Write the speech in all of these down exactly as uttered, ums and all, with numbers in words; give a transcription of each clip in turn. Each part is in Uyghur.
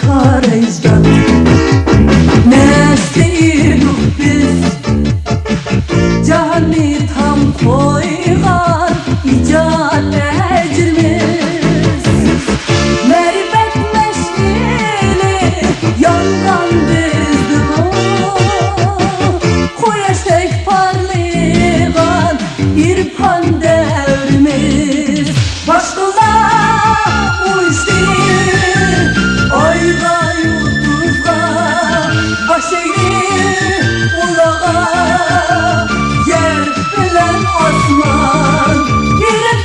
كارىزدا مەستىدۇق بىز، جاھاننى تام قويغان ئىجاد ئەجرىمىز. مەرىپەت مەشئىلى يانغان بىزدىمۇ، قۇياشتەك پارلىغان ئىرپان دەۋرىمىز. باشقىلار ئۇچتى ئايغا، يۇلتۇزغا، باش ئەگدى ئۇلارغا. يەر بىلەن ئاسمان يېرىم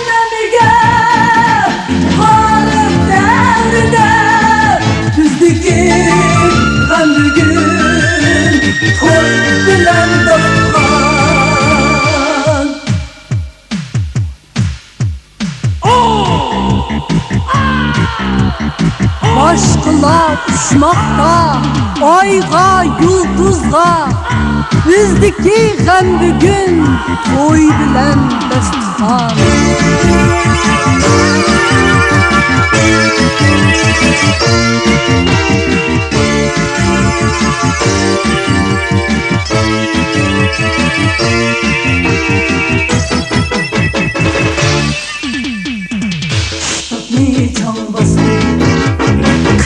بەرمىگەن غەرب دەۋرىدە، بىزدىكى غەم بۈگۈن توي بىلەن داستىخان. باشقىلار ئۇچماقتا ئايغا، يۇلتۇزغا، بىزدىكى غەم بۈگۈن توي بىلەن داستىخان. كىتابنى چاڭ باستى،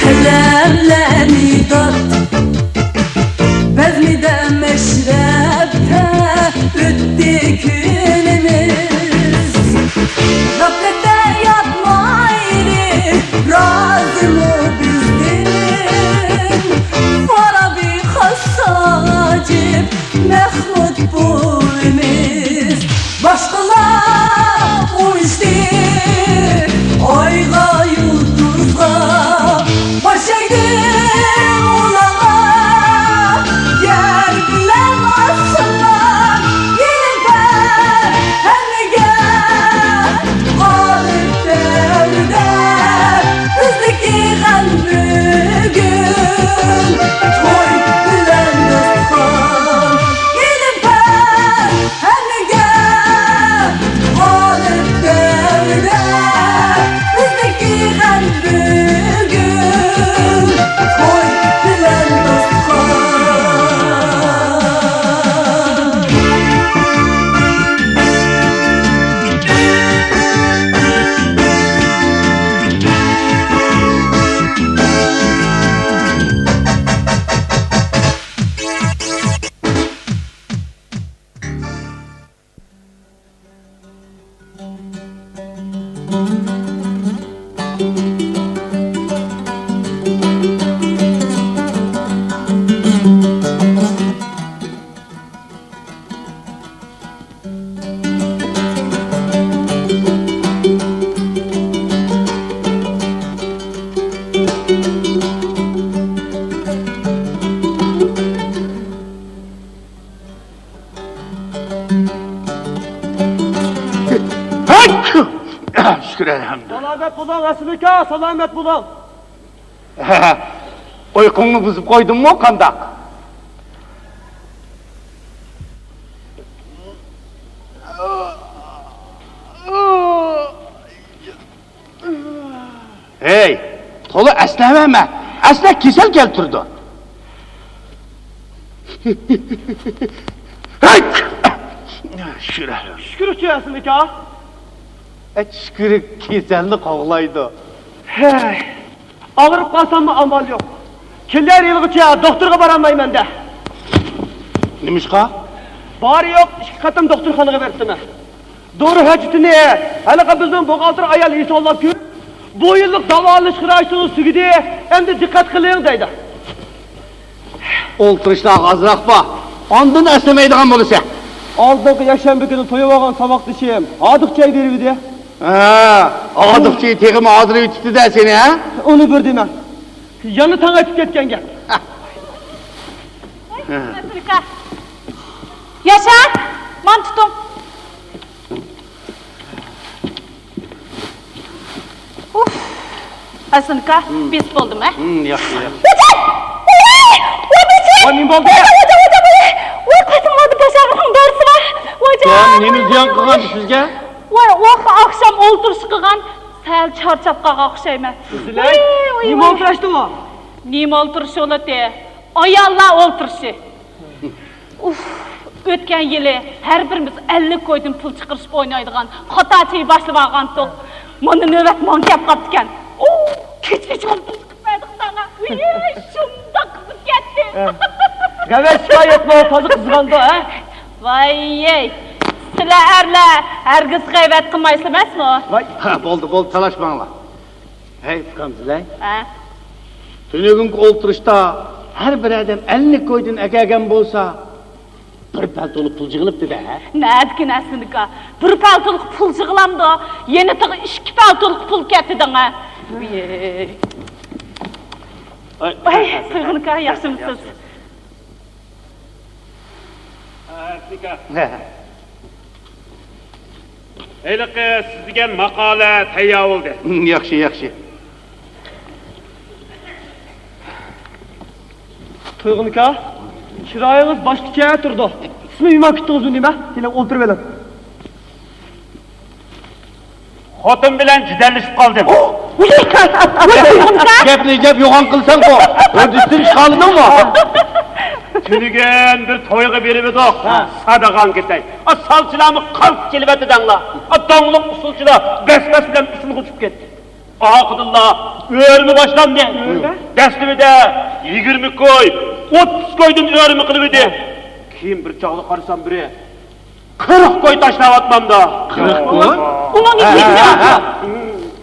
قەلەملەرنى دات. بەزمىدە مەشرەپتە ئۆتتى كۈنىمىز. غەپلەتتە ياتمايلى، رازىمۇ بىزدىن فارابى، خاس ھاجىپ، مەخمۇت بوۋىمىز. باشقىلار ئۇچتى ئايغا، يۇلتۇزغا، باش ئەگدى ئۇلارغا. يەر بىلەن ئاسمان يېرىم بەر ھەممىگە. غالىب دەۋرىدە بىزدىكى غەم بۈگۈن توي بىلەن داستىخان. يېرىم بەر ھەممىگە. غالىب دەۋرىدە بىزدىكى غەم بۈگۈن توي بىلەن داستىخان. شۈكۈر، ئەلھەمدۇلىللا. سالامەت بولۇڭ، ئەسلىكا، سالامەت بولۇڭ. ئۇيقۇڭنى بۇزۇپ قويدۇممۇ، قانداق؟ ھەي، تولا ئەسنەۋەرمە. ئەسنە كېسەل كەلتۈرىدۇ. ھەي! شۈكۈر. شۈكۈر ئۈچۈن ئەسلىكا. ئەي، شۈكۈر كېسەلنى قوغلايدۇ. ھەي، ئاغرىپ قالساممۇ ئامال يوق. كېلەر يىلغىچە دوختۇرغا بارالمايمەن دە. نېمىشقا؟ بارى يوق ئىككى قېتىم دوختۇرخانىغا بېرىپتىمەن. دورا ھۆججىتىنى ھېلىقى بىزنىڭ بوغالتىر ئايال ھېسابلاپ كۆرۈپ، بۇ يىللىق داۋالىنىش خىراجىتىنىڭ تۈگىدى، ئەمدى دىققەت قىلىڭ دەيدۇ. ئولتۇرۇشلارغا ئازراق بار، ئاندىن ئەسلىمەيدىغان بولىسەن. ئالدىنقى يەكشەنبە كۈنى تويۇۋالغان ساۋاقدىشىم ھادىقچى ھەيدىۋېرىۋىدى. ھە، ھادىقچى تېخىمۇ ھازىر ئۆتۈپتۇ-دە سېنى، ھە؟ ئۇنى بىر دېمەڭ. يەنە تاڭ ئېتىپ كەتكەن گەپ. ھە. ياشار، مانا تۇتۇڭ. ئۇف. ياسىنكا، بېسىپ بولدۇم، ھە؟ ھىم، ياخشى، ياخشى. ۋاي، ۋاي، ۋاي، ۋاي، نېمە بولدى؟ ۋاي، ۋاي، ۋاي، ۋاي، ۋاي، قېتىڭلاردا بەش ئاغرىقنىڭ دورىسى بار. ۋاي، يا، نېمە زىيان قىلغان سىزگە؟ ۋاي، ئۇ ئاخشام ئولتۇرۇش قىلغان، سەل چارچاپ قالغان ئوخشايمەن. ۋاي، ۋاي، نېمە ۋاي. ئولتۇرۇشتى ئۇ؟ نېمە ئولتۇرۇشى بولاتتى؟ ئاياللار ئولتۇرۇشى. ئۇف، ئۆتكەن يىلى ھەر بىرىمىز ئەللىك كويدىن پۇل چىقىرىشىپ ئوينايدىغان قاتار چېيى باشلىۋالغانتۇق. مانا نۆۋەت ماڭا كەپ قاپتىكەن. ئۇ، كېچىگىچە ئولتۇرۇپ بەردۇق ساڭا. ئۇي، شۇنداق قىزىپ كەتتى. غەۋەس شىكايەتمۇ تازا قىزغاندۇ، ھە؟ ۋاييەي، سىلەر ئەرلەر ھەرگىز غەيۋەت قىلمايسىلەر ئەمەسمۇ؟ ۋاي، ھە، بولدى، بولدى، تالاشماڭلار. ھەي، ئۇكام زىلەي. ھە؟ تۈنۈگۈنكى ئولتۇرۇشتا ھەر بىر ئادەم ئەللىك كويدىن ئەكەلگەن بولسا، بىر پەل تولۇق پۇل يىغىلىپتۇ-دە، ھە؟ نەدىكىن ئەسلىدىكى؟ بىر پەل تولۇق پۇل يىغىلامدۇ؟ يەنە تېخى ئىككى پەل تولۇق پۇل كەتتى دەڭە. ۋىي. ئاي، ۋاي، ھە، ھە، تۇيغۇن ئاكا، ياخشىمۇسىز؟ ياخشى. ئەسلىكە. ھە. ھېلىقى سىز دېگەن ماقالە تەييار بولدى. ھىم، ياخشى، ياخشى. تۇيغۇن ئاكا، چىرايىڭىز باشقىچە تۇرىدۇ. سىزمۇ يۇماق كۈتتىڭىزمۇ نېمە؟ كېلىڭ، ئولتۇرۇۋېلىڭ. خوتۇن بىلەن جېدەللىشىپ قالدىم. گەپنى گەپ يوغان قىلساڭغۇ، ھۆددىسىدىن چىقالىدىڭمۇ؟ تۈنۈگۈن بىر تويغا بېرىۋىدۇق. ھە. سادىغان كېتەي. ئا، سالچىلارمۇ قالت كېلىۋەتتى دەڭلار. ئا، داڭلىق ئۇسسۇلچىلار بەس-بەس بىلەن ئۇسسۇلغا چۈشۈپ كەتتى. ئارقىدىنلا ئۆرمە باشلاندى. ئۆرمە؟ دەسلىپىدە يىگىرمە كوي، ئوتتۇز كويدىن ئۆرمە قىلىۋىدى. ھە. كېيىن بىر چاغدا قارىسام، بىرى قىرىق كوي تاشلاۋاتمامدا. قىرىق كوي؟ ئۇنىڭدىن كېيىن؟ ھە، ھە، ھە.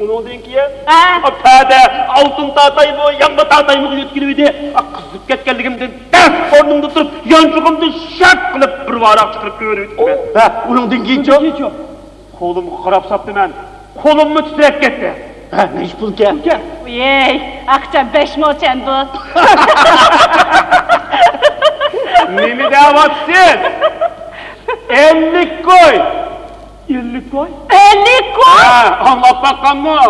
ئۇنىڭدىن كېيىن، ھە، پەدە ئالتۇن تاتايمۇ، ياڭما تاتايمۇغا يۆتكىلىۋىدى. قىزىپ كەتكەنلىكىمدىن دەس ئورنۇمدا تۇرۇپ، يانچۇقۇمدىن شاق قىلىپ بىر ۋاراق چىقىرىپ كۆرۈۋېتىپتىمەن. ھە، ئۇنىڭدىن كېيىنچۇ؟ كېيىنچۇ؟ قولۇمغا قاراپ ساپتىمەن. قولۇممۇ تىترەپ كەتتى. ھە، نەچچە پۇلكەن؟ ۋىي، ئاقچام بەش موچەندۇ. نېمە دەۋاتىسىز؟ ئەللىك كوي. ئەللىك كوي؟ ئەللىك كوي؟ ھە، ئاڭلاپ باققانمۇ؟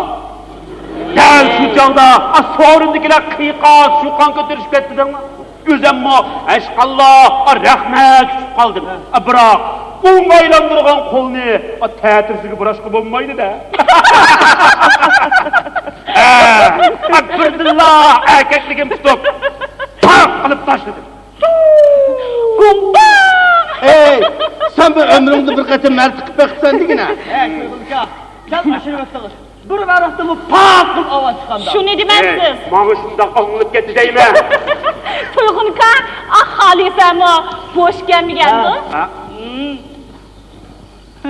دەل شۇ چاغدا، ئا، سورۇندىكىلەر قىيقاس-چۇقان كۆتۈرۈشۈپ كەتتى دەڭلار. ئۆزەممۇ ھەشقاللا، ئا، رەخنە چۈشۈپ قالدىم. ئا، بىراق ئوڭغا ئايلاندۇرغان قولنى، ئا، تەتۈرىسىگە بۇراشقا بولمايدۇ-دە. ھە، ئا، بىردىنلا ئەركەكلىكىم تۇتۇپ، تاق قىلىپ تاشلىدىم. گۇڭبا! ئەي، سەن بۇ ئۆمرۈڭدە بىر قېتىم مەرتە قىلىپ بېقىپسەن دېگىنە. ھە، تۇيغۇن ئاكا، دەل ئاشۇنى ئۆتتىڭىز. بىر ۋاراقتىمۇ پاق قىلىپ ئاۋاز چىقامدا. شۇنى دېمەمسىز؟ ئەي، ماڭا شۇنداق ئاڭلىنىپ كەتتى دەيمەن. تۇيغۇن ئاكا، ئاھ، خالىسەمۇ بوش كەلمىگەندۇ؟ ھە؟ ھە؟ ھىم.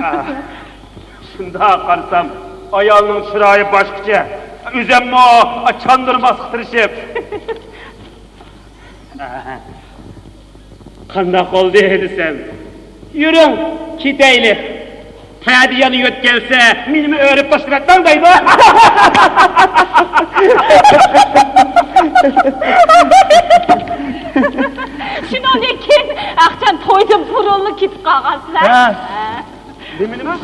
ئاھ، شۇنداق قارىسام، ئايالنىڭ چىرايى باشقىچە. ئۆزەممۇ چاندۇرماسقا تىرىشىپ. قانداق بولدى دېسەم، يۈرۈڭ، كېتەيلى. پەدە يەنە يۆتكەلسە، مېنىمۇ ئۆرۈپ تاشلىۋەتمەڭ دەيدۇ. شۇنىڭدىن كېيىن ئاقچام تويدىن بۇرۇنلا كېتىپ قالغانسىلەر. ھە. ھە. نېمە، نېمە؟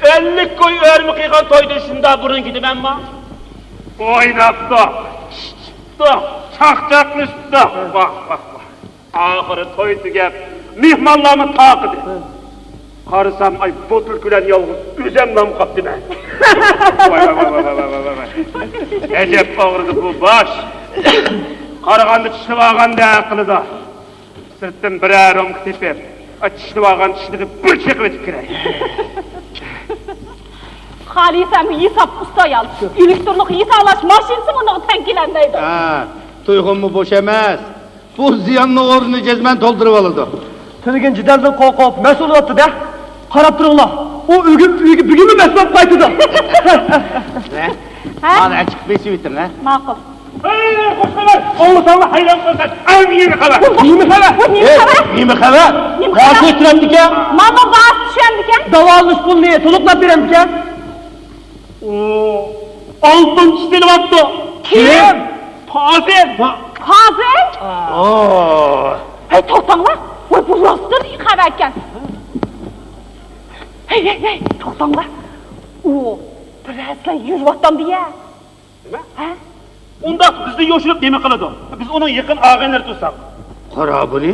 ئەللىك كوي ئۆرمە قىلغان تويدىن شۇنداق بۇرۇن كېتىمەنما؟ ئويناپتۇ، ئىچىپتۇ، چاقچاقلىشىپتۇ. ۋاھ، ۋاھ، ۋاھ. ئاخىرى توي تۈگەپ، مېھمانلارمۇ تارقىدى. قارىسام، ئاي، بوتۇلكا بىلەن يالغۇز ئۆزەملام قاپتىمەن. ۋاي، ۋاي، ۋاي. ئەجەب ئاغرىدى بۇ باش. قارىغاندا چىشلىۋالغاندەك قىلىدۇ. سىرتتىن بىرەر رومكا تېپىپ، ئا، چىشلىۋالغان چىشلىرىنى بىر چېقىۋېتىپ كىرەي. خالىسەمۇ ھېساب ئۇستا ئايال. ئېلېكتىرلىق ھېسابلاش ماشىنىسىمۇ ئۇنىڭغا تەڭ كېلەلمەيدۇ. ھە، تۇيغۇنمۇ بوش ئەمەس. بۇ زىياننىڭ ئورنىنى جەزمەن تولدۇرۇۋالىدۇ. تۈنۈگۈن جېدەلدىن قورقۇپ مەسئۇل ئاتتى-دە. قاراپ تۇرۇڭلار، ئۇ ئۆگۈپ، ئۆيگە بۈگۈنمۇ مەسئۇل بولۇپ قايتىدۇ. ھە؟ ھە؟ مانا چىقىپ بېسىۋېتىڭ، ھە؟ ماقۇل. ھەي، خوش خەۋەر! ئاڭلىساڭلار ھەيران قالىسەن. ئەڭ يېڭى خەۋەر. نېمە خەۋەر؟ نېمە خەۋەر؟ نېمە خەۋەر؟ ۋاسىتە تۆرەمدىكەن؟ ماما ۋاسىتە چۈشەمدىكەن؟ داۋالىنىش پۇلىنى تولۇقلاپ بېرەمدىكەن؟ ئۇ ئالتۇن چىشلىۋاپتۇ. كىم؟ پازىل. پا-، پازىل؟ ئوو. ھەي، توختاڭلار. ۋاي، بۇ راستتىن خەۋەركەن. ھەي، ھەي، ھەي، توختاڭلار. ئۇ بىرەرسىلەر يۈرۈۋاتامدۇ يە؟ ھە؟ ئۇنداق بىزدىن يوشۇرۇپ نېمە قىلىدۇ؟ بىز ئۇنىڭ يېقىن ئاغىنىلىرى تۇرساق. قارا بۇنى.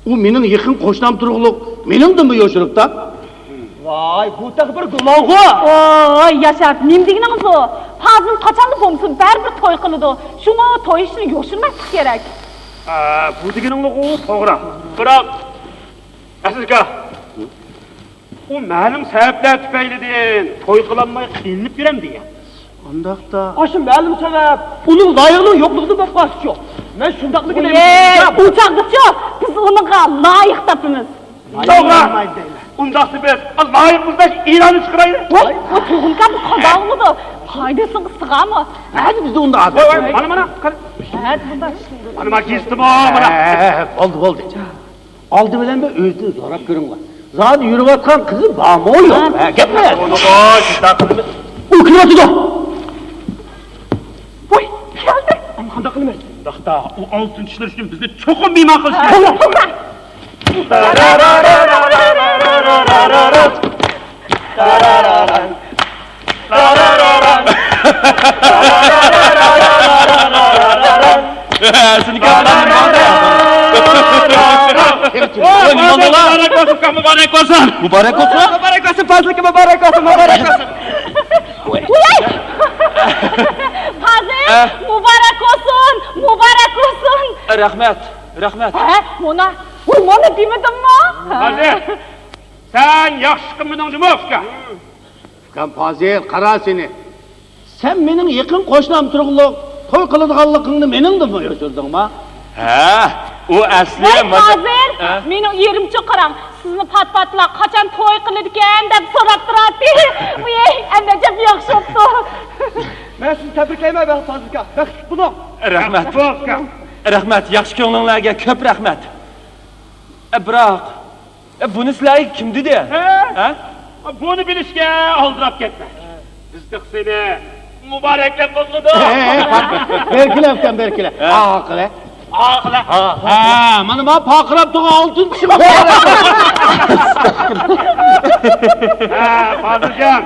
ئۇ مېنىڭ يېقىن قوشنام تۇرۇقلۇق، مېنىڭدىنمۇ يوشۇرۇپ تاپ. ۋاي، بۇ تېخى بىر گۇمانغۇ. ۋاي ياشار، نېمە دېگىنىڭىز ئۇ؟ پازىل قاچانلا بولمىسۇن بەرىبىر توي قىلىدۇ. شۇڭا توي ئىشىنى يوشۇرماسلىق كېرەك. ئا، بۇ دېگىنىڭلىغۇ توغرا. بىراق، ئەسلىكا، ئۇ مەلۇم سەۋەبلەر تۈپەيلىدىن توي قىلالماي قىينىلىپ يۈرەمدىكەن. ئۇنداقتا. ئاشۇ مەلۇم سەۋەب ئۇنىڭ لايىقىنىڭ يوقلۇقىدىن بولۇپ قالسىچۇ؟ مەن شۇنداقمىكىن دەيمەن. ئۇ چاغدىچۇ بىز ئۇنىڭغا لايىق تاپىمىز. توغرا. ئۇنداقتا بىز لايىق ئىزدەش ئېلانى چىقىرايلى. ۋاي، ئۇ تۇغۇلكا بۇ قازا بولىدۇ. قايدىسىغا سىغامۇ؟ ھەدە بىزدە ئۇنداق ئادەت. ۋاي، ۋاي، مانا، مانا، قارا. ھەدە بۇنداق. مانا، مانا كېسىتىمۇ، مانا. ھە، ھە، ھە، بولدى، بولدى. ئالدى بىلەن بىر ئۆزىنى زوراپ كۆرۈڭلار. زادى يۈرۈۋاتقان قىزى بارمۇ يوق؟ ھە، گەپ بار. ئۇنىڭغا شۇنداق قىلىمىز. ئۇ كېلىۋاتىدۇ. ۋاي، كەلدى. ئەمما قانداق قىلىمىز؟ ئۇنداقتا ئۇ ئالتۇن چىشلىرى ئۈچۈن بىزنى چوقۇم مېھمان قىلىشى كېرەك. توغرا. مۇبارەك بولسۇن، مۇبارەك بولسۇن. مۇبارەك بولسۇن، پازىل ئاكا، مۇبارەك بولسۇن، مۇبارەك بولسۇن، مۇبارەك بولسۇن. ۋاي. پازىل، ئە؟ مۇبارەك بولسۇن، مۇبارەك بولسۇن. رەھمەت، رەھمەت. ھە، مانا، ۋاي، مانا دېمىدىممۇ؟ پازىل، سەن ياخشى قىلمىدىڭ جۇمۇ، ئۇكا. ئۇكام پازىل، قارا سېنى. سەن مېنىڭ يېقىن قوشنام تۇرۇقلۇق توي قىلىدىغانلىقىڭنى مېنىڭدىنمۇ يوشۇردۇڭما؟ ھە، ئۇ ئەسلى ۋاي، مانا-، پازىل، ھە؟ مېنىڭ ئېرىمچۇ قاراڭ، سىزنى پات-پاتلا قاچان توي قىلىدىكەن دەپ سوراپ تۇراتتى. ۋىي، ئەمدى ئەجەب ياخشى بوپتۇ. مەن سىزنى تەبرىكلەيمەن، پازىل ئاكا. بەختلىك بولۇڭ. رەھمەت. رەھمەت، ياخشى كۆڭلۈڭلارگە كۆپ رەھمەت. ئە، بىراق، ئە، بۇنى سىلەرگە كىم دېدى؟ ھە؟ ھە؟ بۇنى بىلىشكە ئالدىراپ كەتمە. بىز تېخى سېنى مۇبارەكلەپ بولمىدۇق. ھە، ھە، ھە. بەركىلە ئۇكام، بەركىلە. ھە. ئاقىلە. ئاقىلە. ھە، مانا ماڭا پارقىراپ تۇرغان ئالتۇن چىشىم. ھە، پازىلجان.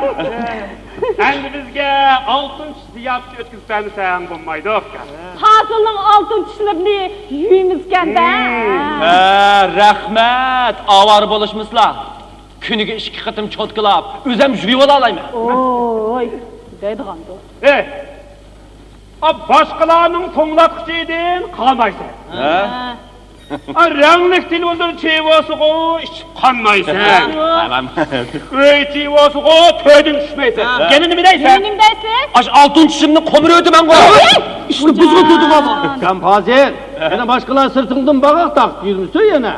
ئەمدى بىزگە ئالتۇن چىش زىياپىتى ئۆتكۈزۈپ بەرمىسەڭ بولمايدۇ، ئۇكا. پازىلنىڭ ئالتۇن چىشلىرىنى يۇيىمىزكەن-دە. ھە، رەھمەت، ئاۋارە بولۇشمىسىلا. كۈنىگە ئىككى قېتىم چوتكىلاپ، ئۆزۈم يۇيۇۋالالايمەن. ئوي، دەيدىغاندۇ. ئېي، ئا، باشقىلارنىڭ توڭلاتقۇچىدىن قالمايسەن. ھە؟ ھە. ئا، رەڭلىك تېلېۋىزور چېۋىۋالسىغۇ، ئىچىپ قانمايسەن. ئۆي چېۋىۋالسىغۇ، تۆردىن چۈشمەيسەن. ھە. يەنە نېمە دەيسەن؟ يەنە نېمە دەيسىز؟ ئاشۇ ئالتۇن چىشىمنى قومۇرۇۋېتىمەنغۇ. ئىشنى بۇزغۇن تۇتۇپ ئالما. ئۇكام پازىل، يەنە باشقىلار سىرتىڭدىن باغاق تاقىپ يۈرمىسۇن يەنە.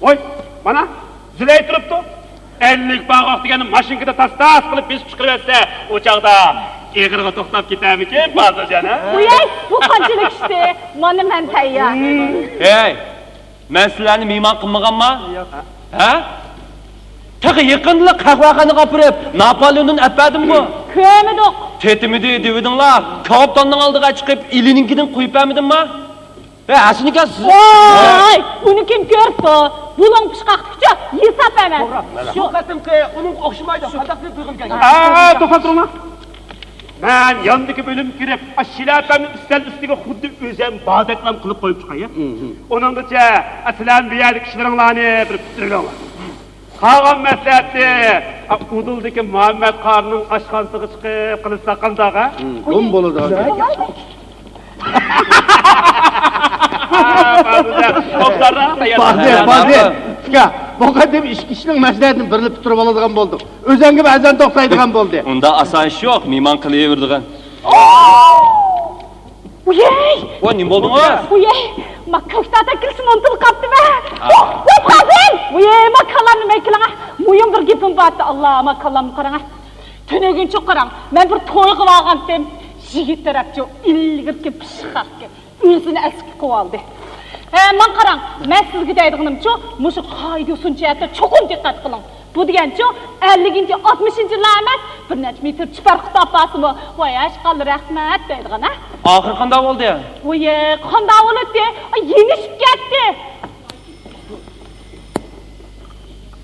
ۋاي، مانا، زىلەي تۇرۇپتۇ. ئەللىك باغاق دېگەننى ماشىنكىدا تاس-تاس قىلىپ بېسىپ چىقىرىۋەتسە، ئۇ چاغدا ئېغىرغا توختاپ كېتەرمىكىن، پازىلجان، ھە؟ ۋىي، بۇ قانچىلىك ئىشتى؟ مانا مەن تەييار. ھەي، مەن سىلەرنى مېھمان قىلمىغانما؟ ھە؟ تېخى يېقىندىلا قەھۋەخانىغا ئاپىرىپ، ناپالېئوندىن ئەپ بەردىمغۇ. كۆرمىدۇق. تېتىمىدى دېۋىدىڭلار، كاۋاپتاننىڭ ئالدىغا چىقىپ، ئېلىنىڭكىدىن قويۇپ بەرمىدىمما؟ ھە، ئەسلىنىكى سىز. ۋاي، بۇنى كىم كۆرۈپتۇ؟ بۇلۇڭ پىشقاقتىكىچە ھېساب ئەمەس. شۇ قېتىمقى ئۇنىڭغا ئوخشىمايدۇ. قانداق بىر بىلغىن كەلگەن. ئا، توختاپ تۇرۇڭلار. مەن ياندىكى بۆلۈمگە كىرىپ، ئا، شىلەپەمنى ئۈستەل ئۈستىگە خۇددى ئۆزۈم باردەكلا قىلىپ قويۇپ چىقاي، ھە؟ ئۇنىڭغىچە، ئا، سىلەرمۇ بۇ يەردىكى ئىشلىرىڭلارنى بىر پۈتتۈرۈۋېلىڭلار. قالغان مەسلىھەتنى، ئا، ئۇدۇلدىكى مۇھەممەد قارىنىڭ ئاشخانىسىغا چىقىپ قىلىشساق قانداق، ھە؟ گۇم بولىدۇ. پازىل، پازىل. ئۇكا، بۇ قېتىم ئىككى كىشىنىڭ مەسلىھەتىنى بىرلا پۈتتۈرۈپ ئالىدىغان بولدۇق. ئۆزەڭگە بەزەن توختايدىغان بولدى. ئۇنداق ئاسان ئىش يوق، مېھمان قىلىۋېرىدىغان. ۋىي! ۋاي، نېمە بولدىڭىز؟ ۋىي! ما كاكتات ئەكېلىشنى ئۇنتۇپ قاپتىمەن. ۋاي، پازىل! ۋىي، ما كاللامنى مەن كېلىڭە. مۇھىم بىر گېپىم بارتى، ئاللا، ما كاللامنى قاراڭە. تۈنۈگۈنچۇ قاراڭ، مەن بىر تويغا بارغانتىم. يىگىت تەرەپچۇ ئىلگىرىكى پىششىق ئىكەن. ئۆزىنى ئەسكە قىلىۋالدى. ھە، ماڭا قاراڭ، مەن سىزگە دەيدىغىنىمچۇ، مۇشۇ قائىدە-يوسۇن جەھەتتە چوقۇم دىققەت قىلىڭ. بۇ دېگەنچۇ، ئەللىكىنچى، ئاتمىشىنچى يىللار ئەمەس، بىر نەچچە مېتىر چۈپەر قۇتا ئاپارسىمۇ، ۋاي، ھەشقاللا رەھمەت دەيدىغان، ھە؟ ئاخىرى قانداق بولدى؟ ۋوي، قانداق بولاتتى؟ ئاي، يېنىشىپ كەتتى.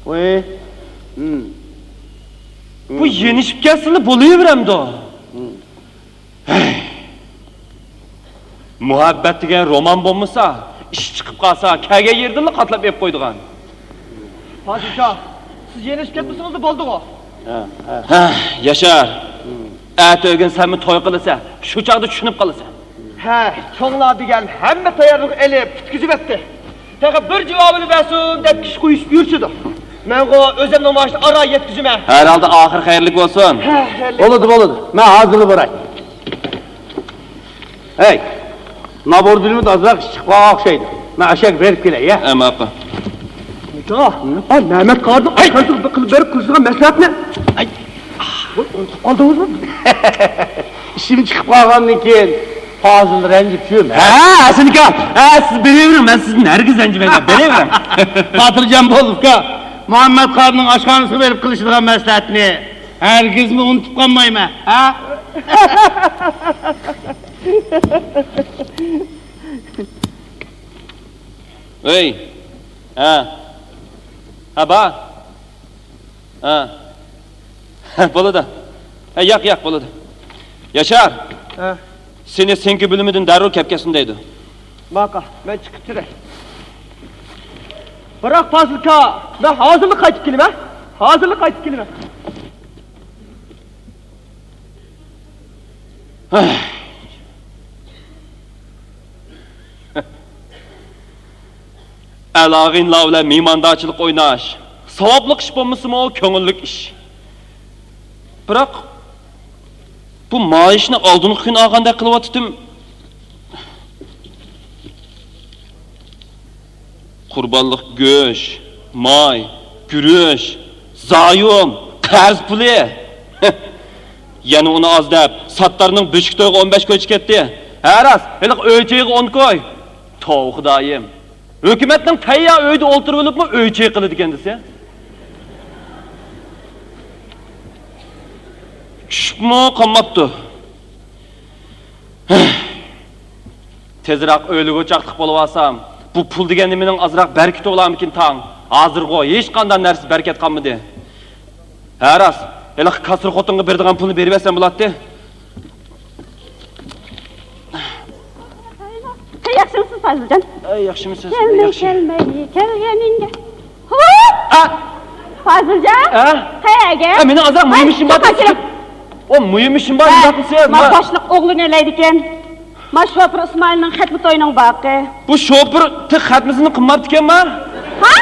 ۋوي. ھىم. بۇ يېنىشىپ كەتسىلا بولۇۋېرەمدۇ؟ ھىم. مۇھەببەت دېگەن رومان بولمىسا، ئىش چىقىپ قالسا، كەلگەن يېرىدىنلا قاتلاپ ئېلىپ قويىدىغان. پادىشاھ، سىز يەنە ئىشكەپ تۇرسىڭىزلا بولدىغۇ. ھە، ياشار. ئەتە ئۆگۈن سەنمۇ توي قىلىسەن. شۇ چاغدا چۈشىنىپ قالىسەن. ھە، چوڭلار دېگەن ھەممە تەييارلىق ئېلىپ پۈتكۈزۈۋەتتى. تېخى بىر جاۋابىنى بەرسۇن دەپ كىشى قويۇشۇپ يۈرسىدۇ. مەنغۇ ئۆزۈمنىڭ مائاشىنى ئاران يەتكۈزىمەن. ھەر ھالدا ئاخىرى خەيرلىك بولسۇن. ھە، خەيرلىك. بولىدۇ، بولىدۇ. مەن ھازىرلا باراي. ھەي، نابۇر دۈلمىت ئازراق ئىش چىقىپ قالغان ئوخشايدۇ. مەن ئاشەگە بېرىپ كېلەي، يە. ئەمما ئاپا. ئا، مەمەت قارىدىن ئاشخانىسىغا بىر قىلىپ بېرىپ قىلىشىدىغان مەسلىھەتنى. ئاي، ۋاي، ئۇنتۇپ قالدىڭىزمۇ؟ ئىشىم چىقىپ قالغاندىن كېيىن پازىل رەنجىپ يۈرمە. ھە، ھەسەن ئاكا، ھە، سىز بېرىۋېرىڭ، مەن سىزدىن ھەرگىز رەنجىمەيمەن، بېرىۋېرىڭ. خاتىرجەم بول، ئۇكا. مۇھەممەت قارىنىڭ ئاشخانىسىغا بېرىپ قىلىشىدىغان مەسلىھەتنى ھەرگىزمۇ ئۇنتۇپ قالمايمەن، ھە؟ ئۆي. ھە. ھە، بار. ھە. بولىدۇ. ھە، ياق، ياق، بولىدۇ. ياشار. ھە. سېنى سېنكى بۆلۈمىدىن دەررۇ كەپ كەتسۇن دەيدۇ. ماقۇل، مەن چىقىپ تۇراي. بىراق، پازىل ئاكا، مەن ھازىرلا قايتىپ كېلىمەن. ھازىرلا قايتىپ كېلىمەن. ئەل-ئاغىنىلار بىلەن مېھماندارچىلىق ئويناش ساۋابلىق ئىش بولمىسىمۇ، كۆڭۈللۈك ئىش. بىراق، بۇ مائاشنى ئالدىنقى كۈنى ئالغاندەك قىلىۋاتىتتىم. قۇربانلىق گۆش، ماي، گۈرۈچ، زايوم، قەرز پۇلى. يەنە ئۇنى ئاز دەپ، ساتتارنىڭ بۆشۈك تويىغا ئون بەش كوي چىكەتتى. ھە، راست، ھېلىقى ئۆي چېيىغا ئون كوي. توۋا خۇدايىم. ھۆكۈمەتنىڭ تەييار ئۆيىدە ئولتۇرۇۋېلىپمۇ ئۆي چېيى قىلىدىكەن دېسە. چۈشۈپمۇ قالماپتۇ. تېزراق ئۆيلىگۈچاقلىق بولۇۋالسام، بۇ پۇل دېگەن نېمىنىڭ ئازراق بەرىكىتى بولارمىكىن تاڭ؟ ھازىرغۇ ھېچقانداق نەرسە بەرىكەت قالمىدى. ھە، راست، ھېلىقى كاسىر خوتۇنغا بېرىدىغان پۇلنى بېرىۋەتسەم بولاتتى. ياخشىمۇسىز، پازىلجان؟ ئەي، ياخشىمۇسىز؟ كەلمەي، ياخشى. كەلمەي كەلگىنىڭگە. ھوپ! ئا! پازىلجان، ئا! قەيەرگە؟ ئا، مېنىڭ ئازراق مۇھىم ئىشىم بار. ئا، ئۇنداقمۇسىز؟ ما باشلىق ئوغلىنى ئەلەيدىكەن. ما شوپۇر ئىسمائىلنىڭ خەتمە تويىنىڭ باقى. بۇ شوپۇر تېخى خەتمىسىنى قىلماپتىكەنما؟ ھا؟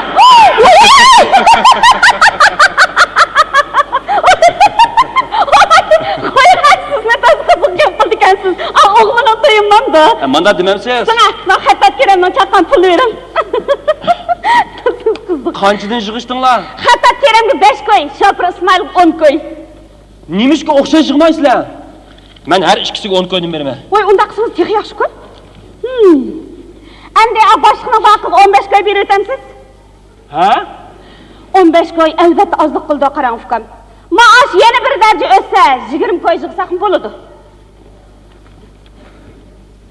قويماي، سىزنى تازا قىزىق گەپ قىلىدىكەنسىز. ئا، ئوغلىنىڭ تويى ماندۇ. ئە، مانداق دېمەمسىز. ساڭا، ما خەتتات كېرەمنىڭ چاققان پۇلى بېرىڭ. قىزىق، قىزىق. قانچىدىن يىغىشتىڭلار؟ خەتتات كېرەمگە بەش كوي، شوپۇر ئىسمائىلغا ئون كوي. نېمىشقا ئوخشاش يىغمايسىلەر؟ مەن ھەر ئىككىسىگە ئون كويدىن بېرىمەن. ۋاي، ئۇنداق قىلسىڭىز تېخى ياخشىكۇ. ھىم. ئەمدى ئا باشلىقنىڭ باقىغا ئون بەش كوي بېرىۋېتەمسىز؟ ھە؟ ئون بەش كوي ئەلۋەتتە ئازلىق قىلىدۇ، قاراڭ ئۇكام. مائاش يەنە بىر دەرىجە ئۆسسە، يىگىرمە كوي يىغساقمۇ بولىدۇ.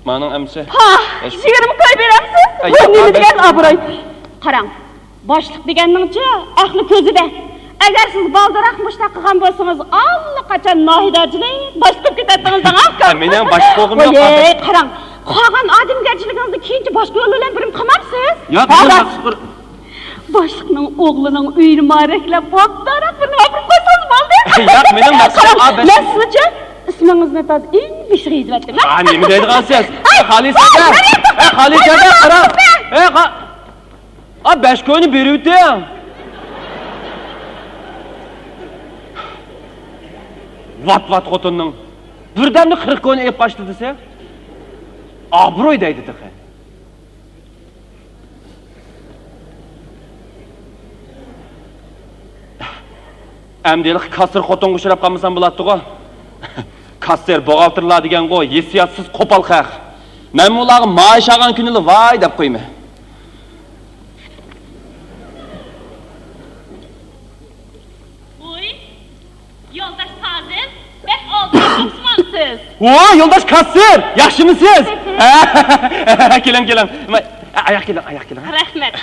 مانىڭ ئەمسە. ھا، يىگىرمە كوي بېرەمسىز؟ ئە، بۇ ياق، نېمە دېگەن ئابرۇي؟ قاراڭ، باشلىق دېگەننىڭچۇ ئەقلى كۆزىدە. ئەگەر سىز بالدۇرراق مۇشۇنداق قىلغان بولسىڭىز، ئاللىقاچان ناھىداجىلىق باشلىق بولۇپ كېتەتتىڭىز دەڭ ئاكا. ئە، مېنىڭ باشلىق بولغۇم يوق. ۋاي، قاراڭ، قالغان ئادەمگەرچىلىكىڭىزنى كېيىنچە باشقا يول بىلەن بىرىم قىلمامسىز؟ ياق، ھە، مېنىڭ راست. باشلىقنىڭ ئوغلىنىڭ ئۆيىنى ماراكلەپ، ئوبدانراق بىر نېمە قىلىپ قويسىڭىز بولدى. ياق، مېنىڭ مەقسىتىم قاراڭ، ئا، بەش مەن سىزنىڭچە ئىسمىڭىزنى تازا ئەڭ بېشىغا يېزىۋەتتىم. ئا، نېمە دەيدىغانسىز؟ ئەي، خالىسەدە، ئەي، خالىسەدە، قاراڭ. ئەي، خا-، ئا، بەش كوينى بېرىۋېتىڭ. ۋات-ۋات خوتۇننىڭ بىردەمدە قىرىق كوينى ئېلىپ قاچتى دېسە، ئابرۇي دەيدۇ تېخى. ئەمدى ھېلىقى كاسسىر خوتۇنغا ئۇچراپ قالمىسام بولاتتىغۇ. كاسسىر، بوغالتىرلار دېگەنغۇ ھېسسىياتسىز قوپال خەق. مەنمۇ ئۇلارغا مائاش ئالغان كۈنىلا ۋاي دەپ قويىمەن. ۋوي، يولداش پازىل، بەك ئالدىراپ ئوخشىمامسىز؟ ۋوي، يولداش كاسسىر، ياخشىمۇسىز؟ كېلىڭ، كېلىڭ. ئاياق كېلىڭ، ئاياق كېلىڭ. رەھمەت.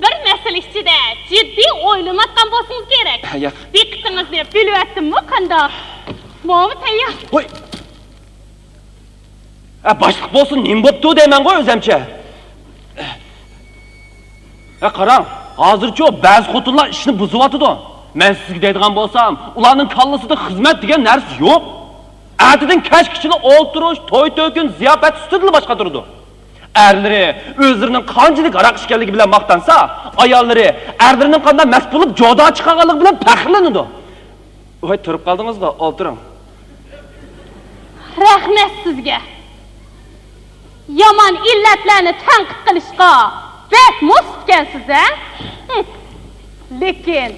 بىر مەسىلە ئىچىدە جىددىي ئويلىنىۋاتقان بولسىڭىز كېرەك. ياق. دىققىتىڭىزنى بۆلۈۋەتتىممۇ قانداق؟ ماۋۇ تەييار. ۋوي. ئە، باشلىق بولسا نېمە بوپتۇ دەيمەنغۇ ئۆزەمچە. ئە، قاراڭ، ھازىرچۇ بەزى خوتۇنلار ئىشنى بۇزۇۋاتىدۇ. مەن سىزگە دەيدىغان بولسام، ئۇلارنىڭ كاللىسىدا خىزمەت دېگەن نەرسە يوق. ئەتىدىن كەچكىچىلا ئولتۇرۇش، توي-تۆكۈن، زىياپەت ئۈستىدىلا باش قاتۇرىدۇ. ئەرلىرى ئۆزلىرىنىڭ قانچىلىك ھاراق ئىچكەنلىكى بىلەن ماختانسا، ئاياللىرى ئەرلىرىنىڭ قانداق مەست بولۇپ جودا چىقارغانلىقى بىلەن پەخىرلىنىدۇ. ۋاي، تۇرۇپ قالدىڭىزغۇ، ئولتۇرۇڭ. رەھمەت سىزگە. يامان ئىللەتلەرنى تەنقىد قىلىشقا بەكمۇ ئۇستىكەنسىز، ھە؟ لېكىن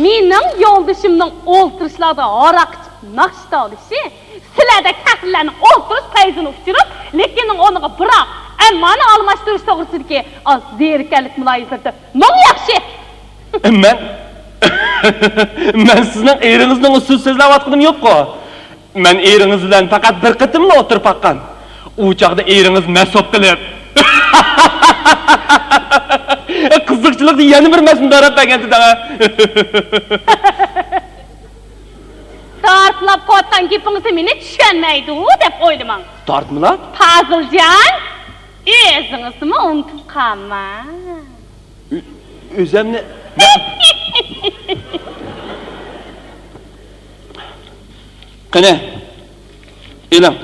مېنىڭ يولدىشىمنىڭ ئولتۇرۇشلاردا ھاراق ئىچىپ ناشتا ئالىشى، سىلەردەك پەخىرلەرنىڭ ئولتۇرۇش پەيزىنى ئۇچۇرۇپ، لېكىن ئۇنىڭغا بىراق ئەممانى ئالماشتۇرۇش توغرىسىدىكى ئاز زېرىكەنلىك مۇلاھىزىلىرىدىن مىڭ ياخشى. مەن، مەن سىزنىڭ ئېرىڭىزنىڭ ئۈستىدە سۆزلەۋاتقىنىم يوققۇ. مەن ئېرىڭىز بىلەن پەقەت بىر قېتىملا ئولتۇرۇپ باققان. ئۇ چاغدا ئېرىڭىز مەست بولۇپ قېلىپ، قىزىقچىلىقتا يەنە بىر مەستنى داراپ بەرگەنتى دەڭە. دارتلاپ قويۇۋاتقان گېپىڭىزنى مېنى چۈشەنمەيدۇ دەپ ئويلىماڭ. دارتمىلاپ؟ پازىلجان، ئۆزىڭىزنىمۇ ئۇنتۇپ قالماڭ. ئۆ-، ئۆزەمنى. قېنى، ئېلىڭ.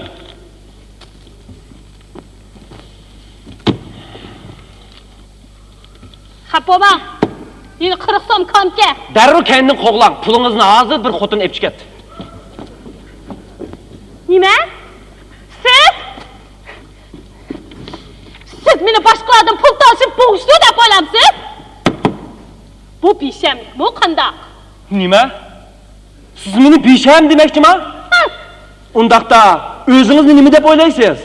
خەپ بولماڭ. يەنە قىرىق سوم كامكە. دەررۇ كەينىدىن قوغلاڭ. پۇلىڭىزنى ھازىر بىر خوتۇن ئېلىپ چىقىپ كەتتى. نېمە؟ سىز؟ سىز مېنى باشقىلاردىن پۇل تالىشىپ بوغۇشتۇ دەپ ئويلامسىز؟ بۇ بىشەملىكمۇ قانداق؟ نېمە؟ سىز مېنى بىشەم دېمەكچىما؟ ھە. ئۇنداقتا ئۆزىڭىزنى نېمە دەپ ئويلايسىز؟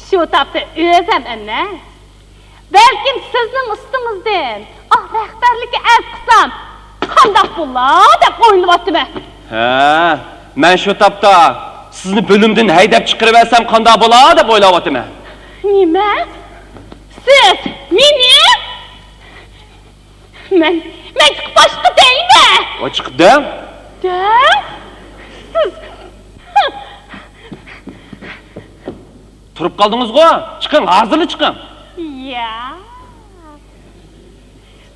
شۇ تاپتا ئۆزەم ئەمەس. بەلكىم سىزنىڭ ئۈستىڭىزدىن، ئاھ، رەھبەرلىككە ئەرز قىلسام قانداق بولا دەپ ئويلىۋاتىمەن. ھە، مەن شۇ تاپتا سىزنى بۆلۈمدىن ھەيدەپ چىقىرىۋەتسەم قانداق بولا دەپ ئويلاۋاتىمەن. نېمە؟ سىز مېنى؟ مەن، مەن چىقىپ باشقا دەيمەن. ۋاي، چىقىپ دەڭ. دەڭ؟ سىز. تۇرۇپ قالدىڭىزغۇ؟ چىقىڭ، ھازىرلا چىقىڭ. يا.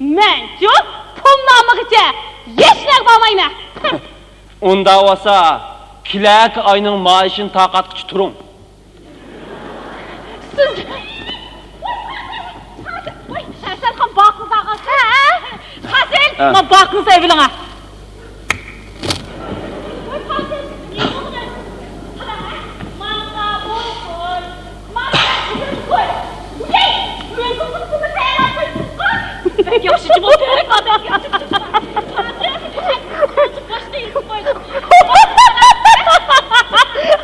مەنچۇ پۇلنى ئالمىغىچە ھېچ نەگە بارمايمەن. ئۇنداق بولسا، كېلەركى ئاينىڭ مائاشىنى تارقاتقۇچە تۇرۇڭ. سىز. ۋاي، ھەسەنخان باقىڭىز ئاغا. ھە. قاسىم، ھە. ما باقىڭىز ئېۋىلىڭە. ۋاي، قاسىم، نېمە بولدى؟ قاراڭ، ھە. ماڭا بۇ قوي. ماڭا بۇ قوي. ئۇي، مەن بۇ قوينى سايلاپ قويدۇم. بەك ياخشى جۇمۇ، بەك ئادەم ياخشى. باشقا يېرىگە قويدۇم.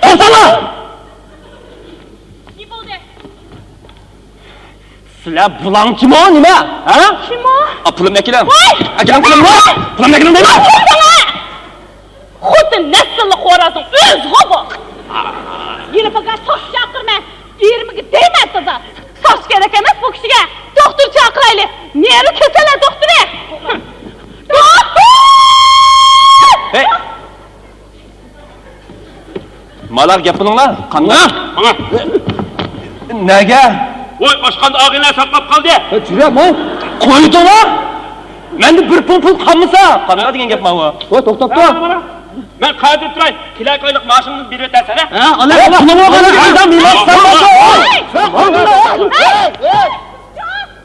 توختاڭلار! نېمە بولدى؟ سىلەر بۇلاڭچىمۇ نېمە؟ ھە؟ كىم ئۇ؟ ئا، پۇلۇمنى ئەكېلىڭ. ۋاي! ئەكېلىڭ پۇلۇمنى! پۇلۇمنى ئەكېلىڭ دەيمەن! توختاڭلار! خۇددى نەسىللىك خورازنىڭ ئۆزىغۇ بۇ. يەنە بىر ساقچى چاقىرىمەن. ئېرىمگە دەيمەن تازا. ساقچى كېرەك ئەمەس بۇ كىشىگە. دوختۇر چاقىرايلى. نېرۋا كېسەللەر دوختۇرى. دوختۇر! ھەي! مالاغا گەپ قىلىڭلار. قانداق؟ ماڭا. نەگە؟ ۋوي، ئاشخانىدا ئاغىنىلەر ساقلاپ قالدى. ھە، جۈرە، ماڭ. قويدۇڭلار. مەندە بىر پۇڭ پۇل قالمىسا، قانداق دېگەن گەپ ماۋۇ؟ ۋوي، توختاپ تۇر. مانا، مانا. مەن قايتۇرۇپ تۇراي. كېلەركى ئايلىق مائاشىڭنى بېرىۋېتەرسەن، ھە؟ ھە، ئالاي، ھە، ئالاي. پۇلۇڭ بولغان ئادەم يېمەس، سەن بولسا.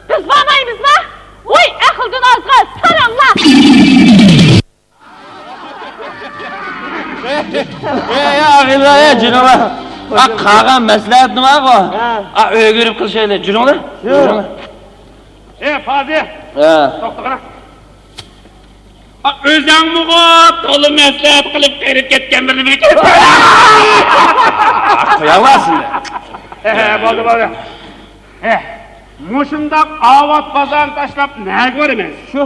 بىز بارمايمىزما؟ ۋوي، ئەقىلدىن ئازغان ساراڭلار. ئەي، ئەي، ئاغىنىلەر، ئەي، جېنىڭلار. ئا، قالغان مەسلىھەتنى بارغۇ. ھە. ئا، ئۆيگە بېرىپ قىلىشايلى، جېنىڭلار. ياق. جېنىڭلار. ئەي، پازى. ھە. توختا قارا. ئا، ئۆزۈڭمۇغۇ تولا مەسلىھەت قىلىپ قېرىپ كەتكەن بىرنى بىر. قوياۋەرسىلە. ھە، ھە، بولدى، بولدى. ھە، مۇشۇنداق ئاۋات بازارنى تاشلاپ نەگە بارىمىز؟ شۇ.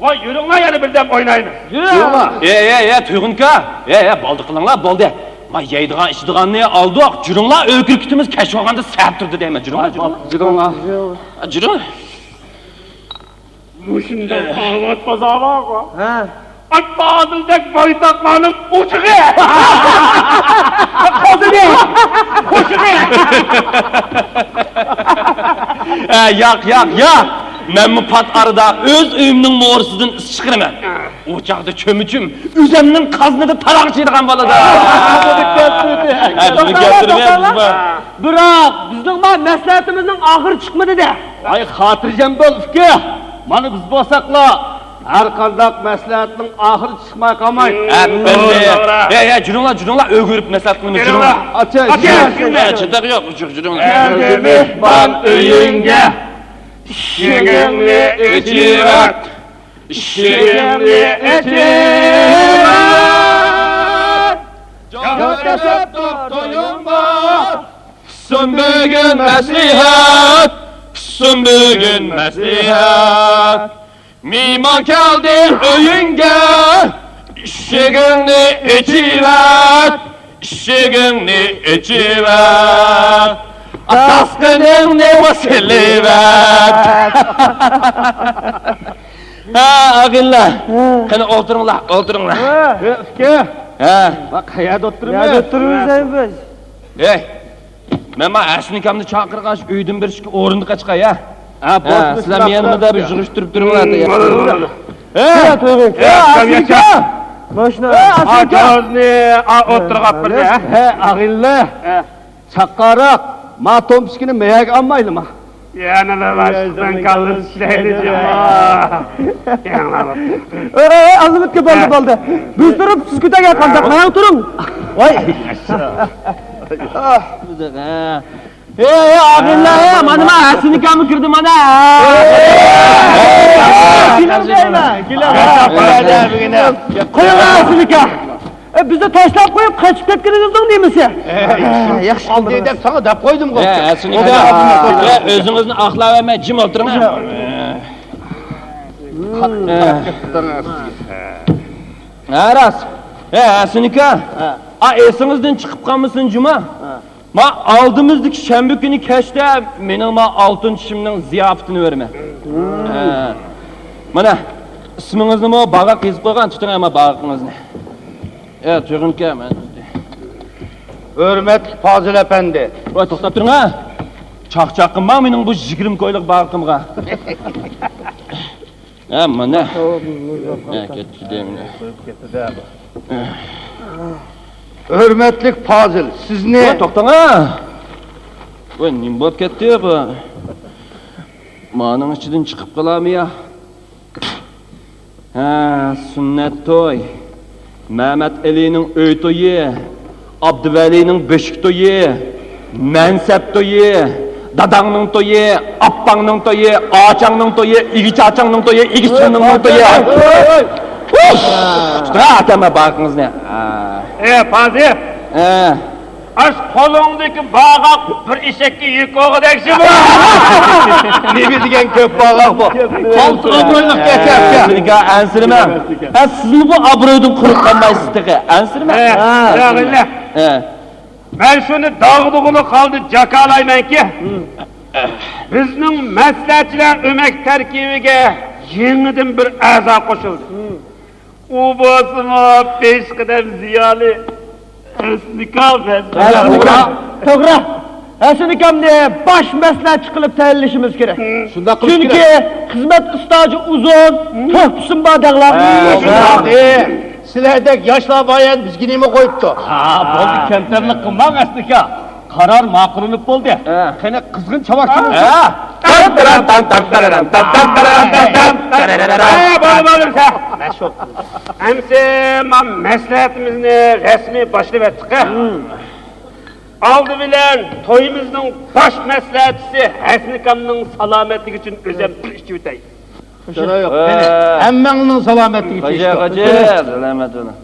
ۋاي، يۈرۈڭلار، يەنە بىردەم ئوينايمىز. يۈرۈڭلار. يە، يە، يە، تۇيغۇن ئاكا. يە، يە، بولدى قىلىڭلار، بولدى. ما يەيدىغان، ئىچىدىغاننى ئالدۇق، جۈرۈڭلار، ئۆيگە كىرىپ كېتىمىز، كەچ بولغاندا سەھەر تۇردى دەيمەن، جۈرۈڭلار، جۈرۈڭلار. جۈرۈڭلار. جۈرۈڭ. مۇشۇنداق ئاۋات بازار بارغۇ. ھە. ئاي، پازىلدەك بايتاقلارنىڭ ئوچىقى. ئالدىنى قوشۇنى. ھە، ياق، ياق، ياق. مەنمۇ پات ئارىدا ئۆز ئۆيۈمنىڭ مورىسىدىن ئىس چىقىرىمەن. ئۇ چاغدا چۆمۈچۈم ئۆزەمنىڭ قازنىدا تاراغ چىيىدىغان بولىدۇ. ھە، بىزنى كەلتۈرمەي، بىزمۇ. بىراق، بىزنىڭ ما مەسلىھەتىمىزنىڭ ئاخىرى چىقمىدى-دە. ۋاي، خاتىرجەم بول، ئۇكا. مانا بىز بولساقلا، ھەر قانداق مەسلىھەتنىڭ ئاخىرى چىقماي قالمايدۇ. ئەپەندى. ھە، ھە، جۈرۈڭلار، جۈرۈڭلار، ئۆگىنىپ مەسلىھەت قىلىمىز، جۈرۈڭلار. ئاچا، ئاچا. ھە، چاتاق يوق، جۈرۈڭلار. ئەمدى مېھمان ئۆيۈڭگە ئىشىكىڭنى ئېچىۋەت. ئىشىكىڭنى ئېچىۋەت. جان تەسەددۇق تويۇڭ بار. قىلسۇن بۈگۈن مەسلىھەت، قىلسۇن بۈگۈن مەسلىھەت. مېھمان كەلدى ئۆيۈڭگە، ئىشىكىڭنى ئېچىۋەت، ئىشىكىڭنى ئېچىۋەت. تاسقىنىڭنى سېلىۋەت. ھە، ئاغىنىلەر. ھە. قېنى، ئولتۇرۇڭلار، ئولتۇرۇڭلار. ھە. ھە، ئۇكا. ھە. بۇ قەيەردە ئولتۇرىمىز؟ قەيەردە ئولتۇرىمىز، ئەيبىز؟ ھەي، مەن ما ھەسەن ئاكامنى چاقىرغاچ، ئۆيدىن بىر ئىككى ئورۇندۇق ئاچقاي، ھە؟ ھە، بولدى، سىلەر مېنىڭ يېنىمدا بىر يىغىشتۇرۇپ تۇرۇڭلار. ھە، ھە، ھە، ھەسەن ئاكا. ماشىنا. ھە، ھەسەن ئاكا. ئا، جازنى، ئا، ئولتۇرغا ئاپىرىڭ، ھە؟ ھە، ئاغىنىلەر. ھە. چاققانراق، ما تومپىچكىنى مەيەگە ئالمايلىما؟ يەنىلا باشلىقنىڭ كاللىسى ئىشلەيدۇ جۇمۇ. يەڭلار. ئەي، ئەي، ئەي، ئاللىمىتكە بولدى، بولدى. بىز تۇرۇپ سىز كۈتەگە قانداق؟ ماڭا تۇرۇڭ. ۋاي. ھەي، ھەي، ئاغىنىلەر، ھەي، مانا، مانا، ھەسەن ئاكاممۇ كىردى، مانا. كېلىڭ دەيمەن، كېلىڭ. قويۇڭ، ھەسەن ئاكا. ئە، بىزنى تاشلاپ قويۇپ قېچىپ كەتكىنىڭىزنىڭ نېمىسى؟ ياخشى ئالدى دەپ ساڭا دەپ قويدۇمغۇ. ھە، ھەسەن ئاكا. ئۆزىڭىزنى ئاقلاۋەرمەي جىم ئولتۇرۇڭ. ھە، راست. ھە، ھەسەن ئاكا. ئا، ئېسىڭىزدىن چىقىپ قالمىسۇن جۇما. ما ئالدىمىزدىكى شەنبە كۈنى كەچتە مېنىڭ ما ئالتۇن چىشىمنىڭ زىياپىتىنى بېرىمەن. ھە. مانا، ئىسمىڭىزنىمۇ باغاق يېزىپ قويغان، تۇتۇڭ ئەمما باغىقىڭىزنى. ئە، تۇيغۇن ئاكا، مەن. ھۆرمەتلىك پازىل ئەپەندى. ۋاي، توختاپ تۇرۇڭ ھە. چاقچاق قىلماڭ مېنىڭ بۇ يىگىرمە كويلۇق باغىقىمغا. ھە، مانا. ھە، كەتتى دەيمەن. ھۆرمەتلىك پازىل، سىزنى. ۋاي، توختاڭ ھە. ۋاي، نېمە بولۇپ كەتتى بۇ؟ مانىڭ ئىچىدىن چىقىپ قالارمۇ يا؟ ھە، سۈننەت توي، مەمەت ئېلىنىڭ ئۆي تويى، ئابدۇۋەلىنىڭ بۆشۈك تويى، مەنسەپ تويى، داداڭنىڭ تويى، ئاپاڭنىڭ تويى، ئاچاڭنىڭ تويى، ئىگىچ ئاچاڭنىڭ تويى، ئىگىچ سىڭلىڭنىڭ تويى. ئۇش! تۇتۇڭ ئاكام باغىقىڭىزنى. ئە، پازىل. ئە. ئاش قولۇڭدىكى باغاق بىر ئېشەككە يۈك بولغۇدەك شۇمۇ؟ نېمە دېگەن كۆپ باغاق بۇ؟ قالتىس ئابرويلۇق كەچەركەن. سىزگە ئەنسىرىمەڭ. ھە، سىزمۇ بۇ ئابرويدىن قۇرۇق قالمايسىز تېخى. ئەنسىرىمەڭ. ھە، ھە. مەن شۇنى داغدۇغىلى قالدى جاكالايمەنكى، بىزنىڭ مەسلىھەتچىلەر ئۆمەك تەركىبىگە يېڭىدىن بىر ئەزا قوشۇلدى. ئۇ بولسىمۇ پېشقەدەم زىيالىي ھەسەن ئاكا. ھەسەن ئاكا. توغرا. ھەسەن ئاكامنى باش مەسلىھەتچى قىلىپ تەيىنلىشىمىز كېرەك. شۇنداق قىلىش كېرەك. چۈنكى خىزمەت ئىستاژى ئۇزۇن، تۆھپىسىمۇ بار دەڭلار. ھە، شۇنداق. ئى، سىلەردەك ياشلار بار يەنە بىزگە نېمە قويۇپتۇ؟ ھە، بولدى، كەمتەرلىك قىلماڭ ھەسەن ئاكا. قارار ماقۇللىنىپ بولدى. ھە. قېنى، قىزغىن چاۋاك چېلىڭ. ھە. ھە، بولدى، بولدى، سەن. مەشۇ. ئەمسە ما مەسلىھەتىمىزنى رەسمىي باشلىۋەتتۇق ھە. ئالدى بىلەن تويىمىزنىڭ باش مەسلىھەتچىسى ھەسەن ئاكامنىڭ سالامەتلىكى ئۈچۈن ئۆزۈم بىر ئىچىۋېتەي. قېنى، ھەممەڭنىڭ سالامەتلىكى ئۈچۈن. سالامەت بولۇڭ.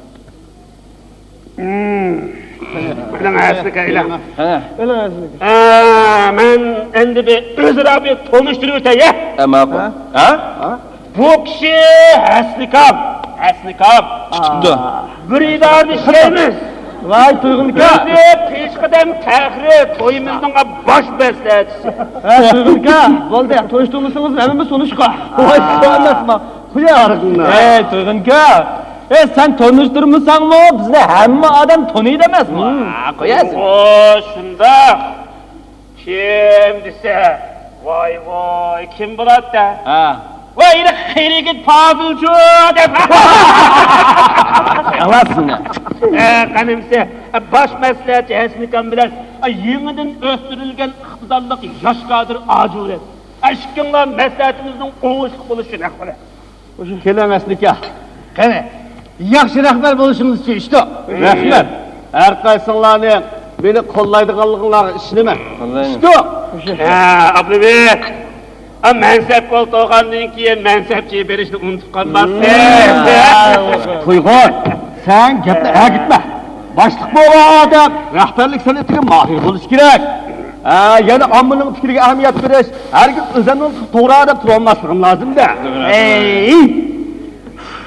بىلىڭ، ھەسەن ئاكا، ئېلىڭ. ھە. ھە، مەن ئەمدى بىر ئۆزئارا بىر تونۇشتۇرۇپ ئۆتەي، ھە؟ ھە، ماقۇل. ھە؟ بۇ كىشى ھەسەن ئاكام. ھەسەن ئاكام. تۇتۇپتۇ. بىر ئىدارىدە ئىشلەيمىز. ۋاي، تۇيغۇن ئاكا. ئۆزى پېشقەدەم پەخرى، تويىمىزنىڭ باش مەسلىھەتچىسى. ھە، تۇيغۇن ئاكا، بولدى، تونۇشتۇرمىسىڭىز ھەممىمىز تونۇشقا. ۋاي، شۇ ئەمەسما. قويارىڭلار. ھەي، تۇيغۇن ئاكا. ئە، سەن تونۇشتۇرمىساڭمۇ، بىزنى ھەممە ئادەم تونۇيدۇ ئەمەسمۇ؟ ھە، قويەسىز. ئۇ شۇنداق. كىم دېسە، ۋاي ۋاي، كىم بولاتتى؟ ھە. ۋاي، ھېلىقى قېرى يىگىت پازىلچۇ دەپ. ئاڭلاتسىن. ئە، قېنىمسە، باش مەسلىھەتچى ھەسىنىكام بىلەن يېڭىدىن ئۆستۈرۈلگەن ئىقتىدارلىق ياش كادىر ئاجۇرەن. ئىككىڭلار مەسلىھەتىمىزنىڭ ئوڭۇشلۇق بولۇشىنى ھەق قىلىڭ. كېلىڭ، ھەسىنىكا. قېنى، ياخشى رەھبەر بولۇشىڭىز ئۈچۈن ئىشتۇ. رەھمەت. ھەر قايسىڭلارنى مېنى قوللايدىغانلىقىڭلارغا ئىشىنىمەن. قوللايمەن. ئىشتۇ. ھە، ئابلىمىت. ئا، مەنسەپكە ئولتۇرغاندىن كېيىن مەنسەپچە بېرىشنى ئۇنتۇپ قالماسلىق. تۇيغۇن، سەن گەپنى ئەگىتمە. باشلىق بولغان ئادەم رەھبەرلىك سەنئىتىگە ماھىر بولۇشى كېرەك. ھە، يەنە ئاممىنىڭ پىكرىگە ئەھمىيەت بېرىش، ھەرگىز ئۆزۈمنىڭ توغرا دەپ تۇرالماسلىقىم لازىمدە. ئەي!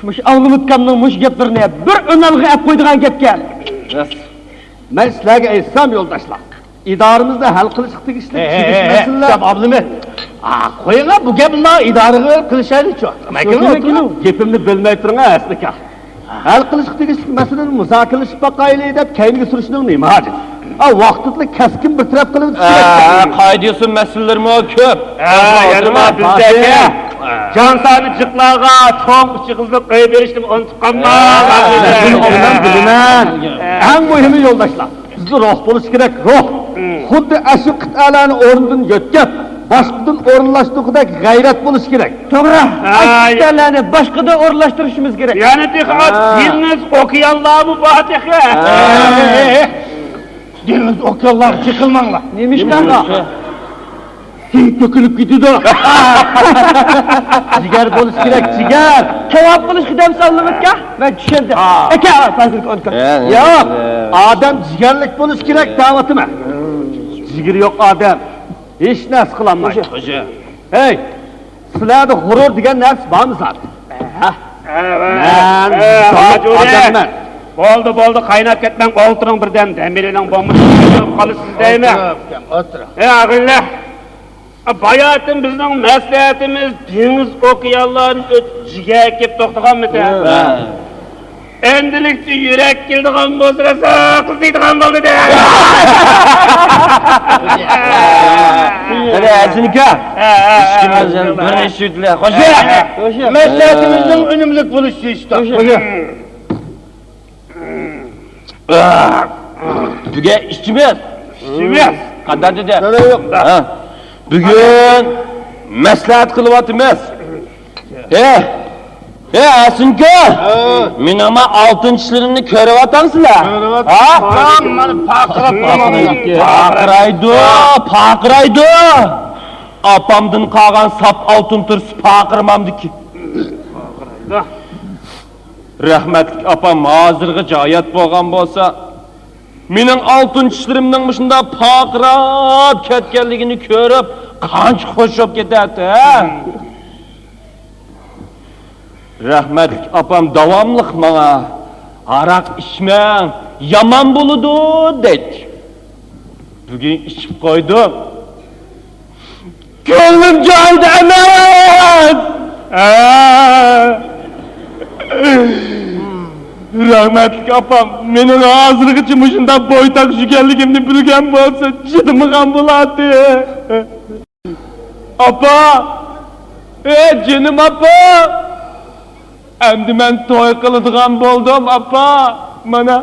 مۇشۇ ئاغلىمىتكامنىڭ مۇشۇ گەپلىرىنى بىر ئۈنئالغا ئەپ قويىدىغان گەپكەن. مەن سىلەرگە ئېيتسام، يولداشلار، ئىدارىمىزدا ھەل قىلىشقا تېگىشلىك، ھە، تېگىشلىك ھە، مەسىلىلەر. دەپ ئابلىمىت. ئا، قويۇڭا، بۇ گەپنى ئىدارىغا قىلىشايلىچۇ. مەن كېلىڭ، ئولتۇرۇڭ. گېپىمنى بۆلمەي تۇرۇڭ، ھەسىنىكا. ھەل قىلىشقا تېگىشلىك مەسىلىنى مۇزاكىرىلىشىپ باقايلى دەپ كەينىگە سۈرۈشنىڭ نېمە ھاجىتى؟ ئا، ۋاقتىدا كەسكىن بىر تەرەپ قىلىپ ئۆتۈش كېرەك. قائىدە-ئۇسۇل مەسىلىلىرىمۇ كۆپ. ھە، يەنە بار بىزدەكى. جانسانى جىقلارغا چوڭ ئىچى قىزلىق ئۆي بېرىشنى ئۇنتۇپ قالما. بىلىمەن، بىلىمەن. ئەڭ مۇھىمى يولداشلار. بىزدە روھ بولۇشى كېرەك، روھ. خۇددى ئاشۇ قىتئەلەرنى ئورنىدىن يۆتكەپ، باشقىدىن ئورۇنلاشتۇرغۇدەك غەيرەت بولۇشى كېرەك. توغرا. ئاشۇ قىتئەلەرنى باشقىدىن ئورۇنلاشتۇرۇشىمىز كېرەك. يەنە تېخى دېڭىز ئوكيانلارمۇ بار تېخى. دېڭىز ئوكيانلارغا چېقىلماڭلار. نېمىشقا؟ سۈيى تۆكۈلۈپ كېتىدۇ. جىگەر بولۇش كېرەك، جىگەر. تاۋاپ قىلىشقا دەم سالدىڭىزكەن؟ مەن چۈشەندىم. ئاكا، ھازىرقى ئون كۆپ. ياق، ئادەم جىگەرلىك بولۇش كېرەك دەۋاتىمەن. جىگىرى يوق ئادەم ھېچ نەرسە قىلالمايدۇ. ھەي، سىلەردە غۇرۇر دېگەن نەرسە بارمۇ زادى؟ ھە؟ مەن ئادەممەن. بولدى، بولدى، قايناپ كەتمەڭ، ئولتۇرۇڭ بىردەم، دەم ئېلىڭ بولمىسا قالىسىز دەيمەن. ئولتۇرۇڭ، ئولتۇرۇڭ. ھەي، ئاغىنىلەر، باياتىن بىزنىڭ مەسلىھەتىمىز دېڭىز ئوكيانلارنى ئۆتۈپ جىگەرگە كېلىپ توختىغانمىكەن؟ ئەمدىلىكتە يۈرەك كېلىدىغان بولسا، راسا قىزىيدىغان بولدى-دە. قېنى، ھەسىنىكا. ھە، ھە، ھە. ئىچكىمىز بىر نەچچە يۈتلە. خوش. مەسلىھەتىمىزنىڭ ئۈنۈملۈك بولۇشى ئۈچۈن. خوش. بۈگۈن ئىچىمىز. ئىچىمىز. قانداق دېدى؟ ھە. بۈگۈن مەسلىھەت قىلىۋاتىمىز. ھە، ھە، ئەسىنكە! ھە. مېنىڭ ما ئالتۇن چىشلىرىمنى كۆرۈۋاتامسىلەر؟ كۆرۈۋاتىمەن. ھە؟ مانا پارقىراپ تۇرمامدۇ؟ پارقىرايدۇ، پارقىرايدۇ. ئاپامدىن قالغان ساپ ئالتۇن تۇرسا پارقىرىمامدىكى. رەھمەتلىك ئاپام ھازىرغىچە ھايات بولغان بولسا، مېنىڭ ئالتۇن چىشلىرىمنىڭ مۇشۇنداق پارقىراپ كەتكەنلىكىنى كۆرۈپ، قانچە خۇش بولۇپ كېتەتتى، ھە؟ رەھمەتلىك ئاپام داۋاملىق ماڭا، «ھاراق ئىچمەڭ، يامان بولىدۇ» دەيتتى. بۈگۈن ئىچىپ قويدۇم. كۆڭلۈم جايىدا ئەمەس! ھە. رەھمەتلىك ئاپام مېنىڭ ھازىرغىچە مۇشۇنداق بويتاق يۈگەنلىكىمنى بىلگەن بولسا، چىدىمىغان بولاتتى. ئاپا! ئەي، جېنىم ئاپا! ئەمدى مەن توي قىلىدىغان بولدۇم، ئاپا. مانا،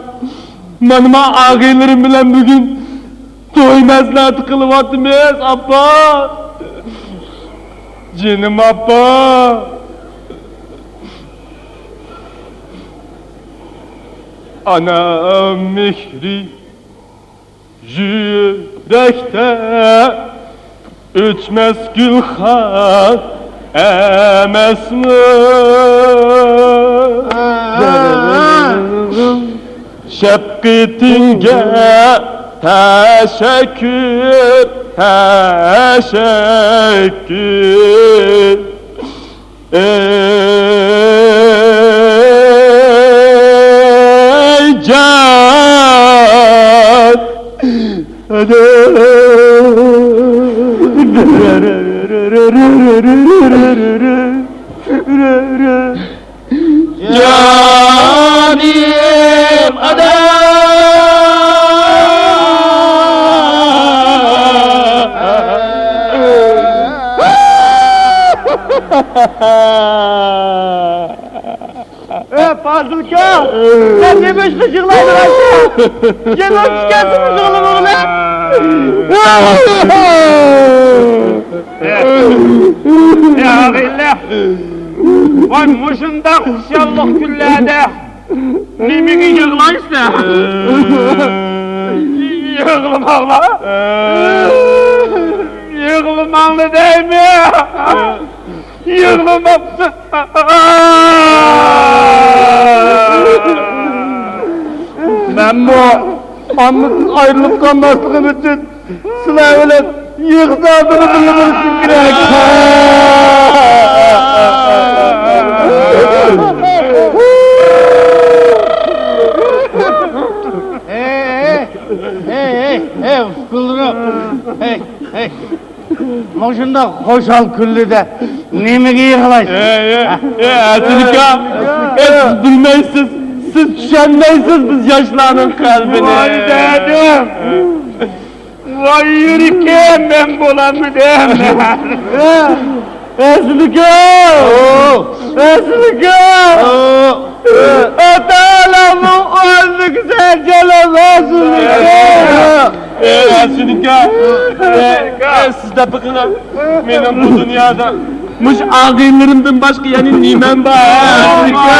مانا، مانا ئاغىنىلىرىم بىلەن بۈگۈن توي مەسلىھەت قىلىۋاتىمىز، ئاپا. جېنىم ئاپا. ئانا مېھرى يۈرەكتە ئۆچمەس گۈلخان ئەمەسمۇ؟ شەپقىتىڭگە تەشەككۈر، تەشەككۈر. ئەي جان! جان! ئاكا، سەن نېمە ئۈچۈن يىغلايدىغانسەن؟ يىغلاپ چۈشكەنسىڭىز يىغلىمىغىلى. يا ئىلاھ، ۋاي مۇشۇنداق خۇشاللىق كۈنلەردە نېمىگە يىغلايسەن؟ يىغلىماڭلار. يىغلىماڭلار دەيمەن. يىغلىماپسىز. مەنمۇ ئانىسىز ئايرىلىپ قالماسلىقىم ئۈچۈن سىلەر بىلەن يىغا سادىنى بىللە بولۇشۇم كېرەك. ھەي، ھەي، ھەي، ھەي، ئۇكىلىرىم. ھەي، ھەي. مۇشۇنداق خۇشال كۈنلىدە نېمىگە يىغلايسىز؟ ئەي، ئەي، ئەي، ئەسلىكا، ئەي، سىز بىلمەيسىز، سىز چۈشەنمەيسىز بىز ياشلارنىڭ قەلبىنى. ۋاي دەدىم، ۋاي يۈرىكىم، مەن بولالمىدىم. ئەسلىكا! ئەسلىكا! ئاتا-ئانامنىڭ ئورنىدىكى سەن جانابىم، ئەسلىكا! ئەسلىكا! سىز دەپ بېقىڭ، مېنىڭ بۇ دۇنيادا مۇشۇ ئاغىنىلىرىمدىن باشقا يەنە نېمەم بار، ئەسلىكا؟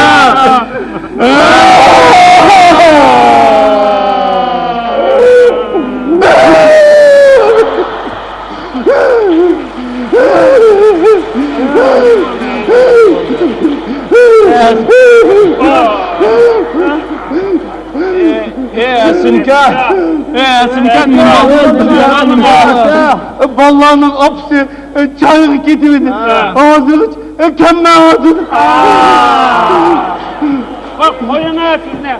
ئەسلىكا، ئەسلىكا، نېمە بولدى؟ بالىلارنىڭ ئاپىسى چايغا كېتىۋىدى. ھازىرغىچە كەلمەيۋاتىدۇ. قويۇڭ سىزنى.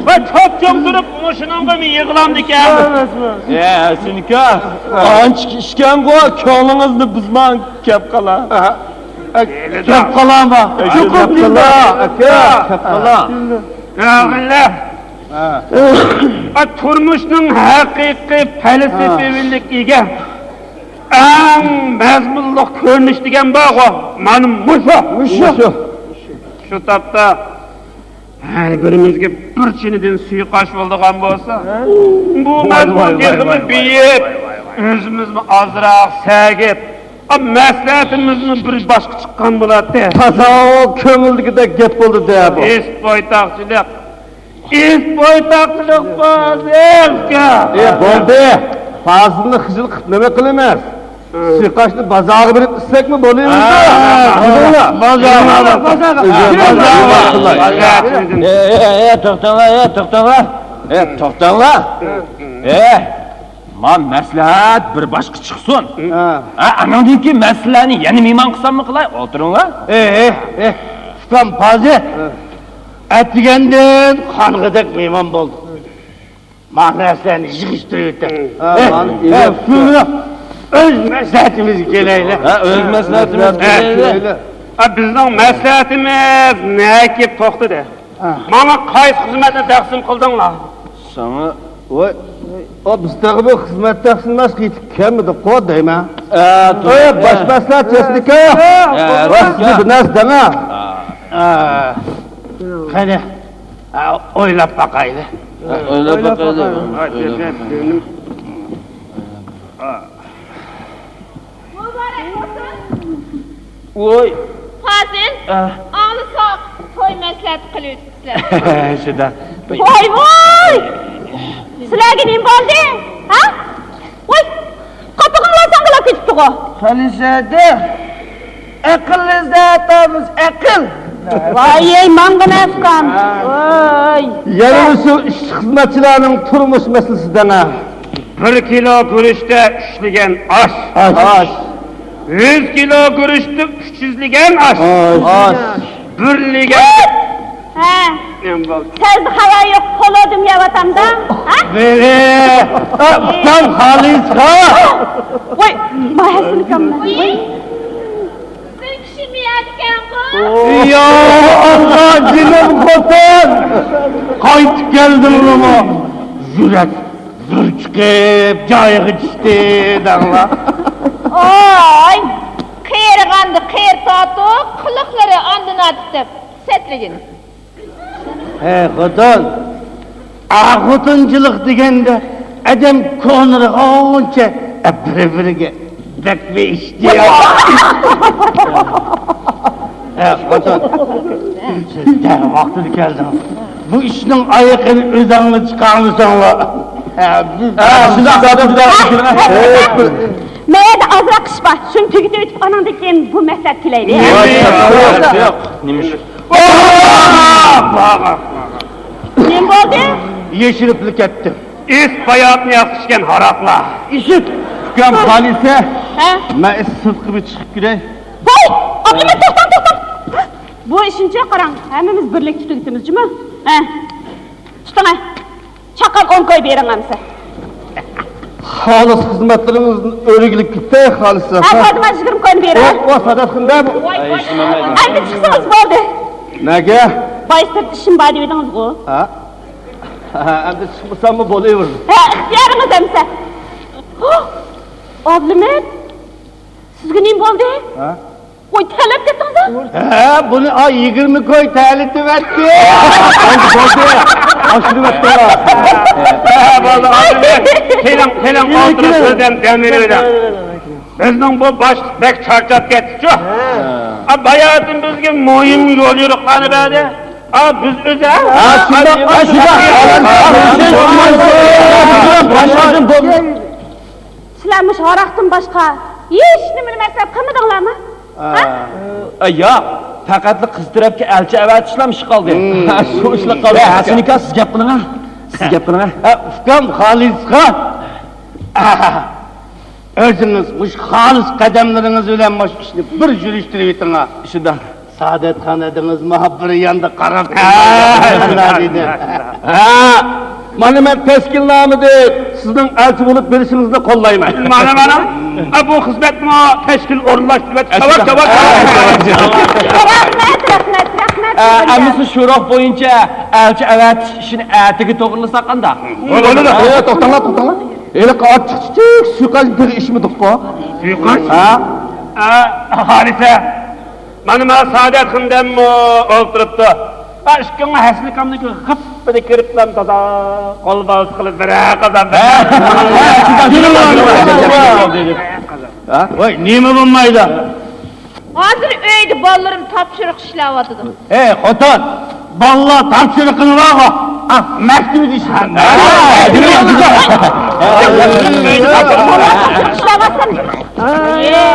ۋە چوپچوڭ تۇرۇپ مۇشۇنىڭغىمۇ يىغلامدىكەن. ئە، سىنىكا، ئانچە ئىچكەنغۇ، كۆڭلىڭىزنى بۇزماڭ، كەپ قالا. كەپ قالامۇ؟ كەپ قالا، ئاكا، كەپ قالا. يا ئاللا. تۇرمۇشنىڭ ھەقىقىي پەلسەپىۋىلىك ئىگە، ئەڭ مەزمۇنلۇق كۆرۈنۈش دېگەن بارغۇ، مانا مۇشۇ. مۇشۇ. شۇ تاپتا ھەر بىرىمىزگە بىر چىنىدىن سۇيۇقئاش بولىدىغان بولسا، بۇ مەزمۇن تېخىمۇ بېيىپ، ئۆزىمىزمۇ ئازراق سەگىپ، مەسلىھەتىمىزمۇ بىر باشقا چىققان بولاتتى. تازا كۆڭۈلدىكىدەك گەپ بولدى-دە بۇ. ئىس بويتاقچىلىق، ئىس بويتاقچىلىق بولدى، ئۇكا. ئە، بولدى. پازىلنى خىجىل قىلىپ نېمە قىلىمىز؟ سۇيۇقئاشنى بازارغا بېرىپ ئىچسەكمۇ بولىمىز-دە. بازارغا، بازارغا. ئە، ئە، ئە، توختاڭلار، ئە، توختاڭلار. ئە، توختاڭلار. ئە، ما مەسلىھەت بىر باشقا چىقسۇن. ھە، ئانىڭدىن كېيىن مەسىلىنى يەنە مېھمان قىلساممۇ قىلاي، ئولتۇرۇڭلار. ئە، ئە، ئە، ئۇكام پازىل. ئەتىگەندىن قانغۇدەك مېھمان بولدۇق. مانا نەرسىلەرنى يىغىشتۇرۇۋېتىڭ. ھە، ھە، مانا ھە، ئۆز مەسلىھەتىمىزگە كېلەيلى. ھە، ئۆز مەسلىھەتىمىزگە كېلەيلى. ھە، بىزنىڭ مەسلىھەتىمىز نەگە كېلىپ توختىدى؟ ھە. ماڭا قايسى خىزمەتنى تەقسىم قىلدىڭلار؟ ساڭا، ۋاي، ئا، بىز تېخى بۇ خىزمەت تەقسىملاشقا يېتىپ كەلمىدۇققۇ دەيمەن. ھە، توغرا. باش مەسلىھەت تېخنىكا. ھە، ۋاي، سىزگە بىر نەرسە دەڭە. ھە. قېنى. ھە، ئويلاپ باقايلى. ھە، ئويلاپ باقايلى. مۇبارەك بولسۇن. ۋوي. پازىل، ئاڭلىساق، توي مەسلىھەت قىلىۋېتىپسىلەر. شۇنداق. ۋاي، ۋاي! سىلەرگە نېمە بولدى؟ ھە؟ ۋاي! قاپىقىڭلار ساڭگىلاپ كېتىپتىغۇ. خالىسەدە، ئەقىل ئىزدەۋاتامىز، ئەقىل. ۋاي، ئەي، ماڭغىنا ئۇكام. ۋاي. يەنە شۇ ئىشچى-خىزمەتچىلەرنىڭ تۇرمۇش مەسىلىسى دەڭە. بىر كىلو گۈرۈچتە ئۈچلىگەن ئاش. ئاش. يۈز كىلو گۈرۈچتە ئۈچ يۈزلىگەن ئاش. ئاش. بىرلىگەن. ھە. نېمە بولدى؟ سەزدە خەۋەر يوق، پولۇدۇم يەۋاتامدا. ھە؟ ۋېلى، ئۇكام خالىسقا. ۋاي، ماھەسىلىكاملا. ۋاي. بىر كىشىمۇ يەردىكەنغۇ. يا ئاللا، جېنىم خوتۇن. قايتىپ كەلدىڭلىمۇ؟ يۈرەك زور چىقىپ، جايىغا چۈشتى دەڭلار. ئاي، قېرىغاندا قېرى تاتۇق، قىلىقلىرى ئاندىن ئارتۇق سەتلىگىن. ھە، خوتۇن. ئا، خوتۇنچىلىق دېگەندە ئادەم كونىرىغانچە، ئە، بىر-بىرىگە بەك بېيىشتى. ھە، خوتۇن. سىز دەل ۋاقتىدا كەلدىڭىز. بۇ ئىشنىڭ ئايىقىنى ئۆزۈڭلار چىقارمىساڭلار. ھە، بىز ھە، شۇنداق، شۇنداق، شۇنداق. مەيەردە ئازراق ئىش بار. شۇنى تۈگىتىۋېتىپ، ئاناندىن كېيىن بۇ مەسلىھەتكە كېلەيلى. ياق، ياق، ياق. نېمە ئىش؟ نېمە بولدى؟ يېشىلىپلا كەتتى. ئىس باياتنى ياخشى ئىچكەن ھاراقلار. ئىشىت. ئۇكام خالىسە. ھە؟ مەن ئىس سىرتقا بىر چىقىپ كىرەي. ۋاي، ئابلىمىت، توختاڭ، توختاڭ. بۇ ئىشنىچۇ قاراڭ، ھەممىمىز بىرلىكتە تۈگىتىمىز جۇمۇ. ھە. تۇتۇڭە. چاققان ئون كوي بېرىڭ ئەمسە. خالىس خىزمەتلىرىڭىزدىن ئۆرۈگلۈك كېتەي خالىسە. ھە، خادىم يىگىرمە كوينى بېرىڭ. ئۇ، ئۇ سادات خىندەم. ئەمدى چىقسىڭىز بولدى. نەگە؟ باي سىرت ئىشىم بار دېۋىدىڭىزغۇ. ھە؟ ھە، ئەمدى چىقمىساممۇ بولۇۋېرىدۇ. ھە، ئىختىيارىڭىز ئەمسە. ئابلىمىت، سىزگە نېمە بولدى؟ ھە؟ ۋاي، تەرلەپ كەتتىڭىز-ە؟ ھە، بۇنى ئا يىگىرمە كوي تەرلىتىۋەتتى. بولدى، بولدى. ئاشۇرۇۋەتتىڭلار. ھە، بولدى، ئاشۇرۇۋەت. كېلىڭ، كېلىڭ، ئولتۇرۇپ بىردەم دەم ئېلىۋېلىڭ. بىزنىڭ بۇ باشلىق بەك چارچاپ كەتتىچۇ. ئا، باياتىن بىزگە مۇھىم يول يورۇقلارنى بەردى. ئا، بىز ئۆزى، ھە؟ ھە، شۇنداق، ھە، شۇنداق. سىلەر مۇشۇ ھاراقتىن باشقا ھېچ نېمىنى مەسرەپ قىلمىدىڭلارمۇ؟ ھە؟ ئە، ياق، پەقەتلا قىز تەرەپكە ئەلچى ئەۋەتىشلام ئىش قالدى. ھە، شۇ ئىشلا قالدى. ھە، ھەسەن ئاكا، سىز گەپ قىلىڭ ھە. سىز گەپ قىلىڭ ھە. ھە، ئۇكام خالىسقا. ئۆزىڭىز مۇشۇ خالىس قەدەملىرىڭىز بىلەن مۇشۇ ئىشنى بىر يۈرۈشتۈرۈۋېتىڭ ھە. شۇنداق. سائادەتخان ھەدىڭىزمۇ بىر ياندا قاراپ تۇرمايدۇ. ھە، مانا مەن تەشكىلنامىدىن سىزنىڭ ئەلچى بولۇپ بېرىشىڭىزنى قوللايمەن. مانا، مانا، ئا، بۇ خىزمەتمۇ تەشكىل ئورۇنلاشتۇرۇۋاتىدۇ. تاۋاك، تاۋاك. رەھمەت، رەھمەت، رەھمەت. ئە، ئەمىسە شۇ روھ بويىچە ئەلچى ئەۋەتىش ئىشىنى ئەتىگە توغرىلىساق قانداق؟ بولىدۇ. ئە، توختاڭلار، توختاڭلار. ھېلىقى ئاچچىق چۈچۈك سۇيىقاشنى تېخى ئىچمىدۇققۇ. سۇيىقاش؟ ھە؟ ئە، خالىسە. مانا، مانا سائادەت خېنىممۇ ئولتۇرۇپتۇ. ھە، ئىككىڭلار ھەسەن ئاكامنىڭكىگە غىپپىدە كىرىپلا تازا قول بالىسى قىلىپ بىرەر قازان بىر. ھە؟ ۋاي، نېمە بولمايدۇ؟ ھازىر ئۆيدە بالىلىرىم تاپشۇرۇق ئىشلەۋاتىدۇ. ھەي، خوتۇن! بالىلار تاپشۇرۇقىنى بارغۇ، ئا، مەكتىۋىدە ئىشلىسۇن.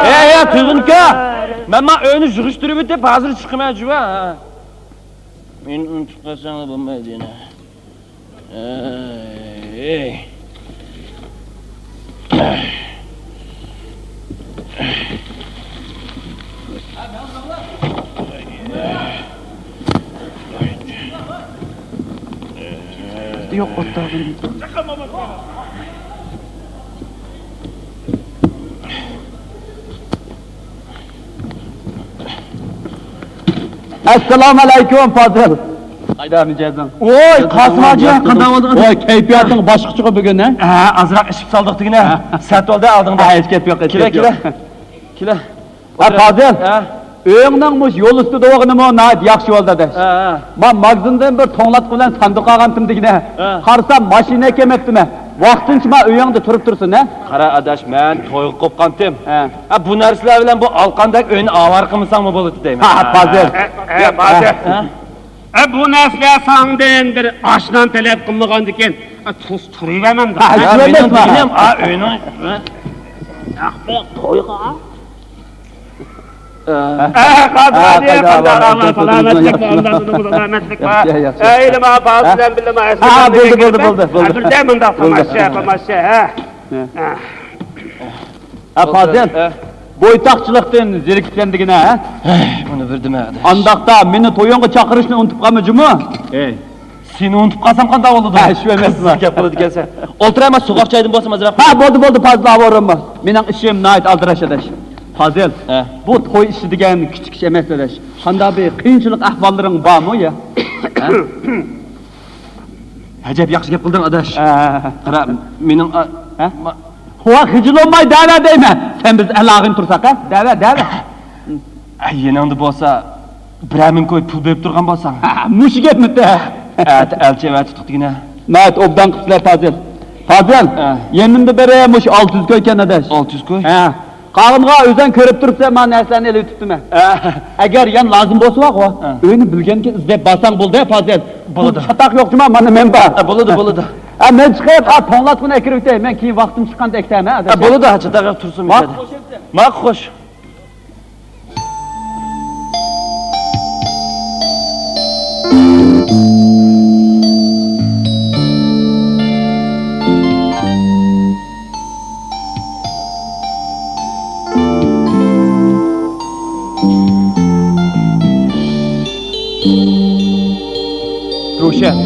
ھەي، ھەي، تۈزۈنكە! مەن ما ئۆينى يىغىشتۇرۇۋېتىپ، ھازىر چىقىمەن، جۇۋا. مېنى ئۇنتۇپ قالساڭلار بولمايدۇ يەنە. ئەي. يوق، ئوتتۇرىدىن. ئەسسالامۇ ئەلەيكۇم، پازىل. قايدا مىجەزىڭ؟ ۋوي، قاسىم ھاجى، قانداق بولدۇڭ؟ ۋوي، كەيپىياتىڭ باشقىچىغۇ بۈگۈن، ھە؟ ھە، ئازراق ئىچىپ سالدۇق دېگىنە. سەت بولدى ئالدىڭدا. ھە، ھېچ گەپ يوق، ھېچ گەپ يوق. كېلە، كېلە. ھە، پازىل. ھە؟ ئۆيۈڭنىڭ مۇشۇ يول ئۈستىدە بولغىنىمۇ ناھايىتى ياخشى بولدى، ئاداش. ھە، ھە. ما ماگىزىندىن بىر توڭلاتقۇ بىلەن ساندۇق ئالغانتىم دېگىنە. ھە. قارىسام، ماشىنا ئەكەلمەپتىمەن. ۋاقتىنچە ما ئۆيۈڭدە تۇرۇپ تۇرسۇن، ھە؟ قارا، ئاداش، مەن تويغا قوپقانتىم. ھە. ھە، بۇ نەرسىلەر بىلەن بۇ ئالقاندەك ئۆينى ئاۋارە قىلمىساڭمۇ بولىدۇ دەيمەن. ھە، پازىل. ھە، ھە، پازىل. ھە؟ ھە، بۇ نەرسىلەر ساڭدىن بىر ئاش-نان تەلەپ قىلمىغاندىكىن، ھە، تۇز تۇرۇۋەرمەمدۇ؟ ھە، ھە، مېنىڭ دېگىنىم، ھە، ئۆينىڭ، ھە. ياق، بۇ تويغا. ئە، قازى، قازى، قازى، سالامەتلىك، سالامەتلىك. ئەي، نېمە، پازىل بىلەن بىللە، ھە، بولدى، بولدى، بولدى، بولدى. بىردە مۇنداق تاماشا، تاماشا، ھە. ھە، پازىل، بويتاقچىلىقتىن زېرىكىپسەن دېگىنە، ھە؟ ھەي، بۇنى بىردىمە. ئانداقتا مېنى تويۇڭغا چاقىرىشنى ئۇنتۇپ قالما جۇمۇ. ھەي. سېنى ئۇنتۇپ قالسام قانداق بولىدۇ؟ ھە، شۇ ئەمەسمۇ؟ گەپ قىلىدىكەنسەن. ئولتۇرايما، سوغۇق چايدىن بولسا ئازراق. ھە، بولدى، بولدى، پازىل، ئاۋۇ ئورۇنما. مېنىڭ ئىشىم ناھايىتى ئالدىراش ئاداش. پازىل، ھە. بۇ توي ئىشى دېگەن كىچىك ئىش ئەمەس ئاداش. قانداق بىر قىيىنچىلىق ئەھۋاللىرىڭ بارمۇ يا؟ ھە؟ ئەجەب ياخشى گەپ قىلدىڭ ئاداش. ھە، ھە، ھە. قارا، مېنىڭ ئا-، ھە؟ ما- ۋا، خىجىل بولماي دەۋە دەيمەن. سەن بىز ئەل-ئاغىنە تۇرساق، ھە؟ دەۋە، دەۋە. ئە، يېنىڭدا بولسا بىرەر مىڭ كوي پۇل بېرىپ تۇرغان بولساڭ. ھە، مۇشۇ گەپمىتە؟ ئەتە ئەلچى ئەۋەتتۇق دېگىنە. ناھايىتى ئوبدان قىپسىلەر پازىل. پازىل، ھە. يېنىمدا بىرى مۇشۇ ئالتە يۈز كوي ئىكەن ئاداش. ئالتە يۈز كوي؟ ھە. قالغىنىغا ئۆزۈڭ كۆرۈپ تۇرۇپسەن، مانا نەرسىلەرنى ئېلىۋېتىپتىمەن. ھە. ئەگەر يەنە لازىم بولسا، ۋاغۇ، ھە، ئۆينى بىلگەنكى ئىزدەپ بارساڭ بولدى پازىل. بولىدۇ. بۇ چاتاق يوق جۇما، مانا مەن بار. ھە، بولىدۇ، بولىدۇ. ھە، مەن چىقىپ، ھە، توڭلاتقۇنى ئەكىرىۋېتەي. مەن كېيىن ۋاقتىم چىققاندا ئەكىتەرمەن، ئاداش. ھە، بولىدۇ، ھە، چاتاق يوق، تۇرسۇن. ماقۇل. ماقۇل، خوش. روشەن.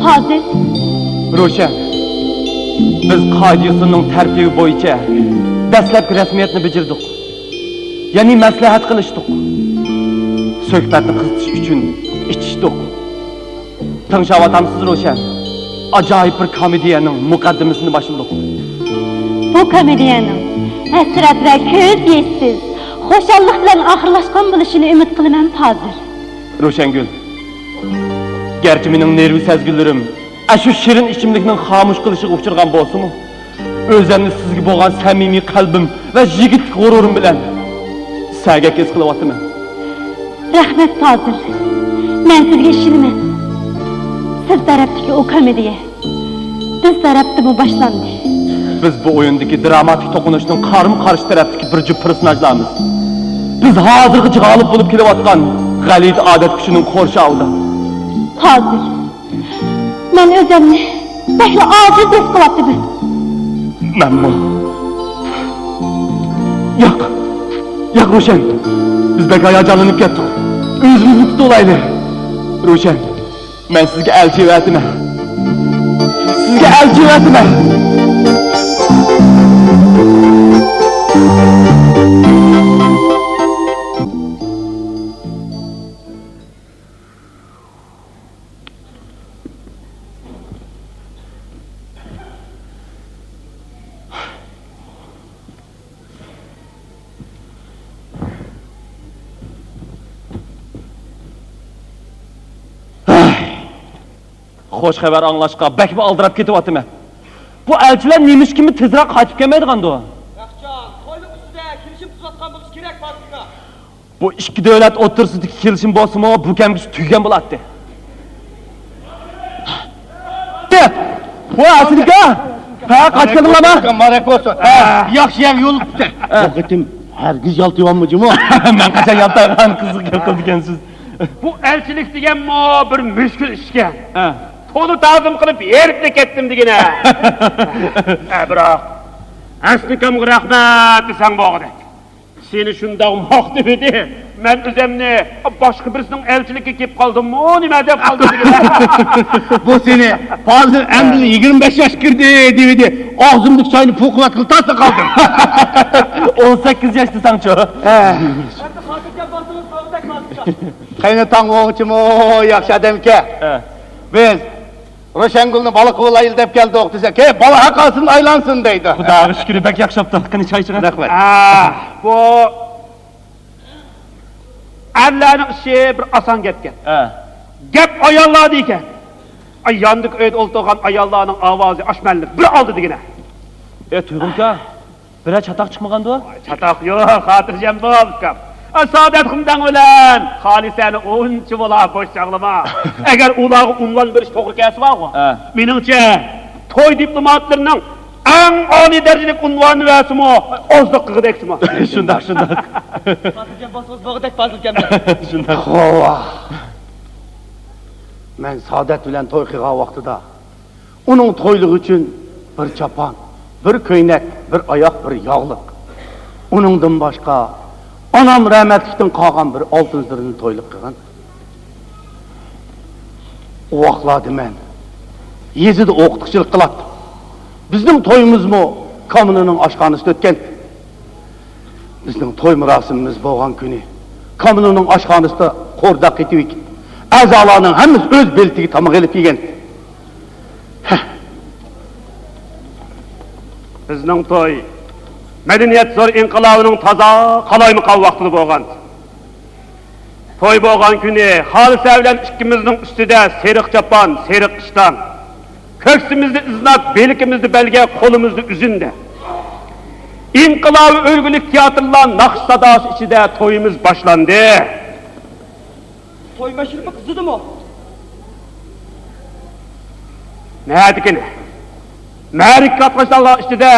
پازىل. روشەن. بىز قائىدە يوسۇننىڭ تەرتىپى بويىچە دەسلەپكى رەسمىيەتنى بېجىردۇق. يەنى مەسلىھەت قىلىشتۇق. سۆھبەتنى قىزىتىش ئۈچۈن ئىچىشتۇق. تىڭشاۋاتامسىز روشەن؟ ئاجايىپ بىر كومېدىيەنىڭ مۇقەددىمىسىنى باشلىدۇق. بۇ كومېدىيەنىڭ ھەسرەت ۋە كۆز يېشىسىز، خۇشاللىق بىلەن ئاخىرلاشقان بولۇشىنى ئۈمىد قىلىمەن، پازىل. روشەنگۈل، گەرچە مېنىڭ نېرۋا سەزگۈلىرىم ئاشۇ شېرىن ئىچىملىكنىڭ خامۇش قىلىشىغا ئۇچرىغان بولسىمۇ، ئۆزۈمنى سىزگە بولغان سەمىمىي قەلبىم ۋە يىگىتلىك غۇرۇرۇم بىلەن سەگەك ھېس قىلىۋاتىمەن. رەھمەت، پازىل. مەن سىزگە ئىشىنىمەن. سىز تەرەپتىكى ئۇ كومېدىيە بىز تەرەپتىمۇ باشلاندى. بىز بۇ ئويۇندىكى دراماتىك توقۇنۇشنىڭ قارىمۇ قارشى تەرەپتىكى بىر جۈپ پېرسوناژلارمىز. بىز ھازىرغىچە غالىب بولۇپ كېلىۋاتقان غەلىتە ئادەت كۈچىنىڭ قورشاۋىدا. پازىل. مەن ئۆزۈمنى بەكلا ئاجىز ھېس قىلاتتىم. مەنمۇ. ياق. ياق، روشەن. بىز بەك ھاياجانلىنىپ كەتتۇق. ئۆزىمىزنى تۇتۇۋالايلى. روشەن، مەن سىزگە ئەلچى ئەۋەتىمەن. سىزگە ئەلچى ئەۋەتىمەن. خوش خەۋەر ئاڭلاشقا بەكمۇ ئالدىراپ كېتىۋاتىمەن. بۇ ئەلچىلەر نېمىشقىمۇ تېزرەك قايتىپ كەلمەيدىغاندۇ؟ ياقچان، تويلۇق ئۈستىدە كېلىشىم تۈزۈۋاتقان بولۇشى كېرەك، پازىل ئاكا. بۇ ئىككى دۆلەت ئوتتۇرىسىدىكى كېلىشىم بولسىمۇ، بۇ كەمگىچە تۈگىگەن بولاتتى. ۋە ئەسلىكا! ھە، قايتىپ كەلدىڭلارمۇ؟ مۇبارەك بولسۇن. ھە. ياخشى يەرگە يولۇقتى. بۇ قېتىم ھەرگىز يالتىيالمىدىم جۇمۇ. مەن قاچان يالتايغان؟ قىزىق گەپ قىلىدىكەنسىز. بۇ ئەلچىلىك دېگەنمۇ بىر مۈشكۈل ئىشكەن. ھە. تولا تازىم قىلىپ ھېرىپلا كەتتىم دېگىنە. ھە، بىراق ئەسلىكامغا رەھمەت دېسەڭ بولغۇدەك. سېنى شۇنداق ماختىۋىدى، مەن ئۆزەمنى باشقا بىرسىنىڭ ئەلچىلىكىگە كېلىپ قالدىممۇ نېمە دەپ قالدىم دېگىنە. بۇ سېنى پازىل ئەمدى يىگىرمە بەش ياش كىردى دېۋىدى، ئاغزىمدىكى چاينى پۇقۇۋەتكىلى تاسلا قالدىم. ئون سەككىز ياش دېسەڭچۇ؟ ھە. قېنى تاڭ بولغۇچىمۇ ياخشى ئادەمكەن. ھە. بىز روشەنگۈلنى بالا قىلىۋالايلى دەپ كەلدۇق دېسەك، ھەي، بالا ھەققاسىدىن ئايلانسۇن دەيدۇ. خۇداغا شۈكرى، بەك ياخشى بوپتۇ. قېنى، چاي ئىچىڭە. رەھمەت. ئا، بۇ ئەرلەرنىڭ ئىشى بىر ئاسان گەپكەن. ھە. گەپ ئاياللاردا ئىكەن. ئاي، ياندىكى ئۆيدە ئولتۇرغان ئاياللارنىڭ ئاۋازى ئاشۇ مەنىدە بىر ئالدى دېگىنە. ئە، تۇيغۇنكا، بىرەر چاتاق چىقمىغاندۇ؟ چاتاق يوق، خاتىرجەم بول، ئۇكام. ئا، سائادەت خۇمدەڭ بىلەن خالىسەنى ئۇنچە بولا بوش چاغلىما. ئەگەر ئۇلارغا ئۇنۋان بېرىش توغرا كەلسە بارغۇ. ھە. مېنىڭچە، توي دىپلوماتلىرىنىڭ ئەڭ ئالىي دەرىجىلىك ئۇنۋانى بەرسىمۇ، ئازلىق قىلغۇدەكسىما. شۇنداق، شۇنداق. خاتىرجەم بولسىڭىز بولغۇدەك، پازىل ئاكام. شۇنداق. توۋا. مەن سائادەت بىلەن توي قىلغان ۋاقتىدا ئۇنىڭ تويلۇقى ئۈچۈن بىر چاپان، بىر كۆينەك، بىر ئاياغ، بىر ياغلىق. ئۇنىڭدىن باشقا ئانام رەھمەتلىكتىن قالغان بىر ئالتۇن زىرنى تويلۇق قىلغان. ئۇ ۋاقىتلاردا مەن يېزىدا ئوقۇتقۇچىلىق قىلاتتىم. بىزنىڭ تويىمىزمۇ كامېرنىڭ ئاشخانىسىدا ئۆتكەن. بىزنىڭ توي مۇراسىمىمىز بولغان كۈنى كامېرنىڭ ئاشخانىسىدا قورداق قېتىۋېتىپ، ئەزالارنىڭ ھەممىسى ئۆز بېلىتىگە تاماق ئېلىپ يېگەن. ھە. بىزنىڭ توي مەدەنىيەت زور ئىنقىلابىنىڭ تازا قالايمىقان ۋاقتىدا بولغان. توي بولغان كۈنى خالىسە بىلەن ئىككىمىزنىڭ ئۈستىدە سېرىق چاپان، سېرىق ئىشتان. كۆكسىمىزدە ئىزناك، بىلىكىمىزدە بەلگە، قولىمىزدا ئۈزۈندە. ئىنقىلابىي ئۈلگىلىك تىياتىرلار ناخشا ساداسى ئىچىدە تويىمىز باشلاندى. توي مەشرىپى قىزىدىمۇ؟ نەدىكىنى؟ مەرىكە قاتناشچىلار ئىچىدە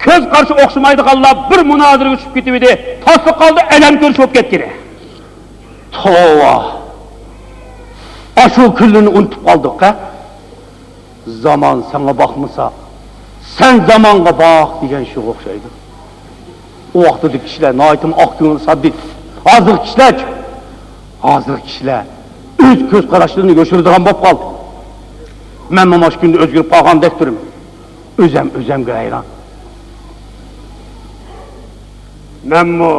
كۆز قارىشى ئوخشىمايدىغانلار بىر مۇنازىرىگە چۈشۈپ كېتىۋىدى. تاسلا قالدى، ئەلەم كۆرۈش بولۇپ كەتكىنى. توۋا! ئاشۇ كۈنلىرىنى ئۇنتۇپ قالدۇق ھە؟ زامان ساڭا باقمىسا، سەن زامانغا باق دېگەن شۇغا ئوخشايدۇ. ئۇ ۋاقتىدا كىشىلەر ناھايىتىمۇ ئاق كۆڭۈل، ساددىي. ھازىرقى كىشىلەرچۇ؟ ھازىرقى كىشىلەر ئۆز كۆز قاراشلىرىنى يوشۇرىدىغان بولۇپ قالدى. مەنمۇ مانا شۇ كۈندە ئۆزگىرىپ قالغاندەك تۇرىمەن. ئۆزەم ئۆزەمگە ھەيران. مەنمۇ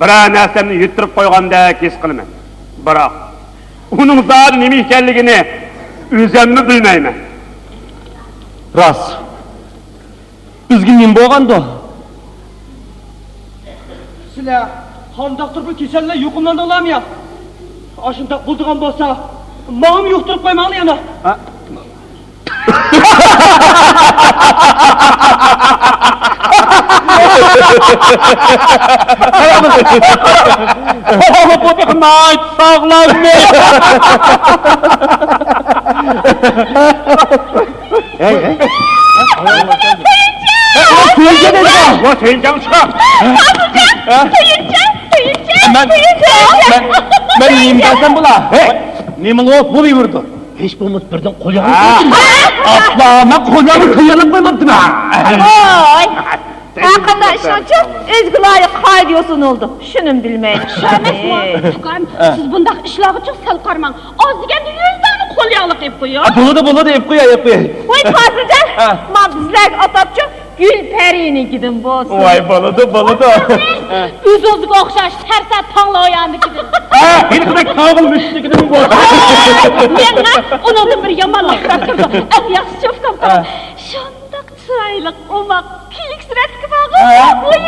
بىرەر نەرسەمنى يىتتۈرۈپ قويغاندەك ھېس قىلىمەن. بىراق، ئۇنىڭ زادى نېمە ئىكەنلىكىنى ئۆزەممۇ بىلمەيمەن. راست. بىزگە نېمە بولغاندۇ؟ سىلەر قانداقتۇر بىر كېسەللەر يۇقۇملاندىڭلارمۇ يا؟ ئاشۇنداق بولىدىغان بولسا، ماڭىمۇ يۇقتۇرۇپ قويماڭلار يەنە. ھە؟ بۇ بېقىم ناھايىتى ساغلاممىش. ھەي، ھەي. سۆيۈنچان! ۋا، سۆيۈنچان چىقار. سۆيۈنچان! سۆيۈنچان! مەن، مەن، مەن نېمە دېسەم بولا؟ ھەي، نېمە بولۇپ بولۇۋېرىدۇ؟ ھېچ بولمىسا بىردىن قول ياغنى ھە! ئاپلا، مەن قول ياغنى تەييارلاپ قويماپتىمەن. ۋاي! ھەرقانداق ئىشنىڭچۇ ئۆزىگە لايىق قائىدە يوسۇنى بولىدۇ. شۇنىمۇ بىلمەيدۇ. شۇ ئەمەسمۇ، ئۇكام، ھە. سىز بۇنداق ئىشلارغىچۇ سەل قارىماڭ. ئاز دېگەندە يۈز دانە قول ياغلىق ئېلىپ قويۇڭ. ھە، بولىدۇ، بولىدۇ، ئېلىپ قوياي، ئېلىپ قوياي. ۋاي، پازىلجان، ھە. مانا بىزلەرگە ئاتاپچۇ گۈلپەرىنىڭكىدىن بولسۇن. ۋاي، بولىدۇ، بولىدۇ. ئۆزىڭىزگە ئوخشاش سەرسان تاڭلا ئوياندىكىدىن. ھە، ھېلىقىدەك تاغىل مۈشۈكنىڭكىدىن بولسۇن. مېڭە ئۇنىڭدىن بىر يامانلىق كېلىپ تۇرىدۇ. ئەپ ياخشىچۇ ئۇكام، قاراڭ. ھە. شۇنداق چىرايلىق، ئوماق، كۈلكىسىرەتلىكى بارغۇ. ھە؟ ۋوي،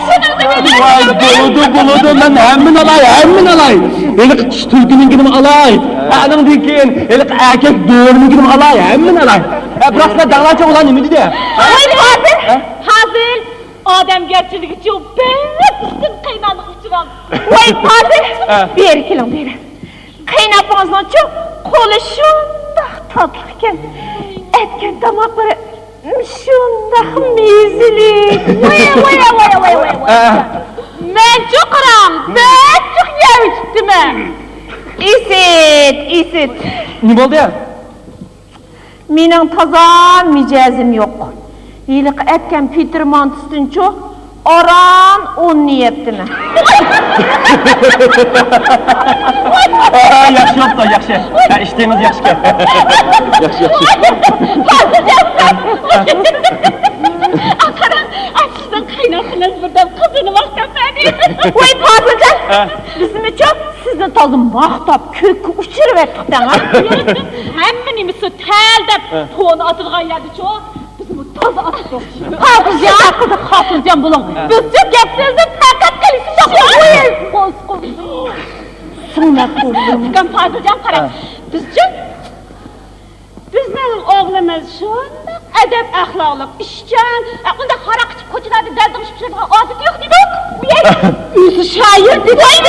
شۇنىڭدىن ۋاي، بولىدۇ، بولىدۇ، مەن ھەممىنى ئالاي، ھەممىنى ئالاي. ھېلىقى چىشى تۈلكىنىڭكىنىمۇ ئالاي. ھە، ئانىڭدىن كېيىن ھېلىقى ئەركەك بۆرىنىڭكىنىمۇ ئالاي، ھەممىنى ئالاي. ھە، بىراق سىلەر دەڭلارچە ئۇلار نېمە دېدى؟ ۋاي، پازىل، ھە؟ پازىل، ئادەمگەرچىلىكىچۇ بەك ئۈستۈن قېيىنئانىغا ئۇچراڭ. ۋاي، پازىل، ھە. بېرى كېلىڭ، بېرى. قېيىنئاپىڭىزنىڭچۇ قولى شۇنداق تاتلىقكەن، ئەتكەن تاماقلىرى شۇنداق مېزىلىك. ۋاي، ۋاي، ۋاي. ئە. مەنچۇ قاراڭ، بەك جىق يەپ ئىچىپتىمەن. ئىسىت، ئىسىت. نېمە بولدى؟ مېنىڭ تازا مىجەزىم يوق. ھېلىقى ئەتكەن پېتىر مانتىسىدىنچۇ ئاران ئوننى يەپتىمەن. ئا، ياخشى بوپتۇ، ياخشى. ھە، ئىشتىنىڭىز ياخشىكەن. ياخشى، ياخشى. پازىلجان! ئا، قاراڭ، ئا، سىزنىڭ قېيىنئاپىڭىز بىردەم قىزىنى ماختاپ بەردى. ۋاي، پازىلجان! ھە. بىزمۇچۇ سىزنى تازا ماختاپ، كۆككە ئۇچۇرۇۋەتتۇق دەڭ، ھە؟ ھەممە نېمىسى تەل دەپ، ھە. پونا ئاتىدىغان يەردىچۇ، بىزمۇ تازا ئاتىدۇق. خاتىرجان! خاتىرجان بولۇڭ. ھە. بىزچۇ گەپ سۆزدىن پەقەت قېلىشىمىز. سۇڭلاپ تۇردۇم. ئۇكام، خاتىرجان قاراڭ. ھە. بىزچۇ بىزنىڭ ئوغلىمىز شۇنداق ئەدەپ-ئەخلاقلىق، ئىشچان، ئۇنداق ھاراق ئىچىپ كوچىلاردا دەلدىڭشىپ يۈرىدىغان ئادىتى يوق دېدۇق. ئۆزى شائىر دېدۇق.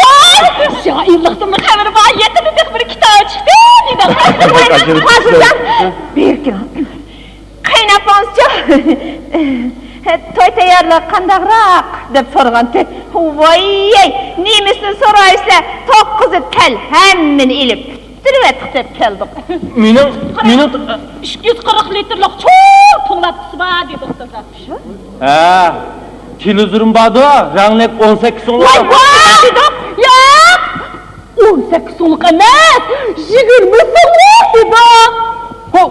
شائىرلىقتىنمۇ خەۋىرى بار، يېقىندا تېخى بىر كىتاب چىقتى دېدۇق. ھازىرجان، بېرى كېلىڭ. قېيىنئاپىڭىزچۇ؟ توي تەييارلىقى قانداقراق؟ دەپ سورىغانتى. ۋاي، نېمىسىنى سورايسىلەر؟ توققۇزى تەل، ھەممىنى ئېلىپ. تۇرۇۋەتتۇق دەپ كەلدۇق. مېنىڭ، مېنىڭ ئىككى يۈز قىرىق لىتىرلىق چوڭ توڭلاپچىسى بار دېدۇق تازا. ھە، تېلېۋىزورۇم باردۇ، رەڭلىك ئون سەككىز سۇڭلۇق. ۋاي، ۋاي دېدۇق. ياق، ئون سەككىز سۇڭلۇق ئەمەس، يىگىرمە سۇڭلۇق دېدۇق. ۋاي،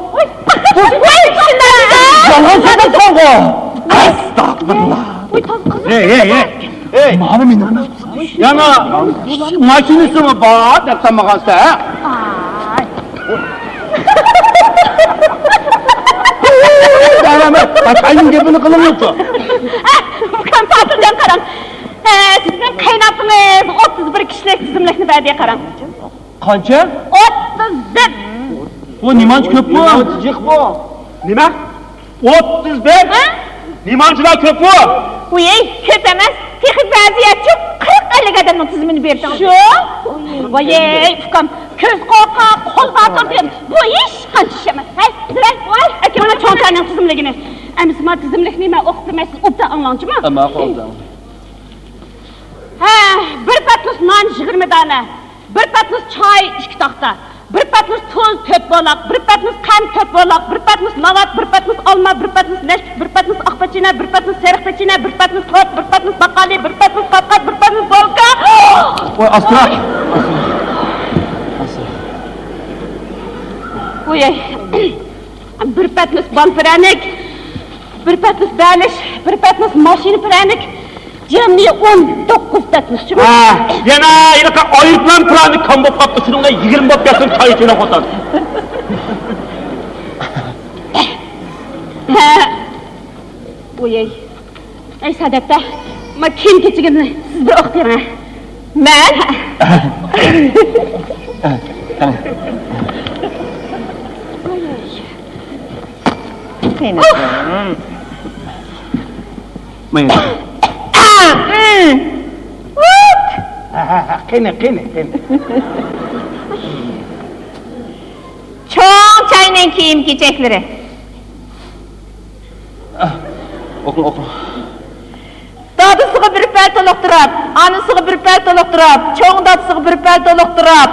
ۋاي، يالغان سۆزلەپسەنغۇ. ئەستەغپۇرۇللا. ۋاي، تازا قىزىق. ھەي، ھەي، ھەي. ئەي. مانا مېنىڭ يەنە ماشىنىسىمۇ بار دەپ سالمىغانسەن، ھە؟ ئاي. دەرەمە، ئاچاينىڭ گېپىنى قىلىڭلارچۇ. ئۇكام، پازىلجان قاراڭ. ھە، سىزنىڭ قېيىنئاپىڭىز ئوتتۇز بىر كىشىلىك تىزىملىكنى بەردى، قاراڭ. قانچە؟ ئوتتۇز بىر. بۇ نېمانچە كۆپ بۇ؟ نېمانچە جىق بۇ؟ نېمە؟ ئوتتۇز بىر؟ ھە؟ نېمانچىلا كۆپ بۇ؟ ۋىي، كۆپ ئەمەس. تېخى بەزى يەرچۇ قىرىق ئەللىك ئادەمنىڭ تىزىمىنى بېرىدىغان. شۇ؟ ۋىي، ئۇكام، كۆز قورقاق، قول باتۇر دېگەن بۇ ھېچقانچە ئىش ئەمەس. ھەي، زېرەك، ۋاي، ئاكا، مانا چوڭ چاينىڭ تىزىملىكىنى. ئەمىسە ما تىزىملىكنى مەن ئوقۇپ بېرىمەن، سىز ئوبدان ئاڭلاڭچىما؟ ھە، ماقۇل، ئوبدان. ھە، بىر پەتنۇس نان يىگىرمە دانە، بىر پەتنۇس چاي ئىككى تاختا، بىر پەتنۇس تۇز تۆت بولاق، بىر پەتنۇس قەنت تۆت بولاق، بىر پەتنۇس ناۋات، بىر پەتنۇس ئالما، بىر پەتنۇس نەشپۈت، بىر پەتنۇس ئاق پېچىنە، بىر پەتنۇس سېرىق پېچىنە، بىر پەتنۇس تورت، بىر پەتنۇس باقالى، بىر پەتنۇس قاپقاز، بىر پەتنۇس بولكا. ۋاي، ئاستا. ئاستا. ۋوي، بىر پەتنۇس بال پىرەنىك، بىر پەتنۇس بەلىش، بىر پەتنۇس ماشىنا پىرەنىك، جەمئىي ئون توققۇز پەتنۇس. ھە، يەنە ھېلىقى ئايروپىلان پىرەنىك كام بولۇپ قاپتۇ، شۇنىڭغا يىگىرمە بولۇپ كەتسۇن، چاي ئىچىۋېلىڭ خوتۇن. ھە. ۋوي. ئەي سادەپتە، ما كىيىم كېچىكىمنى سىز بىر ئوقۇپ بېرىڭ. مەن؟ قېنى. قېنى. مايا. ھە، ھە، ھە، قېنى، قېنى، قېنى. چوڭ چاينىڭ كىيىم كېچەكلىرى. ئوقۇڭ، ئوقۇڭ. دادىسىغا بىر پەل تولۇقتۇرۇپ، ئانىسىغا بىر پەل تولۇقتۇرۇپ، چوڭ دادىسىغا بىر پەل تولۇقتۇرۇپ،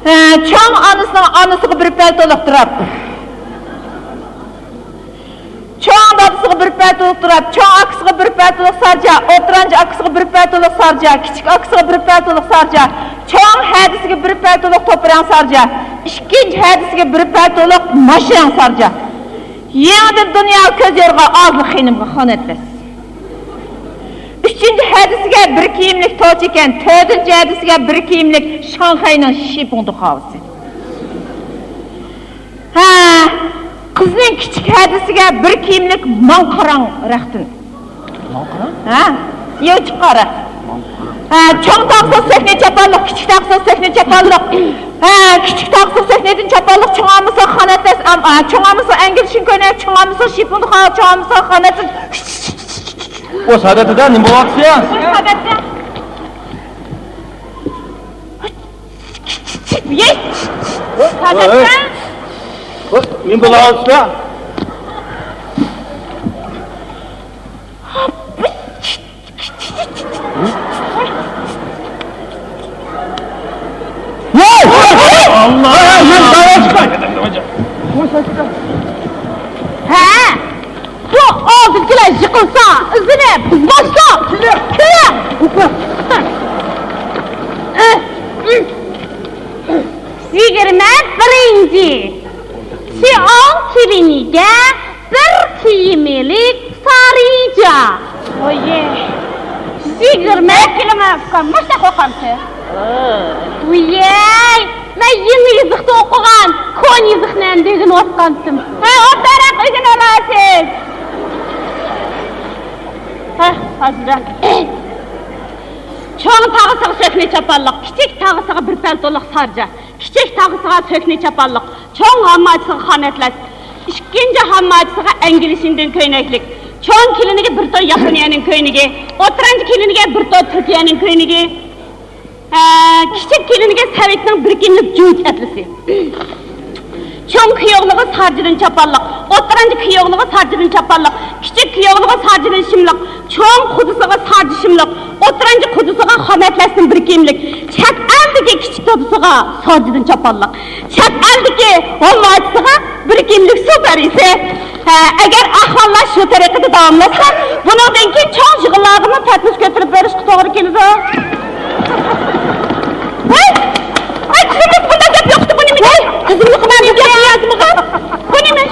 ھە، چوڭ ئانىسىنىڭ ئانىسىغا بىر پەل تولۇقتۇرۇپ، چوڭ دادىسىغا بىر پەل تولۇقتۇرۇپ، چوڭ ئاكىسىغا بىر پەل تولۇق سارجا، ئوتتۇرانچە ئاكىسىغا بىر پەل تولۇق سارجا، كىچىك ئاكىسىغا بىر پەل تولۇق سارجا، چوڭ ھەدىسىگە بىر پەل تولۇق توپىرەڭ سارجا، ئىككىنچى ھەدىسىگە بىر پەل تولۇق ماشىناڭ سارجا. يېڭىدىن دۇنياغا كۆز يورغان ئازلىق خېنىمغا خانەتلەس. ئۈچىنچى ھەدىسىگە بىر كىيىملىك توچىكەن، تۆتىنچى ھەدىسىگە بىر كىيىملىك شاڭخەينىڭ شىپۇڭ دۇخاۋىسى. ھە، قىزنىڭ كىچىك ھەدىسىگە بىر كىيىملىك ماڭقىراڭ رەختىن. ھە؟ يوچۇققا رەخت. ھە، چوڭ تاغىسىغا سۆكنە چاپانلىق، كىچىك تاغىسىغا سۆكنە چاپانلىق. ھە، كىچىك تاغىسىغا سۆكنىدىن چاپانلىق، چوڭ ئامىسىغا خانەتلەس، ئام-، ھە، چوڭ ئامىسىغا ئەنگىلىشىن كۆينەك، چوڭ ئامىسىغا شىپۇن خا-، چوڭ ئامىسىغا خانەتلەس. ئۇ سادەتتە نېمە بولۇۋاتىسىز؟ سادەتتە. نېمە بولۇۋاتىسىز؟ ھە، بۇ ئالدىدىكىلەر يىقىلسا، ئىزىنى بىز باشلاپ كېلە. يىگىرمە بىرىنچى. سىئاڭ كېلىنىگە بىر كىيىملىك سارىجا. ۋويي. يىگىرمە. كېلىڭە، ئۇكام، مۇشۇنداق ئوقامسىز؟ ۋويي. مەن يېڭى يېزىقتا ئوقۇغان، كونا يېزىقنى ئەمدى ئۆگىنىۋاتقانتىم. ھە، ئوبدانراق ئۆگىنىۋالىسىز. ھە، ھازىر. چوڭ تاغىسىغا سۆكنە چاپانلىق، كىچىك تاغىسىغا بىر پەل تولۇق سارجا. كىچىك تاغىسىغا سۆكنە چاپانلىق، چوڭ ھامماچىسىغا خان ئەتلەس، ئىككىنچى ھامماچىسىغا ئەنگلىشىندىن كۆينەكلىك، چوڭ كېلىنىگە بىر تور ياپونىيەنىڭ كۆينىكى، ئوتتۇرانچە كېلىنىگە بىر تور تۈركىيەنىڭ كۆينىكى، ھە، كىچىك كېلىنىگە سەۋەيتنىڭ بىر كىيىملىك جۇۋۇچ ئەتلىسى. چوڭ كۈيئوغلىغا سارجىدىن چاپانلىق، ئوتتۇرانچە كۈيئوغلىغا سارجىدىن چاپانلىق، كىچىك كۈيئوغلىغا سارجىدىن شىملىق، چوڭ قۇدىسىغا سارجا شىملىق، ئوتتۇرانچە قۇدىسىغا خام ئەتلەستىن بىر كىيىملىك، چەت ئەلدىكى كىچىك دادىسىغا سارجىدىن چاپانلىق، چەت ئەلدىكى ھامماچىسىغا بىر كىيىملىك سۇ پەرىسى. ھە، ئەگەر ئەھۋاللار شۇ تەرىقىدە داۋاملاشسا، بۇنىڭدىن كېيىن چوڭ يىغىنلارغىمۇ پەتنۇس كۆتۈرۈپ بېرىشقا توغرا كېلىدۇ. ھەي! ھەي، قىزىمنىڭ بۇنداق گەپ يوقتى، بۇ نېمە؟ ھەي، قىزىمنىڭ بۇنداق گەپ يوقتى، بۇ نېمە؟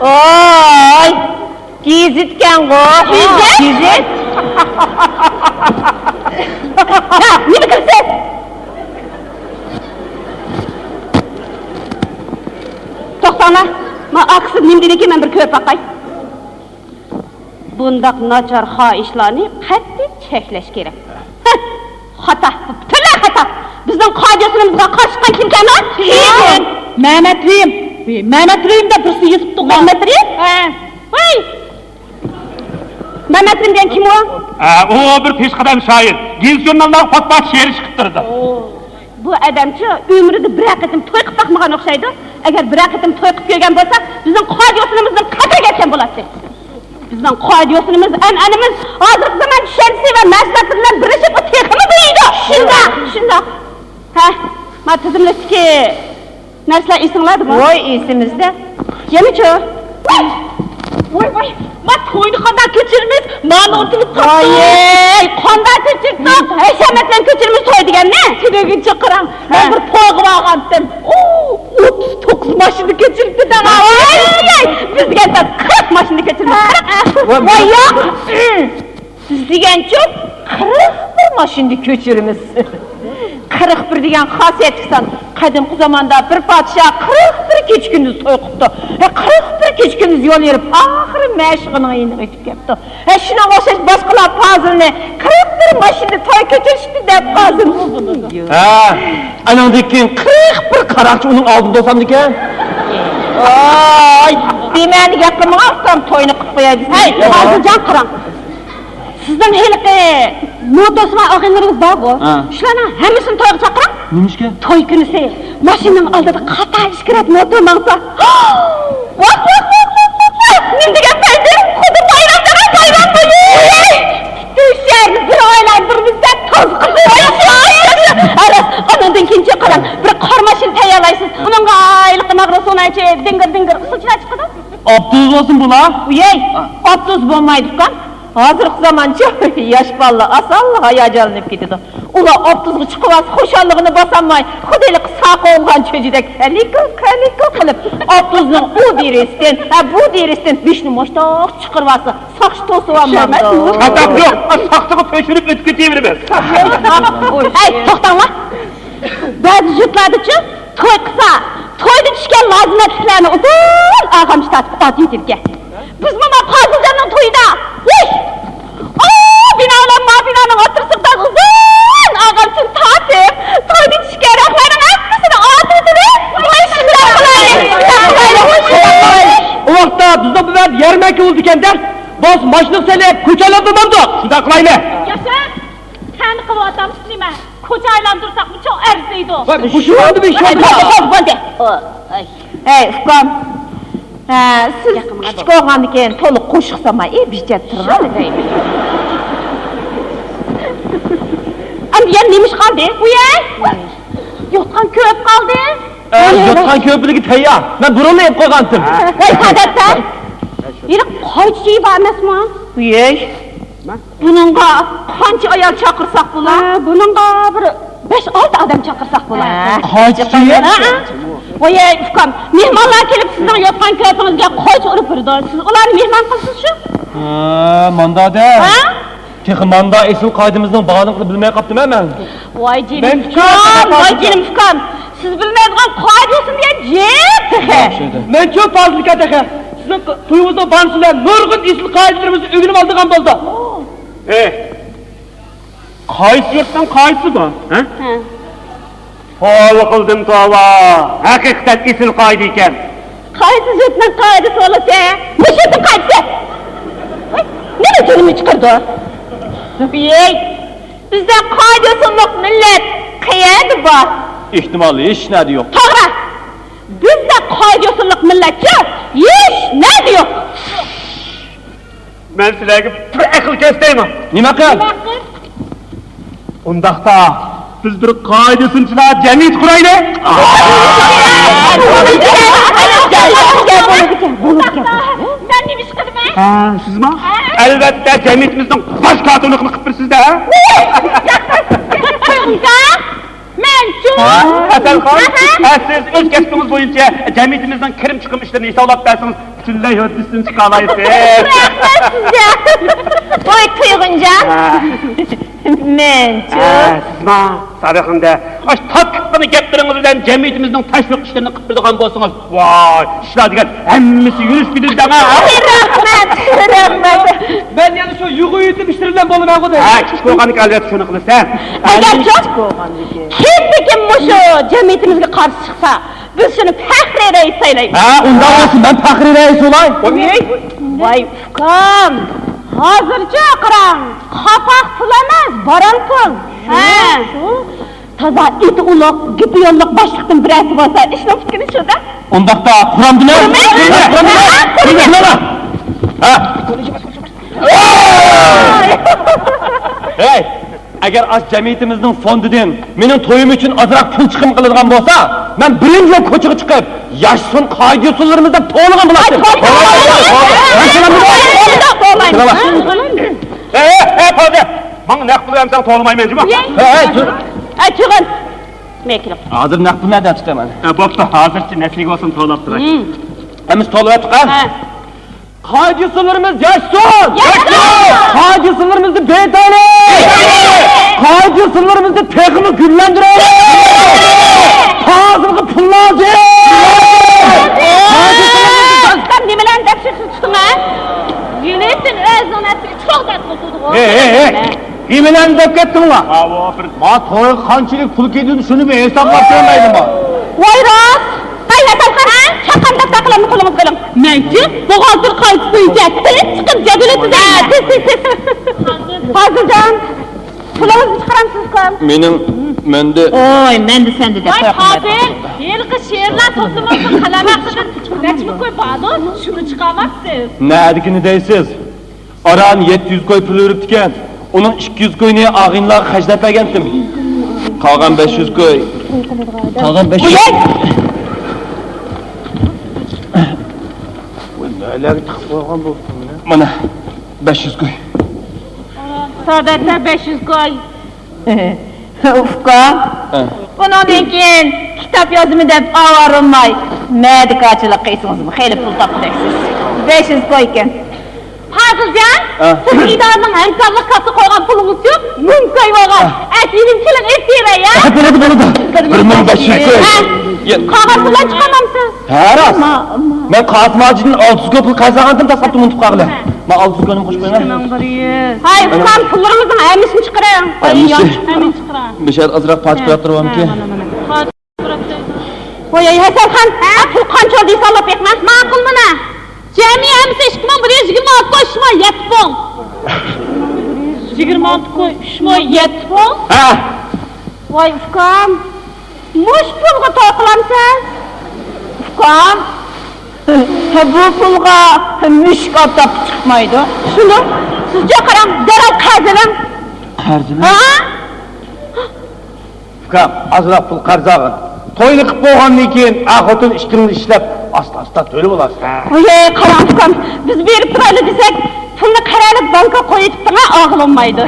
ۋاي! گېزىتكەنغۇ. گېزىت؟ گېزىت؟ ھە، نېمە قىلىسىز؟ توختاڭلار. ما ئاكىسى نېمە دېدىكىن، مەن بىر كۆرۈپ باقاي. بۇنداق ناچار خاھىشلارنى قەتئىي چەكلەش كېرەك. ھە! خاتا، پۈتۈنلەي خاتا. بىزنىڭ قائىدە-يوسۇنىمىزغا قارشى چىققان كىمكەن ئۇ؟ كىم؟ مەمەت رېھىم. مەمەت رېھىم دەپ بىرسى يېزىپتۇ. مەمەت رېھىم؟ ھە. ۋاي! مەمەت رېھىم دېگەن كىم ئۇ؟ ئە، ئۇ بىر پېشقەدەم شائىر. گېزىت-ژۇرناللارغا پات-پات شېئىر چىقىپ تۇرىدۇ. بۇ ئادەمچۇ ئۆمرىدە بىرەر قېتىم توي قىلىپ باقمىغان ئوخشايدۇ. ئەگەر بىرەر قېتىم توي قىلىپ كۆرگەن بولسا، بىزنىڭ قائىدە-يوسۇنىمىزدىن قەتئىي كەتكەن بولاتتى. بىزنىڭ قائىدە-يوسۇنىمىز، ئەنئەنىمىز ھازىرقى زامان چۈشەنچىسى ۋە مەھسۇلاتلىرى بىلەن بىرلىشىپ، ئۇ تېخىمۇ بېيىيدۇ. شۇنداق، شۇنداق. ھە، ما تىزىملىكتىكى نەرسىلەر ئېسىڭلاردىمۇ؟ ۋاي، ئېسىمىزدە. يەنىچۇ؟ ۋاي، ۋاي، ما توينى قانداق كۆچۈرىمىز؟ مانى ئۇنتۇلۇپ قاپتۇ. ۋاي، قانداق كۆچۈرتتۇق؟ ھەشەمەت بىلەن كۆچۈرىمىز توي دېگەننى. تۈنۈگۈن چاقىراڭ، مەن ھە. بىر تويغا بارغانتىم. ئۇ، ئوتتۇز توققۇز ماشىنا كۆچۈرۈپتۇ دەڭا. ۋاي، ۋاي، ۋاي. بىز دېگەن قىرىق ماشىنا كۆچۈرىمىز. قىرىق. ۋاي، ياق. سىز دېگەنچۇ قىرىق بىر ماشىنىدا كۆچۈرىمىز. قىرىق بىر دېگەن خاسىيەتلىك سان. قەدىمكى زاماندا بىر پادىشاھ قىرىق بىر كېچە-كۈندۈز توي قىپتۇ. ھە، قىرىق بىر كېچە-كۈندۈز يول يۈرۈپ، ئاخىرى مەشۇقىنىڭ يېنىغا ئۆتۈپ كەپتۇ. ھە، شۇنىڭغا ئوخشاش باشقىلار پازىلنى قىرىق بىر ماشىنىدا توي كۆچۈرۈشتى دەپ پازىل. ھە، ئانىڭدىن كېيىن قىرىق بىر قاراقچى ئۇنىڭ ئالدىدا توسامدىكەن. ۋاي، دېمەنى گەپ قىلمىغان ئۇكام، توينى قىلىپ قوياي دېسە. ھەي، پازىلجان، قاراڭ. سىزنىڭ ھېلىقى نوتىسىمان ئاغىنىلىرىڭىز بارغۇ؟ ھە. شۇلارنىڭ ھەممىسىنى تويغا چاقىرىڭ. نېمىشقا؟ توي كۈنىسى ماشىنىنىڭ ئالدىدا قاتار ئىككى رەت نوتىلا ماڭسا. ۋاھ، ۋاھ، ۋاھ، ۋاھ، ۋاھ، ۋاھ! نېمە دېگەن پەيزىم؟ خۇددى بايرام دېگەن بايرام بولۇپ. پۈتۈن شەھەرنى بىر ئايلاندۇرىمىز دەپ توزۇق قىلىپ قويۇپسىز. ئانىڭدىن كېيىنچە قاراڭ، بىر قارا ماشىنا تەييارلايسىز. ئۇنىڭغا ھېلىقى ماغرۇسۇناچى دىڭگىر-دىڭگىر ئۇسسۇلچىلار چىقىدۇ. ئاپتوبۇس بولسۇن بۇلار. ئۇيەي، ئاپتوبۇس بولمايدىكەن. ھازىرقى زامانچە ياش بالىلار ئاسانلا ھاياجانلىنىپ كېتىدۇ. ئۇلار ئاپتوبۇسقا چىقىۋالسا، خۇشاللىقىنى باسالماي، خۇددى ھېلىقى ساقا بولغان چۆجىدەك كەلىكۇ، كەلىكۇ قىلىپ، ئاپتوبۇسنىڭ ئۇ دېرىزىسىدىن، ھە، بۇ دېرىزىسىدىن بېشىنى مۇشتاق چىقىرىۋالسا، ساقچى توسۇۋالمامدۇ؟ خاتا يوق، ساقچىغا تۆشۈرۈپ ئۆتۈپ كېتىۋېرىمىز. ئەي، توختاڭلار! بەزى يۇرتلاردىچۇ توي قىلسا، تويدا چۈشكەن لازىمەتلىكلەرنى ئۇزۇن ئارغامچا تارتىپ ئاتىۋېتىدىكەن. بىزمۇ ما پازىلجاننىڭ تويىدا، ۋۇي! ئۇ بىنا بىلەن ما بىنانىڭ ئوتتۇرىسىدا ئۇزۇن ئارغامچىنى تارتىپ، تويدا چۈشكەن رەختلەرنىڭ ھەممىسىنى ئاتىۋېتىمىز. ۋاي، شۇنداق قىلايلى، شۇنداق قىلايلى، شۇنداق قىلايلى. ئۇ ۋاقىتتا بىزنىڭ بۇ يەردە يەرمەنكە بولىدىكەن-دە، بولسا ماشىنا سېلىپ كوچا ئايلاندۇرمامدۇق؟ شۇنداق قىلايلى. ياشا، سەن قىلىۋاتامسىز نېمە؟ كوچا ئايلاندۇرساقمۇ چوڭ ئەرزىيدۇ. ۋاي، مۇشۇ ئورنىدا بىر ئىش بولدى. بولدى، بولدى، بولدى. ھەي، ئۇكام. ھە، سىز كىچىك بولغاندىكىن تولا قوشۇق سامان، ئى، بىچەت تۇرغان. ئەمدى يەنە نېمە ئىش قالدى؟ ئۇيەي، يوتقان كۆپ قالدى. ئە، يوتقان كۆپلۈكى تەييار. مەن بۇرۇنلا يەپ قويغانتىم. ۋاي، سادەتتە. ھېلىقى قايچىچى بار ئەمەسمۇ؟ ئۇيەي. بۇنىڭغا قانچە ئايال چاقىرساق بولا؟ ھە، بۇنىڭغا بىر بەش-ئالتە ئادەم چاقىرساق بولا. ھە. قايچىچى؟ ھە، ھە. ۋاي، ئۇكام، مېھمانلار كېلىپ سىزنىڭ يوتقان كۆپىڭىزگە قايچا ئۇرۇپ بېرىدۇ. سىز ئۇلارنى مېھمان قىلىسىز شۇ؟ ھە، ماندا دە. ھە؟ تېخى ماندا ئېسىل قائىدىمىزنىڭ بارلىقىنى بىلمەي قاپتىمەن مەن. ۋاي جېنىم ئۇكام، ۋاي جېنىم ئۇكام. سىز بىلمەيدىغان قائىدە بولسۇن دېگەن جىق تېخى. مەنچۇ پازىلكا تېخى. سىزنىڭ تويىڭىزنىڭ باھانىسى بىلەن نۇرغۇن ئېسىل قائىدىلىرىمىزنى ئۆگىنىپ ئالىدىغان بولدۇق. ئېھ، قايسى يۇرتنىڭ قائىدىسى بۇ، ھە؟ ھە. توۋا قىلدىم، توۋا. ھەقىقەتەن ئېسىل قائىدە ئىكەن. قايسى يۇرتنىڭ قائىدىسى بولىسى؟ مۇشۇ يۇرتنىڭ قائىدىسى. ۋاي، نېمە جېنىمنى چىقىرىدۇ؟ ۋىي، بىزدە قائىدە-يوسۇنلۇق مىللەت قەيەردە بار؟ ئېھتىمال ھېچ نەدە يوق. توغرا. بىزدە قائىدە-يوسۇنلۇق مىللەتچۇ ھېچ نەدە يوق. مەن سىلەرگە بىر ئەقىل كۆرسىتەيمۇ؟ نېمە ئەقىل؟ نېمە ئەقىل؟ ئۇنداقتا بىز بىر قائىدە-يوسۇنچىلار جەمئىيىتى قۇرايلى. ئۇنداقتا مەن نېمە ئىش قىلىمەن؟ ھە، سىزمۇ؟ ھە. ئەلۋەتتە، جەمئىيىتىمىزنىڭ باش كاتىپلىقىنى قىلىپ بېرىسىز-دە، ھە؟ قويغۇمسا؟ مەنچۇ؟ ھە، ھەسەنخان، ھە، ھە. ھە، سىز ئۆز كەسپىڭىز بويىچە جەمئىيىتىمىزنىڭ كىرىم-چىقىم ئىشلىرىنى ھېسابلاپ بەرسىڭىز، پۈتۈنلەي ھۆددىسىدىن چىقالايسىز. رەھمەت سىزگە. ۋاي، تۇيغۇنجان. ھە. مەنچۇ؟ ھە، سىزما، سارىخاندا، ئاشۇ تاتلىققىنا گەپلىرىڭىز بىلەن جەمئىيىتىمىزنىڭ تەشۋىق ئىشلىرىنى قىلىپ بېرىدىغان بولسىڭىز، ۋاي، ئىشلار دېگەن ھەممىسى يۈرۈشۈپ كېتىدۇ دەڭ، ھە؟ رەھمەت، رەھمەت. مەن يەنە شۇ يۇغۇ يۇتۇم ئىشلىرى بىلەن بولىمەنغۇ دەيمەن. ھە، كىچىك بولغاندا ئەلۋەتتە شۇنى قىلىسەن. ئەگەرچۇ كىمدىكىن مۇشۇ جەمئىيىتىمىزگە قارشى چىقسا، بىز شۇنى پەخرىي رەئىس سايلايمىز. ھە، ئۇنداق بولسا مەن پەخرىي رەئىس بولاي. ۋاي، ۋاي ئۇكام، ھازىرچۇ قاراڭ، قاپاق پۇل ئەمەس، باران پۇل. ھە. شۇ. تازا ئېتى ئۇلۇغ، گېپى يوللۇق باشلىقتىن بىرەرسى بولسا، ئىشنىڭ پۈتكىنى شۇ-دە. ئۇنداقتا قۇرامدىمەن. قۇرىمەن. قۇرىمەن. قۇرىمەن. ھە. ھەي! ئەگەر ئاشۇ جەمئىيىتىمىزنىڭ فوندىدىن مېنىڭ تويۇم ئۈچۈن ئازراق پۇل چىقىم قىلىدىغان بولسا، مەن بىرىنچى بولۇپ كوچىغا چىقىپ، ياشىسۇن قائىدە-يوسۇنلىرىمىز دەپ توۋلىغان بولاتتىم. ھەي، ھەي، ھەي، پازى، ماڭا نەق پۇل بەرمىسەڭ توۋلىمايمەن جۇمۇ. ھەي، ھەي، تۇر. ھەي، چىقىڭ. مەن كېلىپ. ھازىر نەق پۇل نەدە تۇتىمەن؟ ھە، بوپتۇ، ھازىرچە نەسىگە بولسۇن توۋلاپ تۇراي. ھە. ئەمىسە توۋلاپ تۇرقان. ھە. قائىدە-يوسۇنلىرىمىز ياشىسۇن! ياشىسۇن! قائىدە-يوسۇنلىرىمىزنى بېيىتەيلى! بېيىتەيلى! قائىدە-يوسۇنلىرىمىزنى تېخىمۇ گۈللەندۈرەيلى! بېيىتەيلى! قازىمىزغا پۇل لازىم! پۇل لازىم! قائىدە-يوسۇنلىرىمىزنى ياش- سەن نېمىلەرنى دەپ شېخىنى تۇتتۇڭ، ھە؟ يۈنىسىن ئۆزىنىڭ نەپسىگە چوغ دەپ قويدىغۇ. ھەي، ھەي، ھەي! نېمىلەرنى دەپ كەتتىڭلار؟ ئاۋۇ بىر ما تويغا قانچىلىك پۇل كېتىدۇ، شۇنى بىر ھېسابلاپ بېرەلمەيدىما؟ ۋاي راست! ھەي، ھەسەنخان، چاققان دەپتەر قەلەمنى قولىڭىزغا ئېلىڭ. مەنچۇ، بوغالتىر قائىدىسى بويىچە تېز چىقىپ جەدۋەل ئۆتىدۇ. تېز، تېز، تېز. پازىلجان، پۇلىڭىزنى چىقىرامسىز ئۇكام؟ مېنىڭ، مەندە. ئوي، مەندە سەندە دەپ. ۋاي پازىل، ھېلىقى شېئىرلار توپلىمىسىنىڭ قەلەم ھەققىدىن نەچچە مىڭ كوي باردۇ، شۇنى چىقارماپسىز. نەدىكىنى دەيسىز؟ ئاران يەتتە يۈز كوي پۇل بېرىپتىكەن. ئۇنىڭ ئىككى يۈز كوينى ئاغىنىلارغا خەجلەپ بەرگەنتىم. قالغان بەش يۈز كوي. قالغان بەش يۈز. ۋاي، نەلەرگە تىقىپ قويغان بولۇپتۇ مانا. مانا، بەش يۈز كوي. سادەتتە بەش يۈز كوي. ئۇكام، ھە. بۇنىڭدىن كېيىن كىتاب يازىمەن دەپ ئاۋارە بولماي، مەدىكارچىلىق قىلسىڭىزمۇ خېلى پۇل تاپقۇدەكسىز. بەش يۈز كويكەن. پازىلجان، ھە. سىز ئىدارىنىڭ ھەمكارلىق كاسسىغا قويغان پۇلىڭىزچۇ؟ مىڭ كوي بولغان. ھە. ئەتىگىنىم كېلىڭ ئېلىپ بېرەي، ھە؟ ھە، بولىدۇ، بولىدۇ. بىر مىڭ بەش يۈز كوي. ھە. قالغان پۇللارنى چىقارمامسىز؟ ھە، راست. مەن قاسىم ھاجىدىن ئالتە يۈز كوي پۇل قەرز ئالغانتىم، تاسلاپتىمۇ ئۇنتۇپ قالغىلى. مانا ئالتە يۈز كوينى قوشۇپ قويۇڭ. ھاي، ئۇكام، پۇللىرىڭىزنىڭ ھەممىسىنى چىقىرىڭ. ھەممىسى. ھەممىسىنى چىقىرىڭ. بىر شەرت ئازراق پاچىقىراپ تۇرۇۋالامكى. ھە، مانا، مانا. ۋاي، ھەسەنخان، ھە، پۇل قانچە بولدى، ھېسابلاپ بېقىڭ. ماقۇل، مانا. جەمئىي ھەممىسى ئىككى مىڭ بىر يۈز يىگىرمە ئالتە كوي، شۇما يەتتە مىڭ. يىگىرمە ئالتە كوي، شۇما يەتتە مىڭ. ھە. ۋاي، ئۇكام. مۇشۇ پۇلغا توي قىلامسەن؟ ئۇكام، بۇ پۇلغا مۈشۈك ئاپتاپقا چىقمايدۇ. شۇنى سىزچە قاراڭ، دەرھال قەرز ئېلىڭ. قەرز ئېلىڭ؟ ھە؟ ئۇكام، ئازراق پۇل قەرز ئالغىن. توينى قىلىپ بولغاندىن كېيىن ئەر-خوتۇن ئىككىڭلار ئىشلەپ ئاستا-ئاستا تۆلىۋالارسىز. ھە. ۋاي، قاراڭ ئۇكام، بىز بېرىپ تۇرايلى دېسەك، پۇلنى قەرەلىك بانكىغا قويۇۋېتىپتىڭ، ئالغىلى بولمايدۇ.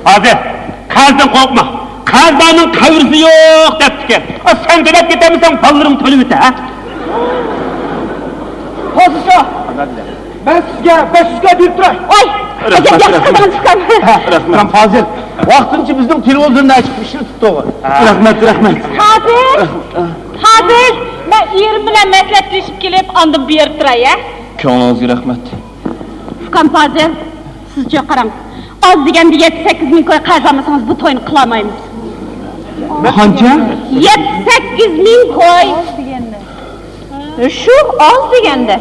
ھازىر قەرزدىن قورقما. قەرزدارنىڭ قەبرىسى يوق دەپتىكەن. ئا، سەن تۆلەپ كېتەلمىسەڭ، بالىلىرىڭ تۆلىۋېتە، ھە؟ پوزىشا! مەن سىزگە بەش يۈز كوي بېرىپ تۇراي. ۋاي! رەھمەت، ئەجەب ياخشى رەھمەت. قىلدىڭىز ئۇكام. رەھمەت. ئۇكام پازىل، ۋاقتىنچە بىزنىڭ تېلېۋىزورنى ئېچىپ ئىشلىتىپ تۇرغۇ. رەھمەت، رەھمەت. پازىل! پازىل! مەن ئېرىم بىلەن مەسلىھەتلىشىپ كېلىپ، ئاندىن بېرىپ تۇراي، ھە؟ كۆڭلىڭىزگە رەھمەت. ئۇكام پازىل، سىزچۇ قاراڭ. ئاز دېگەندە يەتتە سەككىز مىڭ كوي قەرز ئالمىسىڭىز، بۇ توينى قىلالمايمىز. قانچە؟ يەتتە سەككىز مىڭ كوي. شۇ ئاز دېگەندە.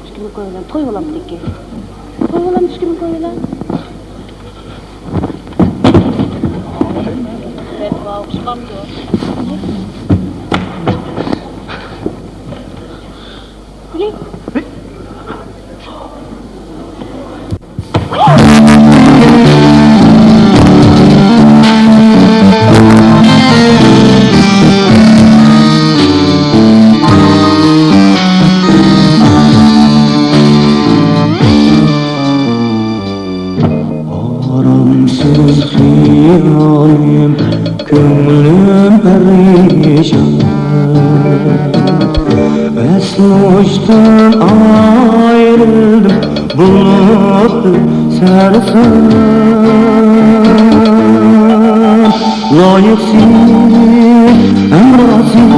ئىككى مىڭ كوي بىلەن توي بولامدىكى؟ توي بولامدۇ ئىككى مىڭ كوي بىلەن؟ ئارامسىز خىيالىم، كۆڭلۈم پەرىشان. ئەسلى ھوشتىن ئايرىلدىم. بۇلۇتتىن سەرسان، لايىقسىز ھەمراھسىز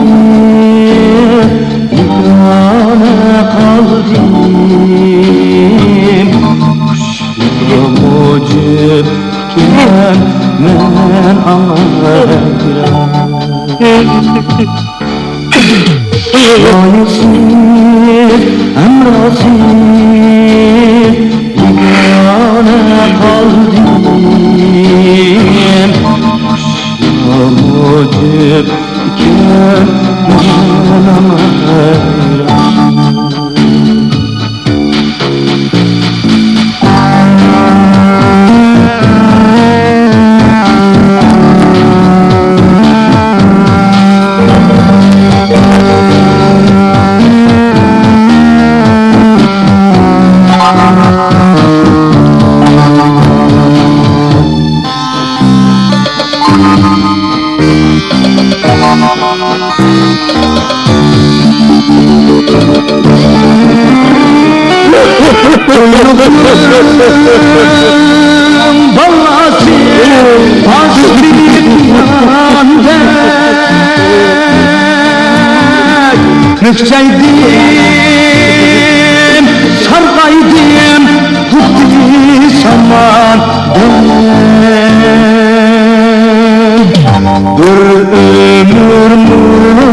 بىگانە قالدىم. قۇشلار مۇجىپ كېلەر، مەن ئاڭا ھەيران. لايىقسىز ھەمراھسىز بىگانە قالدىم. قۇشلار مۇجىپ كېلەر، مەن ئاڭا ھەيران. بالاسى ئاز بىلىپ ياندەك، كۈچەيدىم، سارغايدىم، خۇددى ساماندەك. بىر ئۆمۈر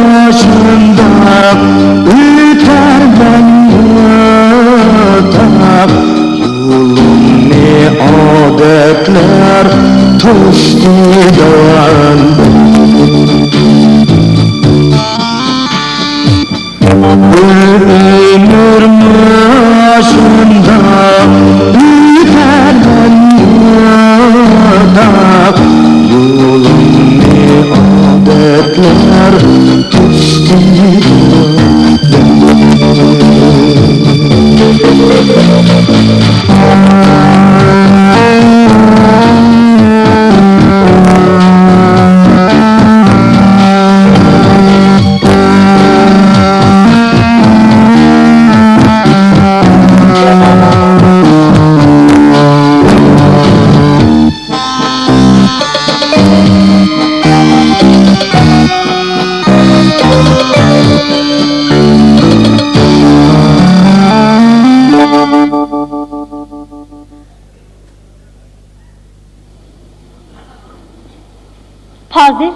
مۇشۇنداق ئۆتەرمەن ياتاق، يولۇمنى ئادەتلەر توستى دەۋەندەك. بىر ئۆمۈر مۇشۇنداق ئۆتەرمەن ياتاق، يولۇمنى ئادەتلەر توستى. پازىل.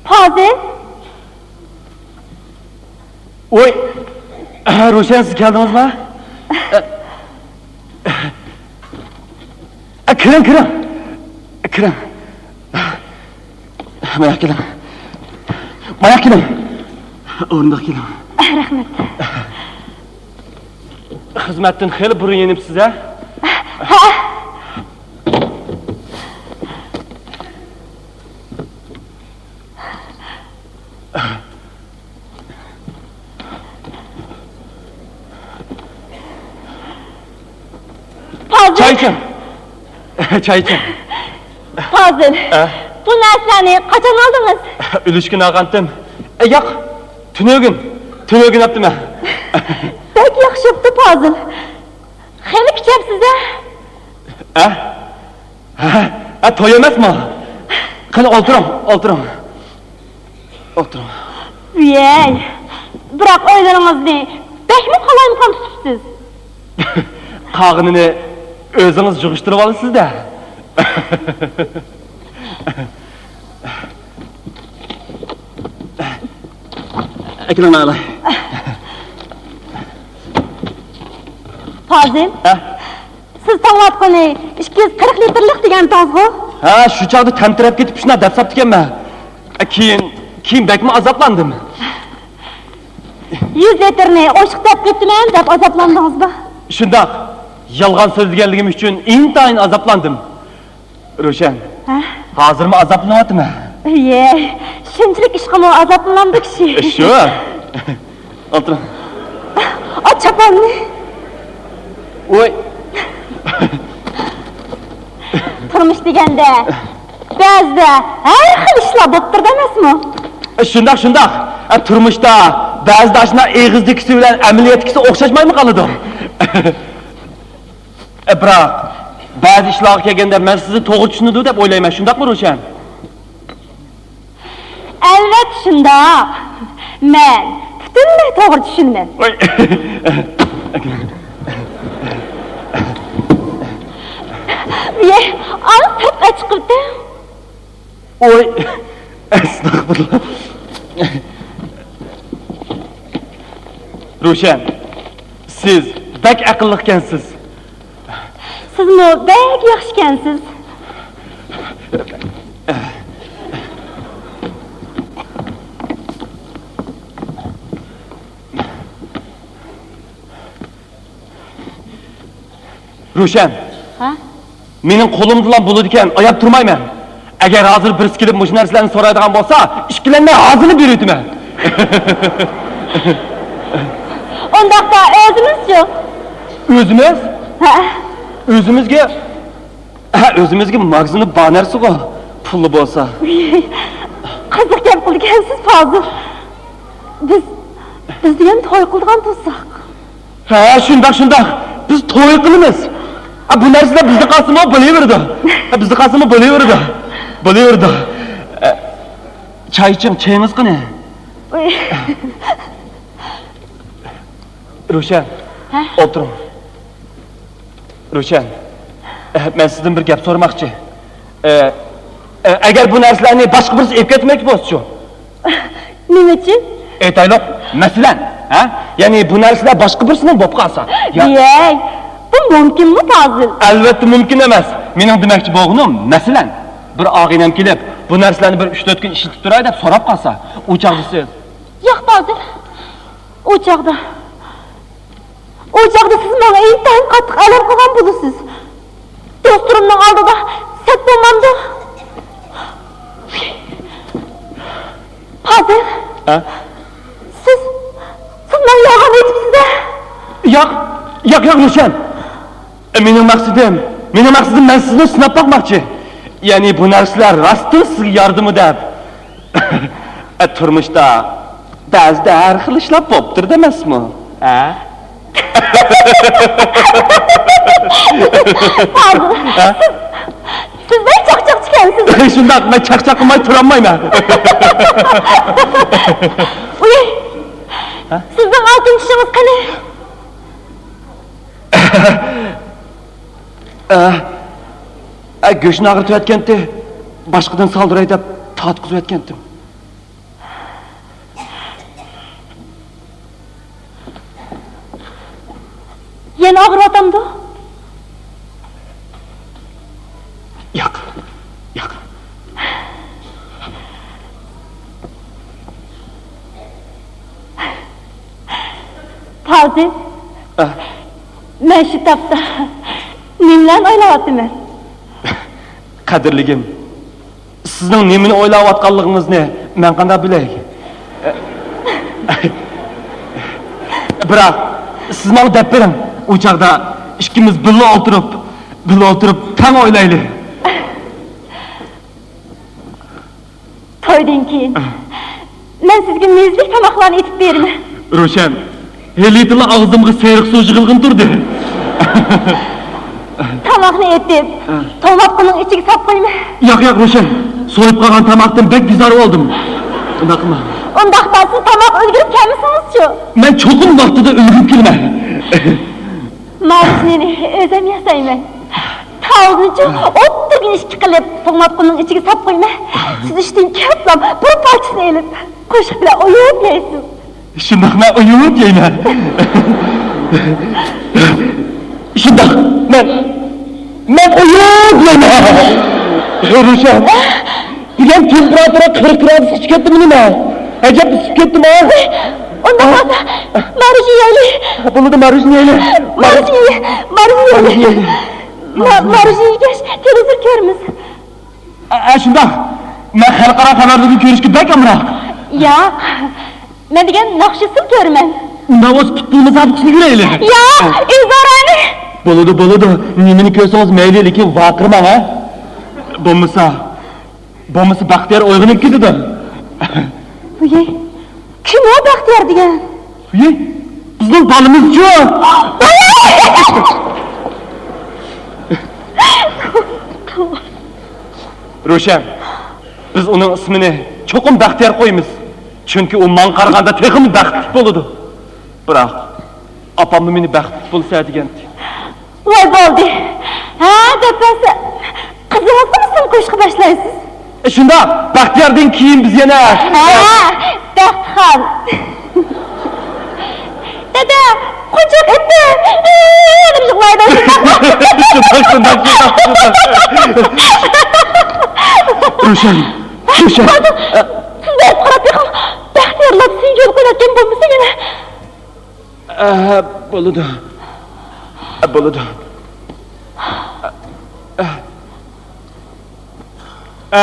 پازىل. ۋوي، روشەن، سىز كەلدىڭىزما؟ ئە، كىرىڭ، كىرىڭ. كىرىڭ. ماياق كېلىڭ. ماياق كېلىڭ. ئورۇندۇق كېلىڭ. رەھمەت. خىزمەتتىن خېلى بۇرۇن يېنىپسىز، ھە؟ ھە. پازىل! چاي ئىچىڭ. چاي ئىچىڭ. پازىل، ئە؟ بۇ نەرسىلەرنى قاچان ئالدىڭىز؟ ئۈلۈشكۈن ئالغانتىم. ئە، ياق، تۈنۈگۈن. تۈنۈگۈن ئاپتىمەن. بەك ياخشى بوپتۇ، پازىل. خېلى كۈچەپسىز-ھە؟ ئە؟ ھە، ھە، توي ئەمەسمۇ؟ قېنى، ئولتۇرۇڭ، ئولتۇرۇڭ. ئولتۇرۇڭ. ۋىيەي، بىراق ئۆيلىرىڭىزنى بەكمۇ قالايمىقان تۇتۇپسىز. قالغىنىنى ئۆزىڭىز يىغىشتۇرۇۋالىسىز-دە. ئەكېلىڭلار ئالاي. پازىل، ھە؟ سىز تاڭلاتقۇنى ئىككى يۈز قىرىق لىتىرلىق دېگەنتىڭىزغۇ؟ ھە، شۇ چاغدا تەمتىرەپ كېتىپ شۇنداق دەپ ساپتىكەنمەن. كېيىن، كېيىن بەكمۇ ئازابلاندىم. يۈز لىتىرنى ئوشۇق دەپ كېتىمەن دەپ ئازابلاندىڭىزمۇ؟ شۇنداق. يالغان سۆزلىگەنلىكىم ئۈچۈن ئىنتايىن ئازابلاندىم. روشەن، ھە؟ ھازىرمۇ ئازابلىنىۋاتىمەن. ئىيە، شۇنچىلىك ئىشقىمۇ ئازابلىنامدۇ كىشى؟ شۇ. ئولتۇرۇڭ. ئا، چاپاننى. ۋوي. تۇرمۇش دېگەندە، بەزىدە ھەر خىل ئىشلار بولۇپ تۇرىدۇ ئەمەسمۇ؟ شۇنداق، شۇنداق. ئە، تۇرمۇشتا بەزىدە ئاشۇنداق ئېغىزدىكىسى بىلەن ئەمەلىيەتتىكىسى ئوخشاشمايمۇ قالىدۇ؟ ئە، بىراق، بەزى ئىشلارغا كەلگەندە، مەن سىزنى توغرا چۈشىنىدۇ دەپ ئويلايمەن. شۇنداقمۇ، روشەن؟ ئەلۋەتتە شۇنداق. مەن پۈتۈنلەي توغرا چۈشىنىمەن. ۋاي. ۋىي، ئاڭ سىرتقا چىقىپتۇ. ۋوي، ئەستەغپۇرۇللا. روشەن، سىز بەك ئەقىللىقكەنسىز. سىزمۇ بەك ياخشىكەنسىز. روشەن. ھە؟ مېنىڭ قولۇمدىلا بولىدىكەن، ئاياپ تۇرمايمەن. ئەگەر ھازىر بىرسى كېلىپ مۇشۇ نەرسىلەرنى سورايدىغان بولسا، ئىككىلەنمەي ھازىرلا بېرىۋېتىمەن. ئۇنداقتا ئۆزىمىزچۇ؟ ئۆزىمىز؟ ھە. ئۆزىمىزگە، ھە، ئۆزىمىزگە ماگىزىنى بار نەرسىغۇ، پۇلى بولسا. قىزىق گەپ قىلىدىكەنسىز، پازىل. بىز، بىز دېگەن توي قىلىدىغان تۇرساق. ھە، شۇنداق، شۇنداق. بىز توي قىلىمىز. ئا، بۇ نەرسىلەر بىزدە قالسىمۇ بولۇۋېرىدۇ. ئا، بىزدە قالسىمۇ بولۇۋېرىدۇ. بولۇۋېرىدۇ. ئە، چاي ئىچىڭ، چېيىڭىز قېنى؟ ئۇي. روشەن، ھە؟ ئولتۇرۇڭ. روشەن، ئە، مەن سىزدىن بىر گەپ سورىماقچى. ئە، ئە، ئەگەر بۇ نەرسىلەرنى باشقا بىرسى ئېلىپ كەتمەكچى بولسىچۇ؟ نېمە ئۈچۈن؟ ئېيتايلۇق، مەسىلەن، ھە؟ يەنى بۇ نەرسىلەر باشقا بىرسىنىڭ بولۇپ قالسا. يا- ۋىي، بۇ مۇمكىنمۇ، پازىل؟ ئەلۋەتتە مۇمكىن ئەمەس. مېنىڭ دېمەكچى بولغىنىم، مەسىلەن، بىر ئاغىنەم كېلىپ، بۇ نەرسىلەرنى بىر ئۈچ-تۆت كۈن ئىشلىتىپ تۇراي دەپ سوراپ قالسا، ئۇ چاغدا سىز. ياق، پازىل. ئۇ چاغدا، ئۇ چاغدا سىز ماڭا ئىنتايىن قاتتىق ئەلەم قىلغان بولىسىز. دوستلىرىمنىڭ ئالدىدا سەت بولمامدۇ؟ پازىل. ھە؟ سىز، سىز ماڭا يالغان ئېيتىپسىز-ە؟ ياق، ياق، ياق، روشەن. مېنىڭ مەقسىتىم، مېنىڭ مەقسىتىم، مەن سىزنى سىناپ باقماقچى. يەنى بۇ نەرسىلەر راستتىن سىزگە يارىدىمۇ دەپ. ئە، تۇرمۇشتا بەزىدە ھەر خىل ئىشلار بوپتۇرىدۇ ئەمەسمۇ؟ ھە؟ پازىل، ھە؟ سىز، سىز بەك چاقچاقچىكەنسىز. شۇنداق، مەن چاقچاق قىلماي تۇرالمايمەن. ئۇي، ھە؟ سىزنىڭ ئالتۇن چىشىڭىز قېنى؟ ئە، ئە، گۆشنى ئاغرىتىۋەتكەنتى، باشقىدىن سالدۇراي دەپ تارتقۇزۇۋەتكەنتىم. يەنە ئاغرىۋاتامدۇ؟ ياق، ياق. پازىل، ئە؟ مەن شۇ تاپتا نېمىلەرنى ئويلاۋاتىمەن؟ قەدىرلىكىم، سىزنىڭ نېمىنى ئويلاۋاتقانلىقىڭىزنى مەن قانداق بىلەي؟ بىراق، سىز ماڭا دەپ بېرىڭ، ئۇ چاغدا ئىككىمىز بىللە ئولتۇرۇپ، بىللە ئولتۇرۇپ تەڭ ئويلايلى. تويدىن كېيىن مەن سىزگە مېزىلىك تاماقلارنى ئېتىپ بېرىمەن. روشەن، ھېلىتىنلا ئاغزىمغا سېرىق سۇ يىغىلغىنى تۇردى. تاماقنى ئېتىپ، توڭلاتقۇنىڭ ئىچىگە ساپ قويمە. ياق، ياق، روشەن، سويۇپ قالغان تاماقتىن بەك بىزار بولدۇم. ئۇنداق قىلما. ئۇنداقتا سىز تاماق ئۈلگۈرۈپ كەلمىسىڭىزچۇ؟ مەن چوقۇم ۋاقتىدا ئۈلگۈرۈپ كېلىمەن. ماروژنىنى ئۆزۈم ياسايمەن. تاۋۇزنىچۇ ئوتتۇرىغا ئىككى قىلىپ، توڭلاتقۇنىڭ ئىچىگە ساپ قويمە. سىز ئىشتىن كېلىپلا بىر پارچىسىنى ئېلىپ، قوشۇق بىلەن ئويۇپ يەيسىز. شۇنداقمۇ؟ ئويۇپ يەيمەن. شۇنداق. مەن، مەن ئويۇپ يەيمەن. روشەن. بۈگۈن تېمپېراتۇرا قىرىق گرادۇسقا چىقىپ كەتتىمۇ نېمە؟ ئەجەب ئىسسىپ كەتتىم-ھە. ئۇنداق بولسا، ماروژنى يەيلى. بولىدۇ، ماروژنى يەيلى. ماروژنى يەيلى. ماروژنى يەيلى. ماروژنى يەيلى. ما-، ماروژنى يېگەچ، تېلېۋىزور كۆرىمىز. ئە، ئە، شۇنداق. مەن خەلقئارا خەۋەرلىرىنى كۆرۈشكە بەك ئامراق. ياق. مەن دېگەن ناخشىسىنى كۆرىمەن. ئۇنداق بولسا پۇتبول مۇسابىقىسىنى كۆرەيلى. ياق، ئىزارەنى. بولىدۇ، بولىدۇ. نېمىنى كۆرسىڭىز مەيلى، لېكىن ۋارقىرىماڭ، ھە؟ بولمىسا، بولمىسا بەختىيار ئويغىنىپ كېتىدۇ. ئۇي، كىم ئۇ بەختىيار دېگەن؟ ئۇي، بىزنىڭ بالىمىزچۇ؟ روشەن، بىز ئۇنىڭ ئىسمىنى چوقۇم بەختىيار قويىمىز. چۈنكى ئۇ ماڭا قارىغاندا تېخىمۇ بەختلىك بولىدۇ. بىراق، ئاپاممۇ مېنى بەختلىك بولسا دېگەنتى. ۋاي بولدى. ھە دەپ بەرسە، قىزىڭىزغىمۇ ئىسىم قويۇشقا باشلايسىز. ئە، شۇنداق، بەختىياردىن كېيىن بىز يەنە. ھە، بەختخان. دادا، قونچاق ئېتىپ، ئېلىپ يىغلايدۇ. شۇنداق، شۇنداق، شۇنداق، شۇنداق. روشەن، روشەن. بەرىپ قاراپ بېقىڭ. بەختىيارلار سىزنى يول قويۇۋەتكەن بولمىسا يەنە. ئە، بولىدۇ. ئە، بولىدۇ. ئە، ئە،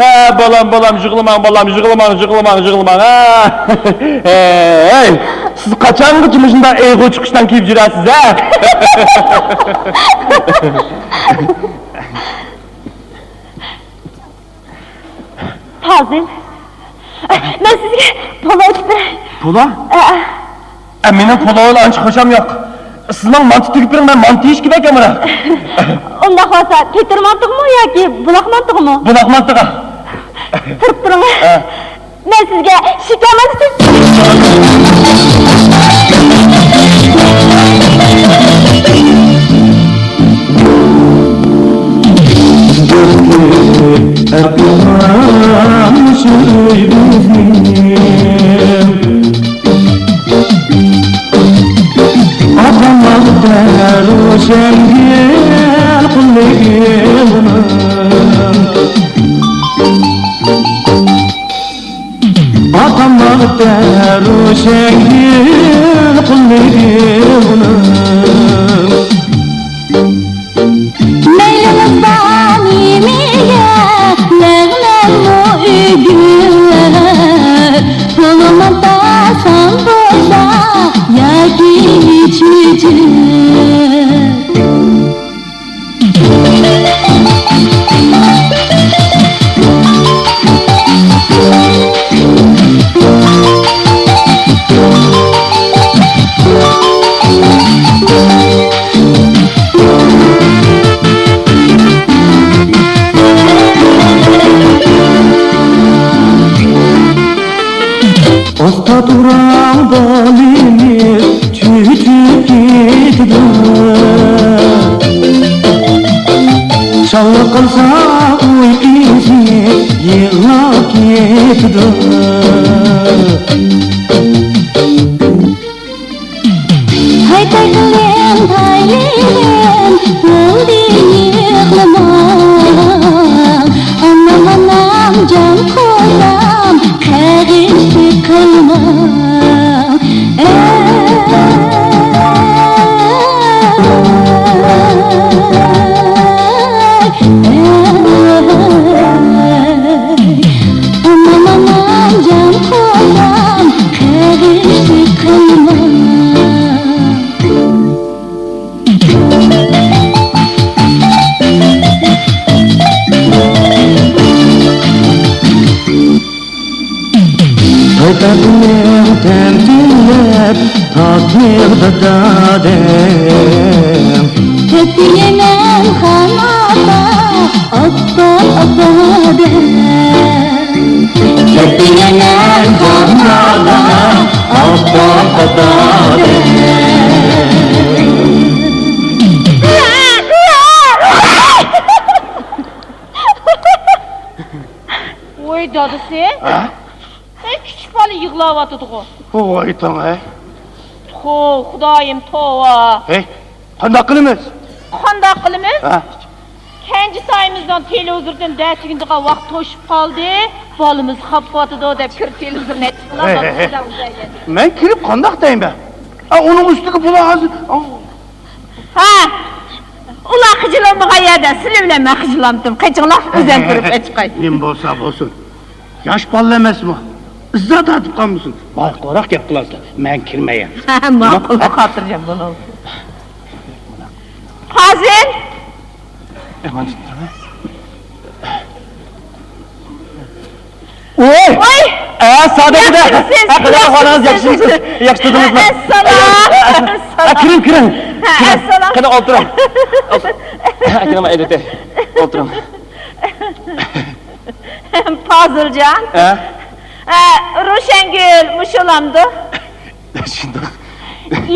ئە، بالام، بالام، يىغلىماڭ، بالام، يىغلىماڭ، يىغلىماڭ، يىغلىماڭ، ھە. ھەي، سىز قاچانغىچە مۇشۇنداق ئېغىر چىقىشتان كېيىپ يۈرەسىز، ھە؟ پازىل، مەن سىزگە پولۇ ئېتىپ بېرەي. پولۇ؟ ئە، ئە. ئە، مېنىڭ پولۇغا ئانچە خۇشام يوق. سىزنىڭ مانتا تۈگۈپ بېرىڭ، مەن مانتا يېيىشكە بەك ئامراق. ئۇنداق بولسا، تېتىر مانتىغىمۇ ياكى بۇلاق مانتىغىمۇ؟ بۇلاق مانتىغا. تۇرۇپ تۇرۇڭ. ئە. مەن سىزگە شېكەر مانتىسى. ئەقىلغا مۇشۇ ئۆي بىزنىڭ. ئاتالماقتا روشەنگۈل قۇللۇقىنى. ئاتالماقتا روشەنگۈل قۇللۇقىنى. مەيلىڭىز بار نېمىگە، لەغمەنمۇ ئۆگۈن، پۇلىمۇ تاسام بولسا ياكى چۈجۈن. ئاستا تۇراڭ بالىمىز، چۆچۈپ كېتىدۇ. چاغلىق قالسا ئۇيقۇسى يىغلاپ كېتىدۇ. ھاي تايقىلىم، تايلىلىم، بولدى يىغلىماڭ. ئانام، ئانام، جان قوزام، قەغىشى قىلماڭ. ئەي، ئەي، ئانام، ئانام، جان قوزام، قەغىشى قىلماڭ. توي تارتىمەن تەمكىنلەپ، تاتلىق دادادەم. تۆت يېمەن خان ئاتا، ئاپا، ئاپا دەم. تۆت يېمەن خان ئاتا، ئاپا، ئاپا دەم. ۋوي دادىسى. ھە؟ ئەي، كىچىك بالا يىغلاۋاتىدىغۇ. ۋاي تاڭ ئەي. توۋا، خۇدايىم، توۋا. ھەي، قانداق قىلىمىز؟ قانداق قىلىمىز؟ ھە؟ كەنجى سايىمىزنىڭ تېلېۋىزوردىن دەتىگىنىدىغان ۋاقىت توشۇپ قالدى. بالىمىز خاپا قىلىۋاتىدۇ دەپ كىرىپ تېلېۋىزورنى ئېچىپ قالغان. ھەي، ھەي، ھەي. مەن كىرىپ قانداق دەيمەن؟ ئا، ئۇنىڭ ئۈستىگە بۇلار ھازىر. ھە، ئۇلار خىجىللانمىغان يەردە سىلى بىلەن مەن خىجىللانمىدىم. قېچىڭلار، ئۆزۈم كىرىپ ئېچىقاي. نېمە بولسا بولسۇن. ياش بالىلار ئەمەسمۇ؟ ئىززەت تارتىپ قالمىسۇن. بايقىراق گەپ قىلاسىلەر. مەن كىرمەي. ھە، ماقۇل، خاتىرجەم بولۇڭ. قازىم! ئەمانەت تۇرۇڭ. ۋوي! ۋوي! ئە، ھە، سادەكىدە. ياخشىمسىز؟ ھە، قېنى، ئەھۋالىڭىز ياخشىمسىز؟ ياخشى تۇردىڭىزمۇ؟ ئەسسالام. ھە، كىرىڭ، كىرىڭ. ھە، كىرىڭ. ئەسسالام. قېنى، ئولتۇرۇڭ. ئولتۇر. ئاكىنىڭ ئەيلىتەي. ئولتۇرۇڭ. پازىلجان. ھە؟ ھە، روشەنگۈل مۇشۇلامدۇ؟ شۇنداق.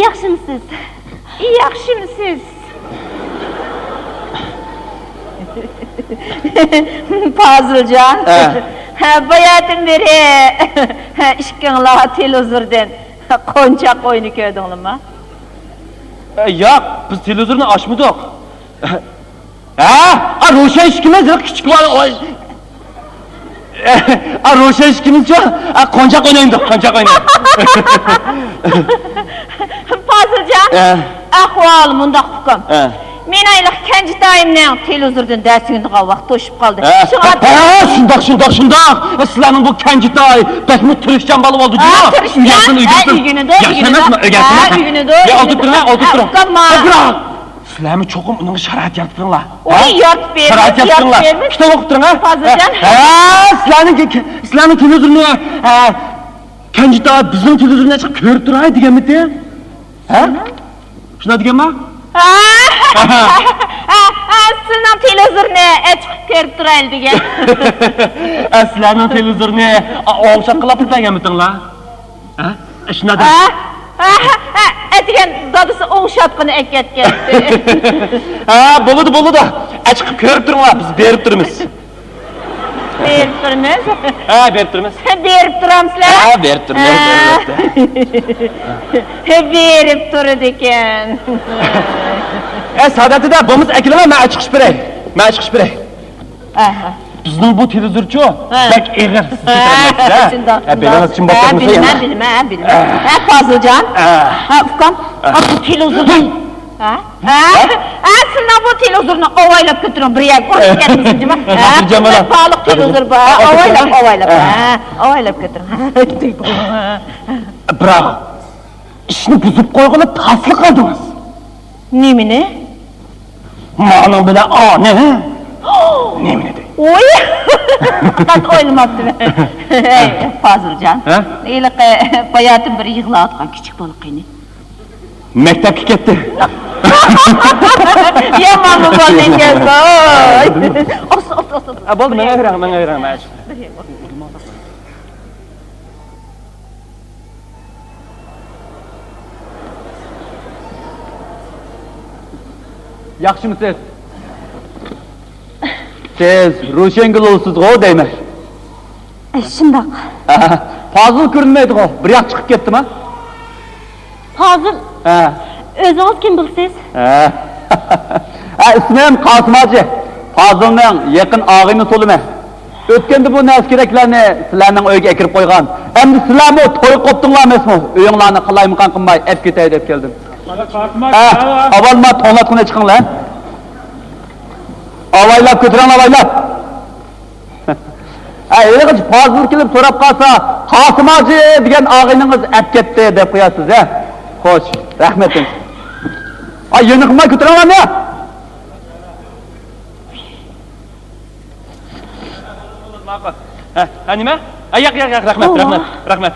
ياخشىمسىز؟ ياخشىمسىز؟ پازىلجان. ھە. ھە، باياتىن بېرى ئىككىڭلار تېلېۋىزوردىن قونچاق ئويۇنى كۆردۈڭلارمۇ؟ ياق، بىز تېلېۋىزورنى ئاچمىدۇق. ھە؟ ئا، روشەن ئىشىكىمىز، كىچىك بالا، ئوي. ئا، روشەن ئىشىكىمىزچۇ؟ ئا، قونچاق ئوينايمىز، قونچاق ئوينايمىز. پازىلجان، ھە. ئەھۋال مۇنداق ئۇكام. ھە. مېنىڭ ھېلىقى كەنجىتايىمنىڭ تېلېۋىزوردىن دەرس ئۆگىنىدىغان ۋاقتى توشۇپ قالدى. ھە. شۇڭا ھە، شۇنداق، شۇنداق، شۇنداق. سىلەرنىڭ بۇ كەنجىتاي بەكمۇ تىرىشچان بالا بولدى، ھە، جۇمۇ. تىرىشچان. ئۆگەنسۇن، ھە، ئۆگەنسۇن. ئۆگىنىدۇ، ياخشى ئۆگىنىدۇ. ئەمەسمۇ؟ ھە، ئۆگەنسۇن. ئۆگىنىدۇ، يا، ئولتۇرۇپ ئۆگىنىدۇ. تۇرۇڭ، ھە، ئولتۇرۇپ ھە، تۇرۇڭ. ئۇكام، ما. ئولتۇرۇڭ. سىلەرمۇ چوقۇم ئۇنىڭغا شارائىت يارىتىپ بېرىڭلار. ۋاي، يارىتىپ بېرىمىز، شارائىت يارىتىپ يارىتىپ بېرىمىز. كىتاب ئوقۇپ تۇرۇڭ، ھە؟ پازىلجان. ھە، سىلەرنىڭ، سىلەرنىڭ تېلېۋىزورنى، ھە، كەنجىتاي بىزنىڭ تېلېۋىزورنى ئېچىپ كۆرۈپ تۇراي دېگەنمىدى؟ ھە؟ شۇنداق دېگەنما؟ ھە، ھە، ھە، سىلەرنىڭ تېلېۋىزورنى ئېچىپ كۆرۈپ تۇرايلى دېگەن. ھە، سىلەرنىڭ تېلېۋىزورنى، ئا، ئوڭشاتقىلاپ بەرگەنمىدىڭلار؟ ھە؟ شۇنداق دە. ھە، ھە، ھە، ھە، ئەتىگەن دادىسى ئوڭشاتقىنى ئەكەتكەن. ھە، بولىدۇ، بولىدۇ. ئەچىقىپ كۆرۈپ تۇرۇڭلار، بىز بېرىپ تۇرىمىز. بېرىپ تۇرىمىز. ھە، بېرىپ تۇرىمىز. بېرىپ تۇرامسىلەر؟ ھە، بېرىپ تۇرىمىز، ھە. ئەلۋەتتە. بېرىپ تۇرىدىكەن. ئە، سادەتىدە بولمىسا ئەكېلىڭلار، مەن ئەچىقىش بېرەي. مەن ئەچىقىش بېرەي. ئەھە. بىزنىڭ بۇ تېلېۋىزورچۇ ھە. بەك ئېغىر، سىز ھە، كۆتۈرەلمەيسىز، ھە؟ شۇنداق، ھە، شۇنداق. بېلىڭىز چىم ھە، بولۇپ كەتمىسە بىلىمەن، يەنە. بىلىمەن، ھە، بىلىمەن. ھە. ھە، پازىلجان. ھە. ھە، ئۇكام. ھە. ھە، بۇ تېلېۋىزورنى. ھە؟ ھە؟ ھە، سىلەر بۇ تېلېۋىزورنى ئاۋايلاپ كۆتۈرۈڭ، بىر يەرگە ئۇرۇپ كەتمىسۇن، جۇما. ھە، ھە، بىر پالىق تېلېۋىزور بار. ھە، ئاۋايلاپ، ئاۋايلاپ. ھە. ھە، ئاۋايلاپ كۆتۈرۈڭ. بىراق، ئىشنى بۇزۇپ قويغىلى تاسلا قالدىڭىز. نېمىنى؟ مانىڭ بىلەن ئانى. نېمىنى دەي؟ ۋوي! پەقەت ئويلىماپتىمەن. ھەي، پازىلجان. ھە؟ ھېلىقى باياتىن بىر يىغلاۋاتقان كىچىك بالا قېنى؟ مەكتەپكە كەتتى. يامانمۇ بالىنىڭ گەپى. ئوس، ئوس، ئوس، ئوس. ھە، بولدى، ماڭا بېرىڭ، ماڭا بېرىڭ، مانا شۇ. ياخشىمۇسىز؟ سىز روشەنگۈل ئۇلىسىزغۇ دەيمەن. شۇنداق. ھە، پازىل كۆرۈنمەيدىغۇ، بىر ياق چىقىپ كەتتىما؟ پازىل؟ ھە. ئۆزىڭىز كىم بولىسىز؟ ھە. ھە، ئىسمىم قاسىم ھاجى. پازىلنىڭ يېقىن ئاغىنىسى بولىمەن. ئۆتكەندە بۇ نەرسە-كېرەكلەرنى سىلەرنىڭ ئۆيگە ئەكىرىپ قويغان. ئەمدى سىلەرمۇ توي قوپتۇڭلار ئەمەسمۇ؟ ئۆيۈڭلارنى قالايمىقان قىلماي ئەپ كېتەي دەپ كەلدىم. ھە، ئاۋۋال ما توڭلاتقۇنى چىقىڭلار. ئاۋايلاپ كۆتۈرۈڭ، ئاۋايلاپ. ھە، ھېلىقى پازىل كېلىپ سوراپ قالسا، قاسىم ھاجى دېگەن ئاغىنىڭىز ئەپ كەتتى دەپ قويارسىز، ھە. خوش، رەھمەت. ھە، يېنىقماي كۆتۈرۈڭلارنى. ماقۇل. ھە، ھە، نېمە؟ ھە، ياق، ياق، ياق، رەھمەت، رەھمەت، رەھمەت.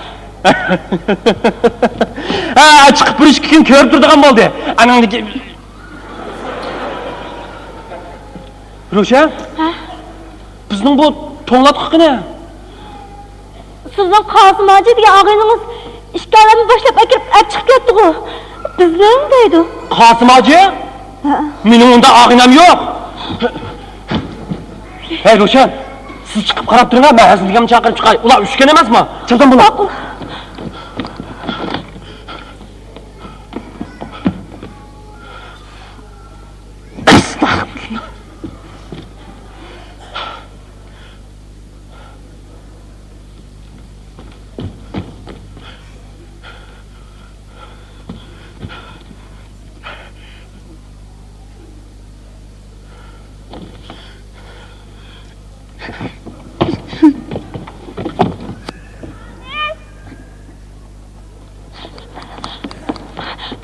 ھە، چىقىپ بىر ئىككى كۈن كۆرۈپ تۇرىدىغان بولدى. ئانىڭدىكى روشەن؟ ھە؟ بىزنىڭ بۇ توڭلاتقۇ قېنى؟ سىزنىڭ قاسىم ھاجى دېگەن ئاغىنىڭىز ئىككىيلەننى باشلاپ ئەكىرىپ ئەپ چىقىپ كەتتىغۇ. بىزنىڭ دەيدۇ. قاسىم ھاجى؟ ھە. مېنىڭ ئۇنداق ئاغىنەم يوق. ھەي، روشەن، سىز چىقىپ قاراپ تۇرۇڭ، مەن ھەسەن دېگەننى چاقىرىپ چىقاي. ئۇلار ئۈچكەن ئەمەسمۇ؟ چىقسام بۇنى. ماقۇل.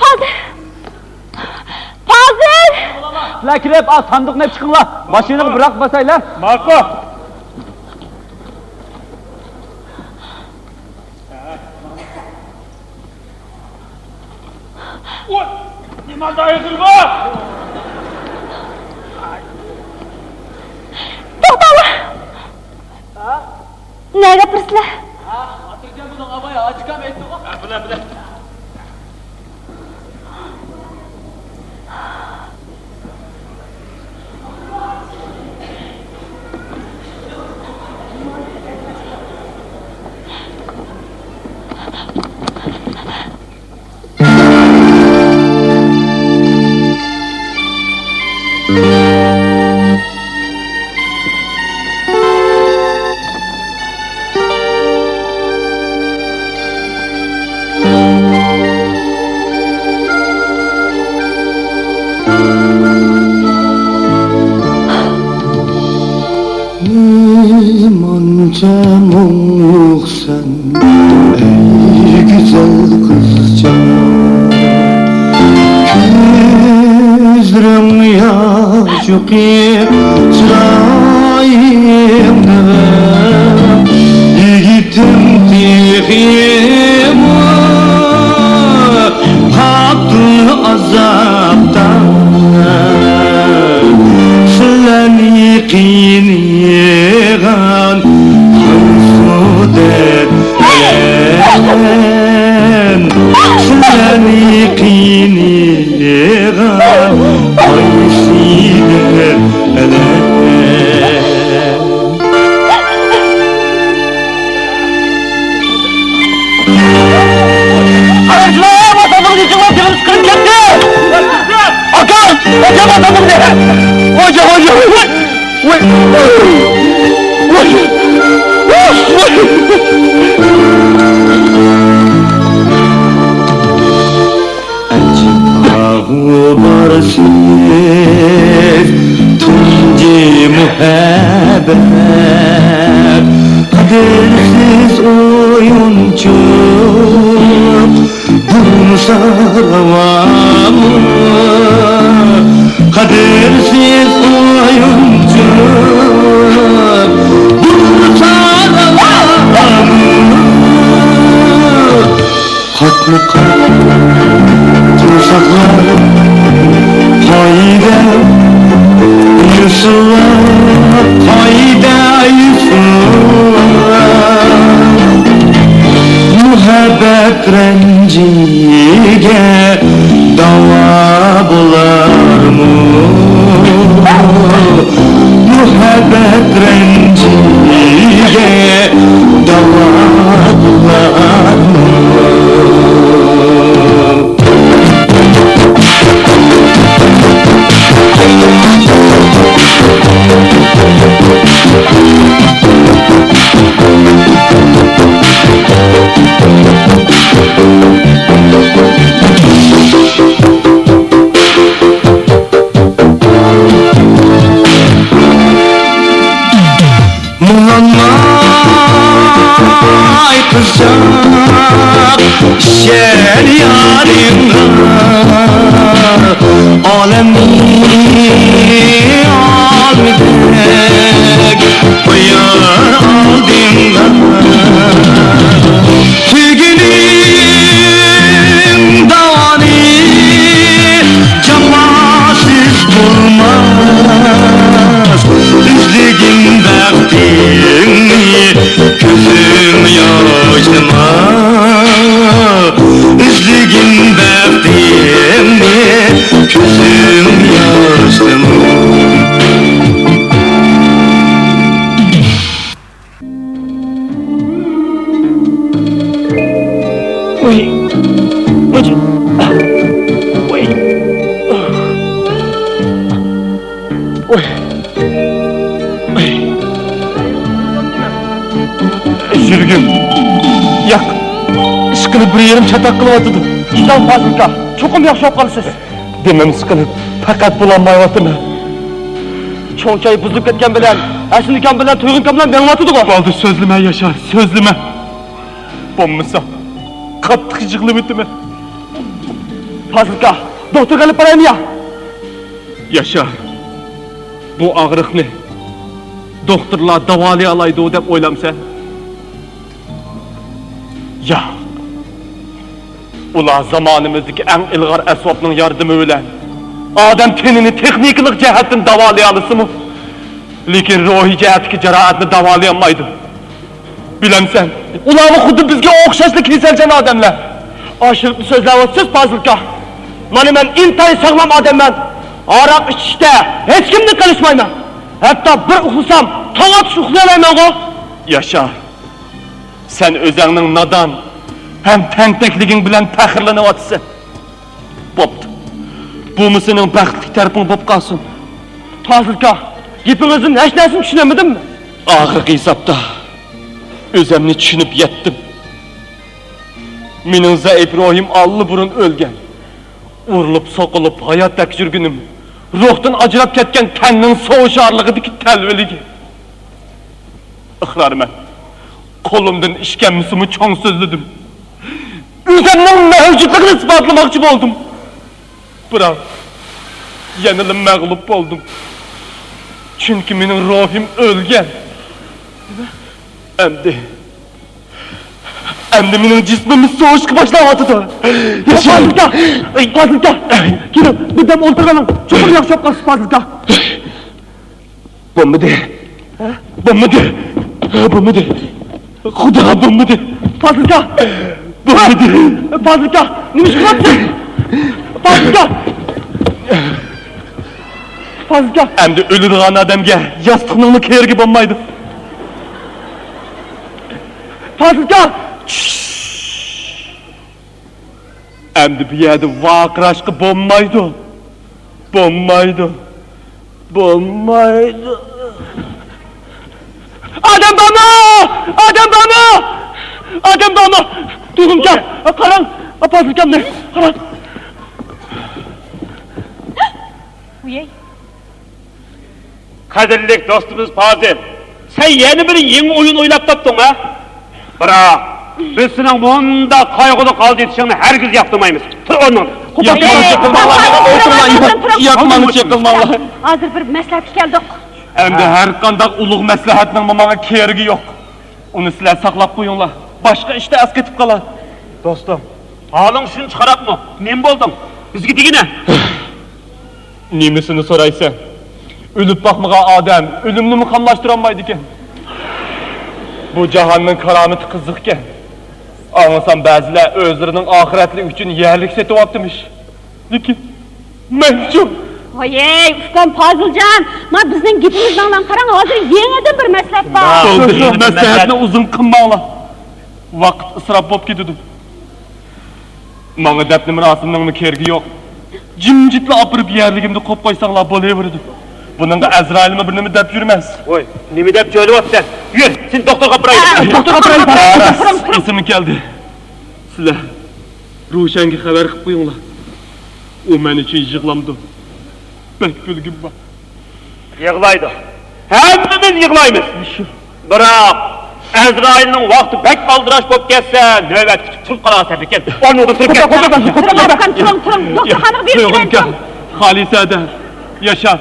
پازىل! پازىل! سىلەر كىرىپ، ئا، ساندۇقنى ئېلىپ چىقىڭلار. ماشىنىغا بىراق باسايلى. ماقۇل. ۋوي! نېمانداق ئېغىر بۇ؟ توختاڭلار! ھە؟ نەگە ئاپىرىسىلەر؟ ھە، ئاپىرىدىغان بۇنىڭ ئاباي ھاجىكام ئېيتتىغۇ. ھە، بىلە، بىلە. نېمانچە مۇڭلۇقسەن، ئەي گۈزەل قىزچاق. كۆزلىرىڭ ياش يۇقى چىرايىڭنى بەر، يىگىتىم تېخىمۇ قاتتىق ئازابتا. سىلەرنى قىينىغان قايسىدۇر ئەلەم؟ سىلەرنى قىينىغان قايسىدۇر ئەلەم؟ قاراڭچىلار، ۋاتاننىڭ يېشىغا جېغىم سىقىلىپ كەتتى. ئاكام، ئاكام، ۋاتاننىڭ دە-، خوجا، خوجا. ۋاي، ۋاي، ۋاي، ۋاي. ئەجەبا غۇبارسىز تۇنجى مۇھەببەت، قەدىرسىز ئويۇنچۇق بولسا راۋامۇ؟ قەدىرسىز ئويۇنچۇق بولسا راۋامۇ؟ قاتمۇ قات تۇرساقلار قايدا يۈسۈپ، قايدا يۈسۈپ؟ مۇھەببەت رەنجىگە داۋا بولارمۇ؟ مۇھەببەت رەنجىگە داۋا بولارمۇ؟ مۇڭلانماي قىزچاق، ئىشەن يارىڭغا. ئالەمنى ئالمىدەك قويار ئالدىڭغا. سۆيگۈنىڭ داۋانى جاپاسىز بولماس. ئىزلىگىن بەختىڭنى كۆزۈڭ ياشلىما. ئىزلىگىن بەختىڭنى كۆزۈڭ ياشلىما. ۋوي. ۋوي. ۋوي. ۋوي. يۈرىكىم. ياق. ئىشقىلىپ بىر يېرىم چاتاق قىلىۋاتىدۇ. ئىزاڭ پازىلكا. چوقۇم ياخشى بولۇپ قالىسىز. دېمىم سىقىلىپ، پەقەت بولالمايۋاتىمەن. چوڭ چاي بۇزۇلۇپ كەتكەن بىلەن، ھەسەن ئاكام بىلەن تۇيغۇن ئاكاملار مېڭىۋاتىدىغۇ. بولدى، سۆزلىمە ياشار، سۆزلىمە. بولمىسا، قاتتىق يىغلىۋېتىمەن. پازىلكا، دوختۇرغا ئېلىپ بارايمۇ يا؟ ياشار، بۇ ئاغرىقنى دوختۇرلار داۋالىيالايدۇ دەپ ئويلامسەن؟ ياق. ئۇلار زامانىمىزدىكى ئەڭ ئىلغار ئەسۋابنىڭ ياردىمى بىلەن ئادەم تېنىنى تېخنىكىلىق جەھەتتىن داۋالىيالىسىمۇ، لېكىن روھىي جەھەتتىكى جاراھەتنى داۋالىيالمايدۇ. بىلەمسەن، ئۇلارمۇ خۇددى بىزگە ئوخشاشلا كېسەلچان ئادەملەر. ئاشۇرۇپ سۆزلەۋاتىسىز، پازىلكا. مانا مەن ئىنتايىن ساغلام ئادەممەن. ھاراق ئىچىشتە ھېچكىمدىن قېلىشمايمەن. ھەتتا بىر ئۇخلىسام، تاڭ ئاتقۇچە ئۇخلىيالايمەنغۇ. ياشار، سەن ئۆزۈڭنىڭ نادان ھەم تەنتەكلىكىڭ بىلەن پەخىرلىنىۋاتىسەن. بوپتۇ. بۇمۇ سېنىڭ بەختلىك تەرىپىڭ بولۇپ قالسۇن. پازىلكا، گېپىڭىزدىن ھېچ نەرسىنى چۈشىنەلمىدىم. ئاخىرقى ھېسابتا، ئۆزۈمنى چۈشىنىپ يەتتىم. مېنىڭ زەئىپ روھىم ئاللىبۇرۇن ئۆلگەن. ئۇرۇلۇپ، سوقۇلۇپ ھايات تەكشۈرگىنىم روھتىن ئاجراپ كەتكەن تەننىڭ سوۋۇشارلىقىدىكى تەلۋىلىكى. ئىقرارمەن، قولۇمدىن ئىش كەلمىسىمۇ چوڭ سۆزلىدىم. ئۆزۈمنىڭ مەۋجۇتلۇقىنى ئىسپاتلىماقچى بولدۇم. بىراق، يەنىلا مەغلۇپ بولدۇم. چۈنكى مېنىڭ روھىم ئۆلگەن. ئەمدى، ئەمدى مېنىڭ جىسمىم سوۋۇشقا باشلاۋاتىدۇ. ياشاڭ! پازىلكا! پازىلكا! كېلىڭ، بىردەم ئولتۇرۇۋېلىڭ. چوقۇم ياخشى بولۇپ قالىسىز، پازىلكا! بولمىدى. ھە؟ بولمىدى. بولمىدى. خۇدا، بولمىدى. پازىلكا! بولمىدى. پازىلكا! نېمە ئىش قىلىۋاتىسىز؟ پازىلكا! پازىلكا! ئەمدى ئۆلىدىغان ئادەمگە ياستۇقنىڭمۇ كېرىكى بولمايدۇ. پازىلكا! ئەمدى بۇ يەردە ۋارقىراشقا بولمايدۇ. بولمايدۇ. بولمايدۇ. ئادەم بارمۇ؟ ئادەم بارمۇ؟ ئادەم بارمۇ؟ تۇيغۇمجان، قاراڭ، پازىلكامنى قاراڭ. ۋىي. قەدىرلىك دوستىمىز پازىل، سەن يەنە بىر يېڭى ئويۇن ئويلاپ تاپتىڭ ھە؟ بىراق، بىز سېنىڭ مۇنداق قايغۇلۇق ھالدا يېتىشىڭنى ھەرگىز ياقتۇرمايمىز. تۇر ئورنۇڭدىن. قوپۇپ ياقماڭلار، ئولتۇرماڭلار، ياقماڭلار، ياقماڭلار. ھازىر بىر مەسلىھەتكە كەلدۇق. ئەمدى ھەر قانداق ئۇلۇغ مەسلىھەتنىڭمۇ ماڭا كېرىكى يوق. ئۇنى سىلەر ساقلاپ قويۇڭلار. باشقا ئىشتا ئەسقېتىپ قالار. دوستۇم، ھالىڭ شۇنچە خارابمۇ؟ نېمە بولدۇڭ؟ بىزگە دېگىنە. نېمىسىنى سورايسەن؟ ئۆلۈپ باقمىغان ئادەم ئۆلۈمنىمۇ قاملاشتۇرالمايدىكەن. بۇ جاھاننىڭ كارامىتى قىزىقكەن. ئاڭلىسام، بەزىلەر ئۆزلىرىنىڭ ئاخىرەتلىكى ئۈچۈن يەرلىك سېتىۋاپتىمىش. لېكىن مەنچۇ؟ ۋايەي، ئۇكام پازىلجان، ما بىزنىڭ گېپىمىزنى ئاڭلاڭ، قاراڭ، ھازىر يېڭىدىن بىر مەسلىھەت بار. بولدى، مەسلىھەتنى ئۇزۇن قىلماڭلار. ۋاقىت ئىسراپ بولۇپ كېتىدۇ. ماڭا دەپنە مۇراسىمنىڭمۇ كېرىكى يوق. جىمجىتلا ئاپىرىپ يەرلىكىمدە قويۇپ قويساڭلار بولۇۋېرىدۇ. بۇنىڭغا ئەزرائىلمۇ بىر نېمە دەپ يۈرمەس. ۋوي، نېمە دەپ جۆيلۈۋاتىسەن؟ يۈر، سېنى دوختۇرغا ئاپىرايلى. ئە، دوختۇرغا ئاپىرايلى. ئە، ئېسىمگە كەلدى. سىلەر روشەنگە خەۋەر قىلىپ قويۇڭلار. ئۇ مەن ئۈچۈن يىغلامدۇ. بەك كۈلگۈم بار. يىغلايدۇ. ھەممىمىز يىغلايمىز. بىراق، ئەزرائىلنىڭ ۋاقتى بەك ئالدىراش بولۇپ كەتسە، نۆۋەت كۈتۈپ تۇرۇپ قالارسەن ئىكەن. ئورنۇڭدىن تۇرۇپ كەت. تۇرۇڭ، تۇرۇڭ، تۇرۇڭ. دوختۇرخانىغا بېرىپ كېلەيلى، تۇرۇڭ. خالىسەدە، ياشار.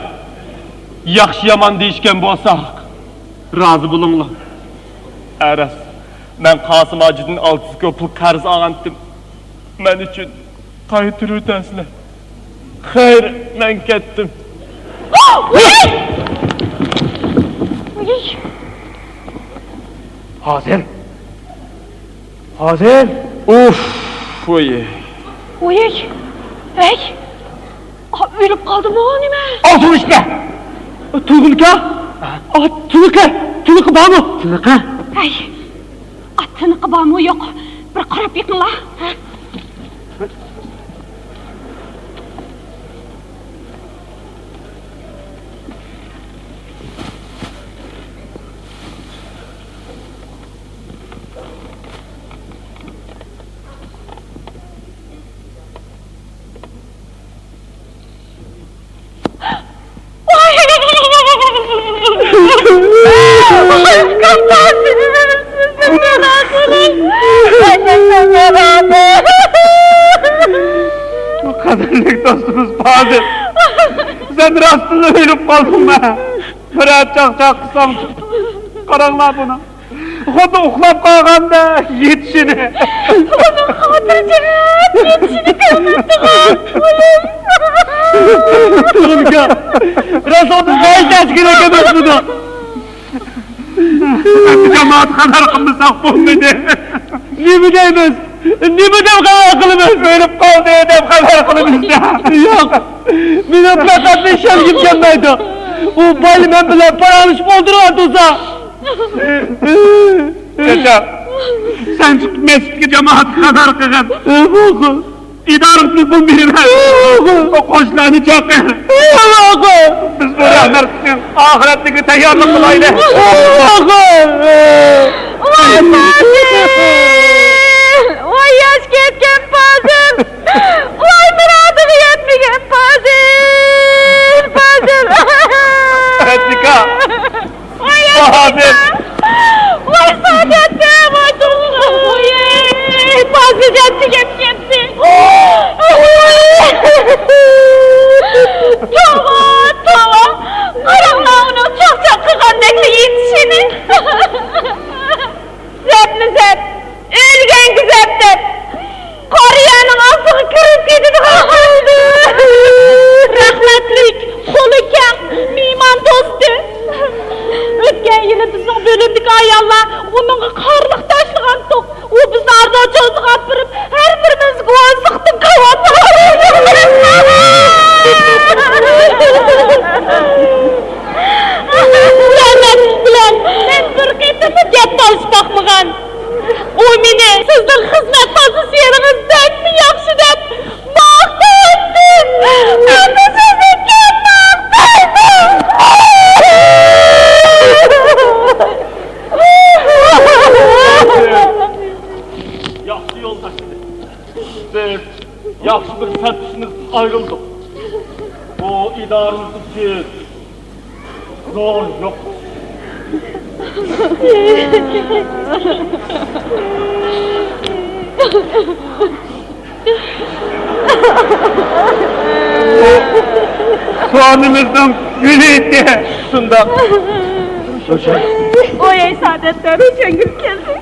ياخشى-يامان دېيىشكەن بولساق، رازى بولۇڭلار. ئەرەس، مەن قاسىم ھاجىدىن ئالتە يۈز كوپۇر قەرز ئالغانتىم. مەن ئۈچۈن قايتۇرۇۋېتەرسىلەر. خەير، مەن كەتتىم. ھازىر. ھازىر. ئۇف، ۋوي. ۋوي. ھەي. ئا، ئۆلۈپ قالدىمۇ نېمە؟ ئالتۇن ئىشتە. تۇغۇلكا. ئا، تىلىقى. تىلىقى بارمۇ؟ تىلىقى؟ ھەي. ئا، تىنىقى بارمۇ يوق؟ بىر قاراپ بېقىڭلار. ھە؟ قەدىرلىك دوستىمىز پازىل، سەن راستتىنلا ئۆلۈپ قالدىڭمۇ؟ بىرەر چاقچاق قىلساڭ، قاراڭلار بۇنى. خۇددى ئۇخلاپ قالغاندەك يېتىشىنى. ئۇنىڭ خاتىرجەم يېتىشىنى كۆرمەپتىغان ئۇلۇم. تۇرۇنكا، راست ئوتۇز بەش ياشكىلا كۆمەسمىدۇ؟ جامائەت خەۋەر قىلمىساق بولمىدى. نېمە دەيمىز؟ نېمە دەپ خەۋەر قىلىمىز؟ ئۆلۈپ قالدى دەپ خەۋەر قىلىمىز. ياق، مېنىڭ پەقەتلا ئىشەنگۈم كەلمەيدۇ. ئۇ بايلا مەن بىلەن پاراڭلىشىپ ئولتۇرۇۋاتىدۇ. چاچا، سەن چىقىپ مەسچىتكە جامائەتكە خەۋەر قىلغىن. ئىدارىسىنى پۇل بېرىمەن. قوشنىلارنى چاقىر. بىز بۇ رەھمەتلىكنىڭ ئاخىرەتلىكىگە تەييارلىق قىلايلى. ۋاي پازىل! ۋاي ياش كەتكەن پازىل! ۋاي مۇرادىغا يەتمىگەن پازىل! پازىل! ئەتىكا! ۋاي ئەتىكا! ۋاي سادەتتە! ۋاي توغرا! ۋاي پازىل يەتمىگەن كەتتى! توۋا، توۋا! قاراڭلار ئۇنىڭ چاقچاق قىلغاندەكلا يېتىشىنى! زەپمۇ زەپ، ئۆلگەنگە زەپ دەپ، قارىيانىڭ ئاستىغا كىرىپ كېتىدىغان قىلدى. رەھمەتلىك، قولى كەڭ، مېھمان دوستى. ئۆتكەن يىلى بىزنىڭ بۆلۈمدىكى ئاياللار ئۇنىڭغا قارلىق تاشلىغانتۇق. ئۇ بىزنى ئارزاۋ چوزىغا ئاپىرىپ، ھەر بىرىمىزگە ئون سىقتىن كاۋاپ. رەھمەتلىك بىلەن مەن بىر قېتىممۇ گەپ تالىشىپ باقمىغان. ئۇ مېنى سىزنىڭ خىزمەت پوزىتسىيەڭىز بەكمۇ ياخشى دەپ ماختايتتى. ئەمدى سىزنى كىم ماختايدۇ؟ ياخشى يولداش ئىدى. بىز ياخشى بىر سەپدىشىمىزدىن ئايرىلدۇق. بۇ ئىدارىمىز ئۈچۈن زور يوقىتىش. سونىمىزنىڭ گۈلى ئىدى. شۇنداق. ئوي، سادەتلەر چۆڭۈپ كەلدى.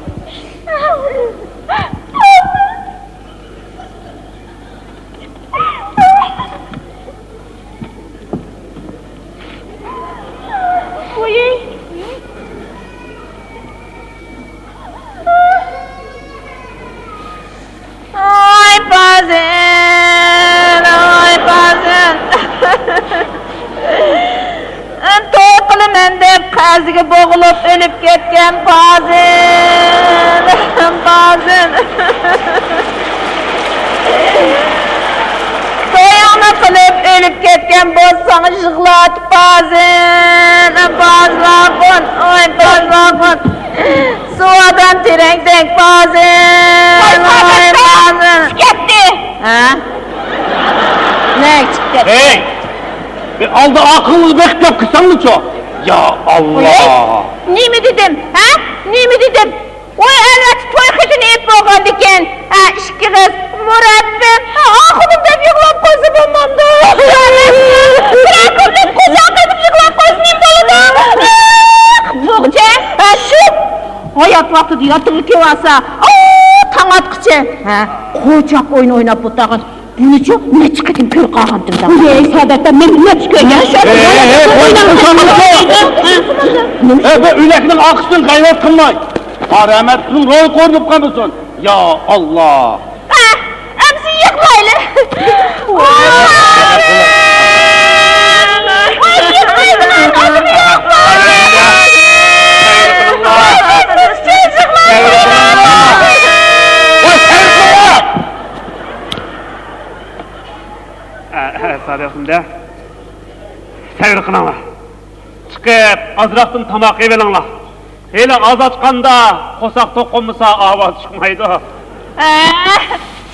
ۋاي پازىل، ۋاي پازىل. توي قىلىمەن دەپ قەرزگە بوغۇلۇپ ئۆلۈپ كەتكەن پازىل، پازىل. تويۇڭنى قىلىپ ئۆلۈپ كەتكەن بولساڭ يىغلات پازىل، پازىل ئاخۇن، ئوي پازىل ئاخۇن. سۇ ئادەم تېرەڭدەك پازىل، ۋاي پازىل. كەتتى. ھە؟ نەگە چىقىپ كەتتى؟ ھەي! بىر ئالدى ئارقىڭىزنى بېقىپ گەپ قىلساڭلىچۇ؟ يا ئاللا! نېمە دېدىم؟ ھە؟ نېمە دېدىم؟ ۋاي ئەلۋەتتە توي خېتىنى ئېلىپ بولغاندىكىن. ھە، ئىككى قىز مۇرەببىم، ھە، ئاخۇنۇم دەپ يىغلاپ قويسا بولمامدۇ؟ بىرەر كۈنلۈك قوشاق قېتىپ يىغلاپ قويسا نېمە بولىدۇ؟ بۇغچە، ھە، شۇ. ھايات ۋاقتىدا ياتىقىغا كېلىۋالسا، ئاۋۇ تاڭ ئاتقىچە، ھە، قوچاق ئويۇنى ئويناپ ئولتۇرغان. بۇنىچۇ نەچچە قېتىم كۆرۈپ قالغانتىم. ۋاي سادەتتە، مەن نەچچە كۆرگەن شۇ. ھەي، ھەي، ھەي، قوي، قوي، قوي. ھەي، بۇ ئۆلەكنىڭ ئارقىسىدىن غەيۋەت قىلماي. قارا ئەمەت قىزىم روھى كۆرۈنۈپ قالمىسۇن. يا ئاللا. ھە، ئەمسە يىغلايلى. ئە، ئە، سادىق ئەپەندى، سەۋر قىلىڭلار. چىقىپ، ئازراقتىن تاماق يەۋېلىڭلار. ھېلى ئاز ئاچقاندا قورساق توق بولمىسا، ئاۋاز چىقمايدۇ. ئە،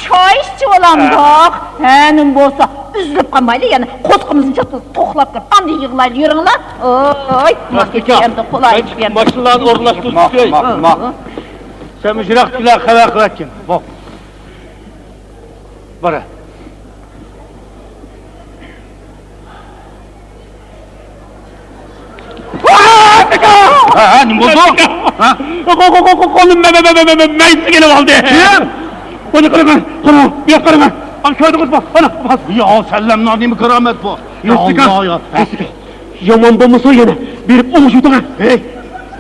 چاي ئىچىۋالامدۇق. ھە، نېمە بولسا، ئۈزۈلۈپ قالمايلى، يەنە قورسىقىمىزنى چاتقىزىپ توقلاپ كىرىپ، ئاندىن يىغلايلى، يۈرۈڭلار. ئوي، ماكېت ئەمدى قولايلىشىپ كەتتى. ماشىنىلارنى ئورۇنلاشتۇرۇپ چۈشەي. ماق، ماق، ماق. سەن مۇشۇ يىراقتىكىلەرگە خەۋەر قىلىۋەتكىن. بوپ. بارە. ھە، ھە، نېمە بولدى؟ ھە؟ قو-، قو-، قو-، قو-، قولۇم مە-، مە-، مەيدىسى كېلىپ قالدى. كىم؟ مانا قاراڭ، قاراڭ، بۇ ياققا قاراڭ. ئانا كۆردىڭىزمۇ؟ ئانا، ئاپاس. يا سەللەملا، نېمە كارامەت بۇ؟ يا ئەسلىكا، ئاللا، يا. ئەسلىكا. يامان بولمىسا يەنە بېرىپ ئوڭشىۋېتىڭ. ھەي،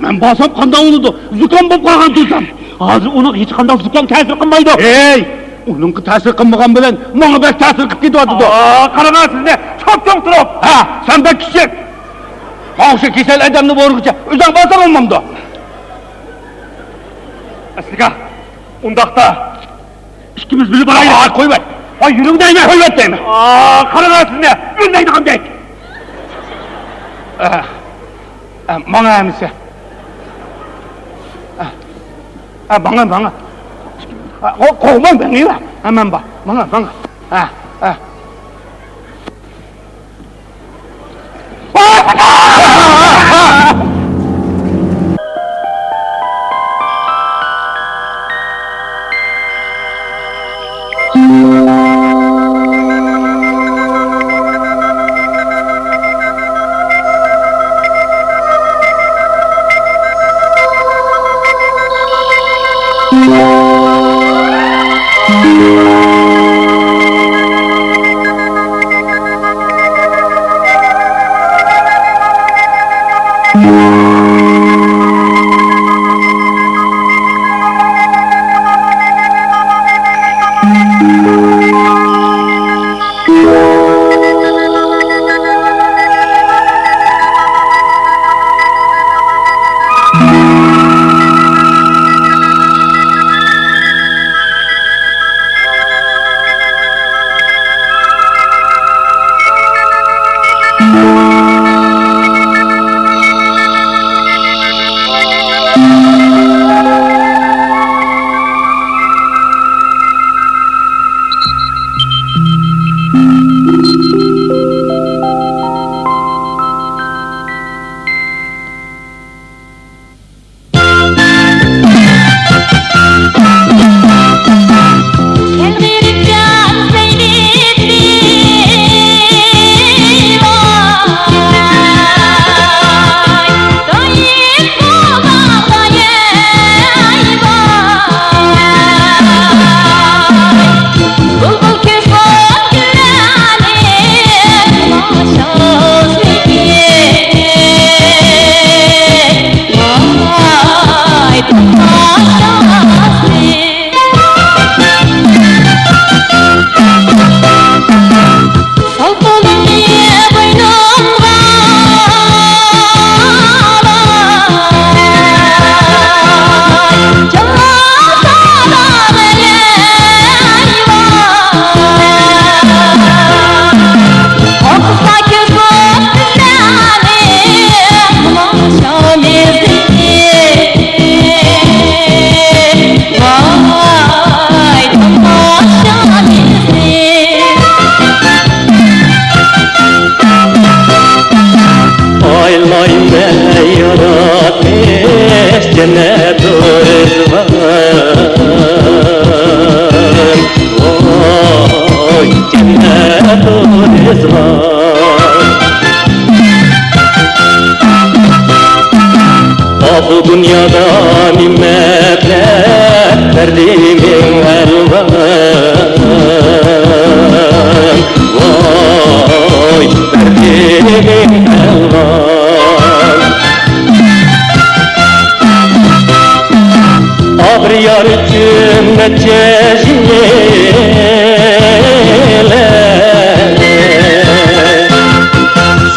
مەن بارسام قانداق بولىدۇ؟ زۇكام بولۇپ قالغان تۇرسام. ھازىر ئۇنىڭغا ھېچقانداق زۇكام تەسىر قىلمايدۇ. ھەي، ئۇنىڭغا تەسىر قىلمىغان بىلەن ماڭا بەك تەسىر قىلىپ كېتىۋاتىدۇ. ئا، قاراڭ سىزنى، چوڭ-چوڭ تۇرۇپ. ھە، سەن بەك كىچىك. ماڭا ئوخشاش كېسەل ئادەمنى بورىغۇچە ئۆزۈڭ بارساڭ بولمامدۇ؟ ئەسلىكا، ئۇنداقتا ئىككىمىز بىللە بارايلى. ئا، قويۇۋەت. ھاي، يۈرۈڭ دەيمەن. قويۇۋەت دەيمەن. ئا، قاراڭ سىزنى، ئۆلمەيدىغاندەك. ئە، ئە، ماڭا ئەمىسە. ئە، ئە، ماڭا، ماڭا. ئە، قو-، قوغماڭ مېنى. ئە، مەن بار. ماڭا، ماڭا. ئە، ئە. ئايلايمەن ياراتمىش جەننەت رىزۋان. ۋاي جەننەت رىزۋان. ئاھ، بۇ دۇنيادا نېمە بەربات بەردى مىڭ ئەلۋان. ۋاي بەردى مىڭ ئەلۋان. ئاھ، بىر يار ئۈچۈن نەچچە يىل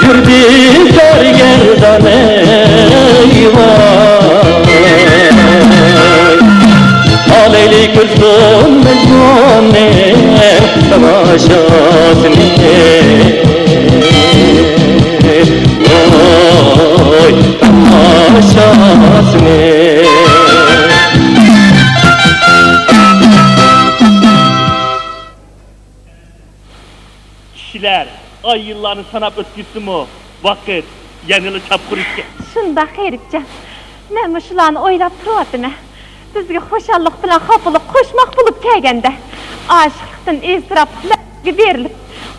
يۈردى كارگەردان، ئەي ۋاي. ئالايلى كۈلسۇم مەجنۇننىڭ تاماشاسىنى. ۋاي تاماشاسىنى. كىشىلەر ئاي يىللارنى ساناپ ئۆتكۈزسىمۇ، ۋاقىت يەنىلا چاپقۇر ئىكەن. شۇنداق، غېرىبجان. مەنمۇ شۇلارنى ئويلاپ تۇرۇۋاتىمەن. بىزگە خۇشاللىق بىلەن خاپىلىق قوشماق بولۇپ كەلگەندە، ئاشىقلىقتىن ئىزتىراپلىق لەۋزگە بېرىلىپ،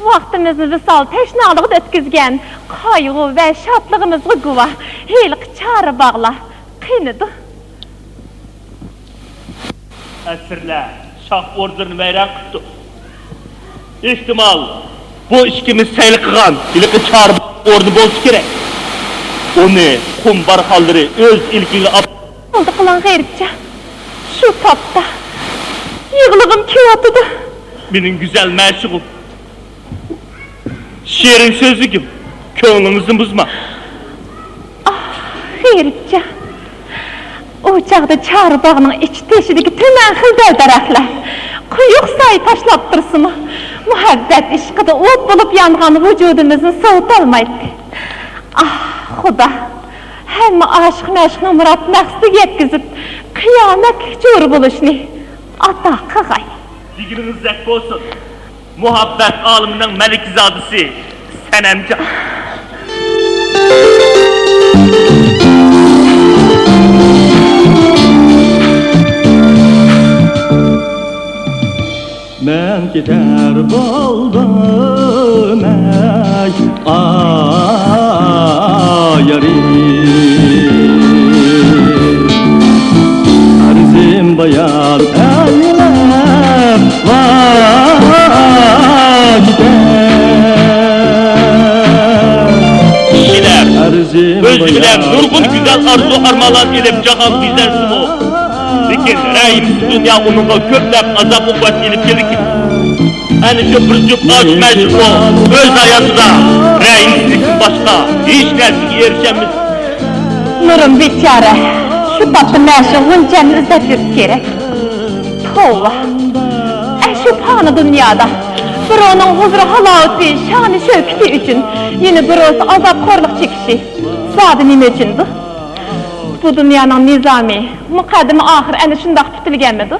ۋاقتىمىزنى ۋىسال تەشنالىقىدا ئۆتكۈزگەن قايغۇ ۋە شادلىقىمىزغا گۇۋاھ ھېلىقى چارە باغلار قېنىدۇ؟ ئەسىرلەر شاھ ئوردىلىرىنى ۋەيران قىپتۇ. ئېھتىمال، بۇ ئىككىمىز سەيلە قىلغان ھېلىقى چارباغ ئورنى بولسا كېرەك. ئۇنى قۇم بارخانلىرى ئۆز ئىلكىگە ئاپ. ئالدى قىلىڭ غېرىبجان. شۇ تاپتا يىغلىغۇم كېلىۋاتىدۇ. مېنىڭ گۈزەل مەشۇقۇم. شېرىن سۆزلۈكۈم، كۆڭلىڭىزنى بۇزما. ئاھ، غېرىبجان. ئۇ چاغدا چارباغنىڭ ئىچ تېشىدىكى تۈمەن خىل دەل-دەرەخلەر قويۇق سايە تاشلاپ تۇرسىمۇ، مۇھەببەت ئىشقىدا ئوت بولۇپ يانغان ۋۇجۇدىمىزنى سوۋۇتالمايتتى. ئاھ، خۇدا، ھەممە ئاشىق-مەشۇقنى مۇراد مەقسىتىگە يەتكۈزۈپ، قىيامەتلىك جورا بولۇشنى ئاتا قىلغاي. دېگىنىڭىزدەك بولسۇن. مۇھەببەت ئالىمىنىڭ مەلىكىزادىسى سەنەمجان. مەن كېتەر بولدۇم، ئەي، ئاي يارىم. ئەرزىم بايان ئەيلەپ ۋاي كېتەر. كىشىلەر ئۆزى بىلەن نۇرغۇن گۈزەل ئارزۇ-ئارمانلارنى ئېلىپ جاھان بېزەرسىمۇ، لېكىن رەھىمسىز دۇنيا ئۇنىڭغا كۆپلەپ ئازاب-ئوقۇبەت ئېلىپ كېلىدىكەن. ئەنە شۇ بىر جۈپ ئاشىق-مەشۇقمۇ ئۆز ھاياتىدا رەھىمسىزلىكتىن باشقا ھېچ نەرسىگە ئېرىشەلمىدى. نۇرۇم بىچارە شۇ تاپتا مەشۇق غۇنچەمنى ئىزدەپ يۈرۈپ كېرەك. توۋا! ئەشۇ پانىي دۇنيادا بىراۋنىڭ ھۇزۇر-ھالاۋىتى، شان-شەۋكىتى ئۈچۈن يەنە بىراۋسى ئازابخورلۇق چېكىشى زادى نېمە ئۈچۈندۇ؟ بۇ دۇنيانىڭ نىزامى مۇقەددىمە-ئاخىر ئەنە شۇنداق پۈتۈلگەنمىدۇ؟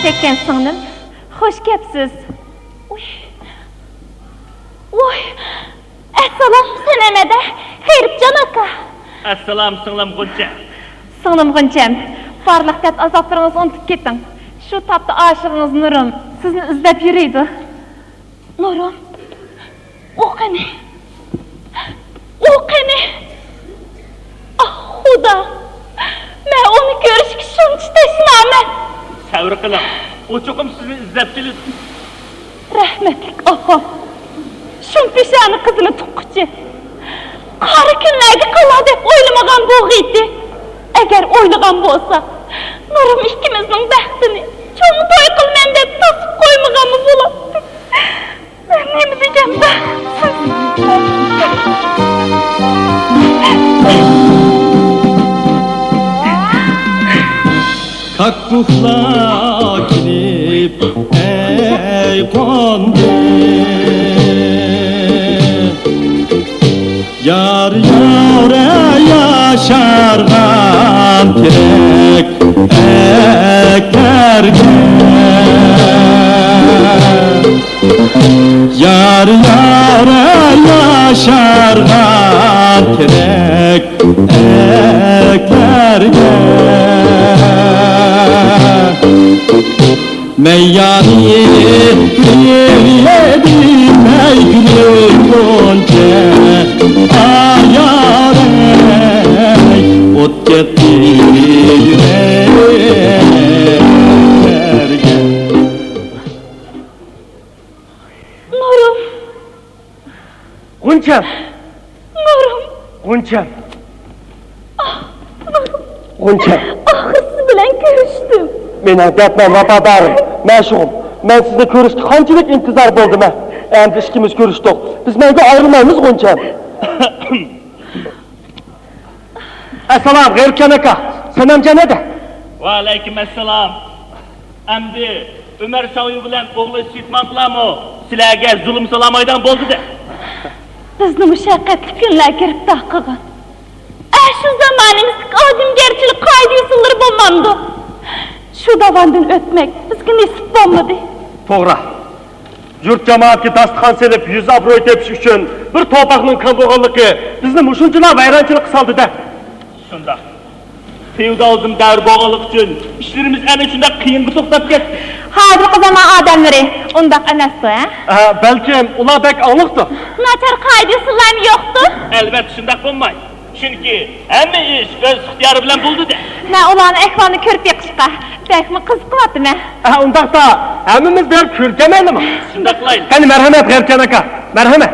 چەككەن سىڭلىم، خۇش كەپسىز. ۋۇي، ۋۇي، ئەسسالام سەنەم ھەدە، غېرىبجان ئاكا. ئەسسالام سىڭلىم غۇنچە. سىڭلىم غۇنچەم، بارلىق دەرد-ئازابلىرىڭىزنى ئۇنتۇپ كېتىڭ. شۇ تاپتا ئاشىقىڭىز نۇرۇم سىزنى ئىزدەپ يۈرىدۇ. نۇرۇم؟ ئۇ قېنى؟ ئۇ قېنى؟ ئاھ، خۇدا! مەن ئۇنى كۆرۈشكە شۇنچە تەشنامەن. سەۋر قىلىڭ، ئۇ چوقۇم سىزنى ئىزدەپ كېلىدۇ. رەھمەتلىك ئاپام شۇمپېشانە قىزىنى تۇغقۇچە قارا كۈنلەرگە قالا دەپ ئويلىمىغان بولغىيتى. ئەگەر ئويلىغان بولسا، نۇرۇم ئىككىمىزنىڭ بەختىنى چوڭ توي قىلىمەن دەپ توسۇپ قويمىغانمۇ بولاتتى. مەن نېمە دېگەن بەختسىز. كاككۇكلار كېلىپ ئەي قوندى. يار يارە ياشارغان تېرەك ئەكلەرگە. يار يارە ياشارغان تېرەك ئەكلەرگە. مەييانى بىلەيدى مەيگۈلۈك غۇنچە، ئايارەي ئوت كەتتى يۈرەكلەرگە. نۇرۇم. غۇنچەم! نۇرۇم! غۇنچەم! ئاھ، نۇرۇم! غۇنچەم! ئاخىرسى بىلەن كۆرۈشتۈم. مېنىڭ دەپمەن ۋاپادارىم، مەشۇقۇم. مەن سىزنى كۆرۈشكە قانچىلىك ئىنتىزار بولدۇم ھە؟ ئەمدى ئىككىمىز كۆرۈشتۇق. بىز مەڭگۈ ئايرىلمايمىز، غۇنچەم. ئەسسالام، غېرىبجان ئاكا. سەنەمجان ھەدە. ۋەئەلەيكۇم ئەسسالام. ئەمدى ئۆمەر شاڭيۇ بىلەن ئوغلى سېيىت ماڭقىلارمۇ سىلەرگە زۇلۇم سالالمايدىغان بولدى-دە. بىزنى مۇشەققەتلىك كۈنلەر گىرىپتار قىلغان. ئەشۇ زامانىمىزدىكى ئادەمگەرچىلىك قائىدە-ئۇسۇللىرى بولمامدۇ؟ شۇ داۋاندىن ئۆتمەك بىزگە نېسىپ بولمىدى. توغرا. يۇرت-جامائەتكە داستىخان سېلىپ، يۈز-ئابرۇي تېپىش ئۈچۈن بىر توپاقنىڭ كەم بولغانلىقى بىزنى مۇشۇنچىلا ۋەيرانچىلىققا سالدى-دە. شۇنداق. فېئودالىزم دەۋرى بولغانلىقى ئۈچۈن ئىشلىرىمىز ئەنە شۇنداق قىيىنغا توختاپ كەتتى. ھازىرقى زامان ئادەملىرى ئۇنداق ئەمەستۇ، ھە؟ ھە، بەلكىم ئۇلار بەك ئاڭلىقتۇ. ناچار قائىدە-ئۇسۇللارمۇ يوقتۇ. ئەلۋەتتە شۇنداق بولماي. چۈنكى ھەممە ئىش ئۆز ئىختىيارى بىلەن بولىدۇ-دە. مەن ئۇلارنىڭ ئەھۋالىنى كۆرۈپ بېقىشقا بەكمۇ قىزىقىۋاتىمەن. ھە، ئۇنداقتا ھەممىمىز بېرىپ كۆرۈپ كەلمەيلىمۇ؟ شۇنداق قىلايلى. قېنى، مەرھەمەت، غېرىبجان ئاكا، مەرھەمەت.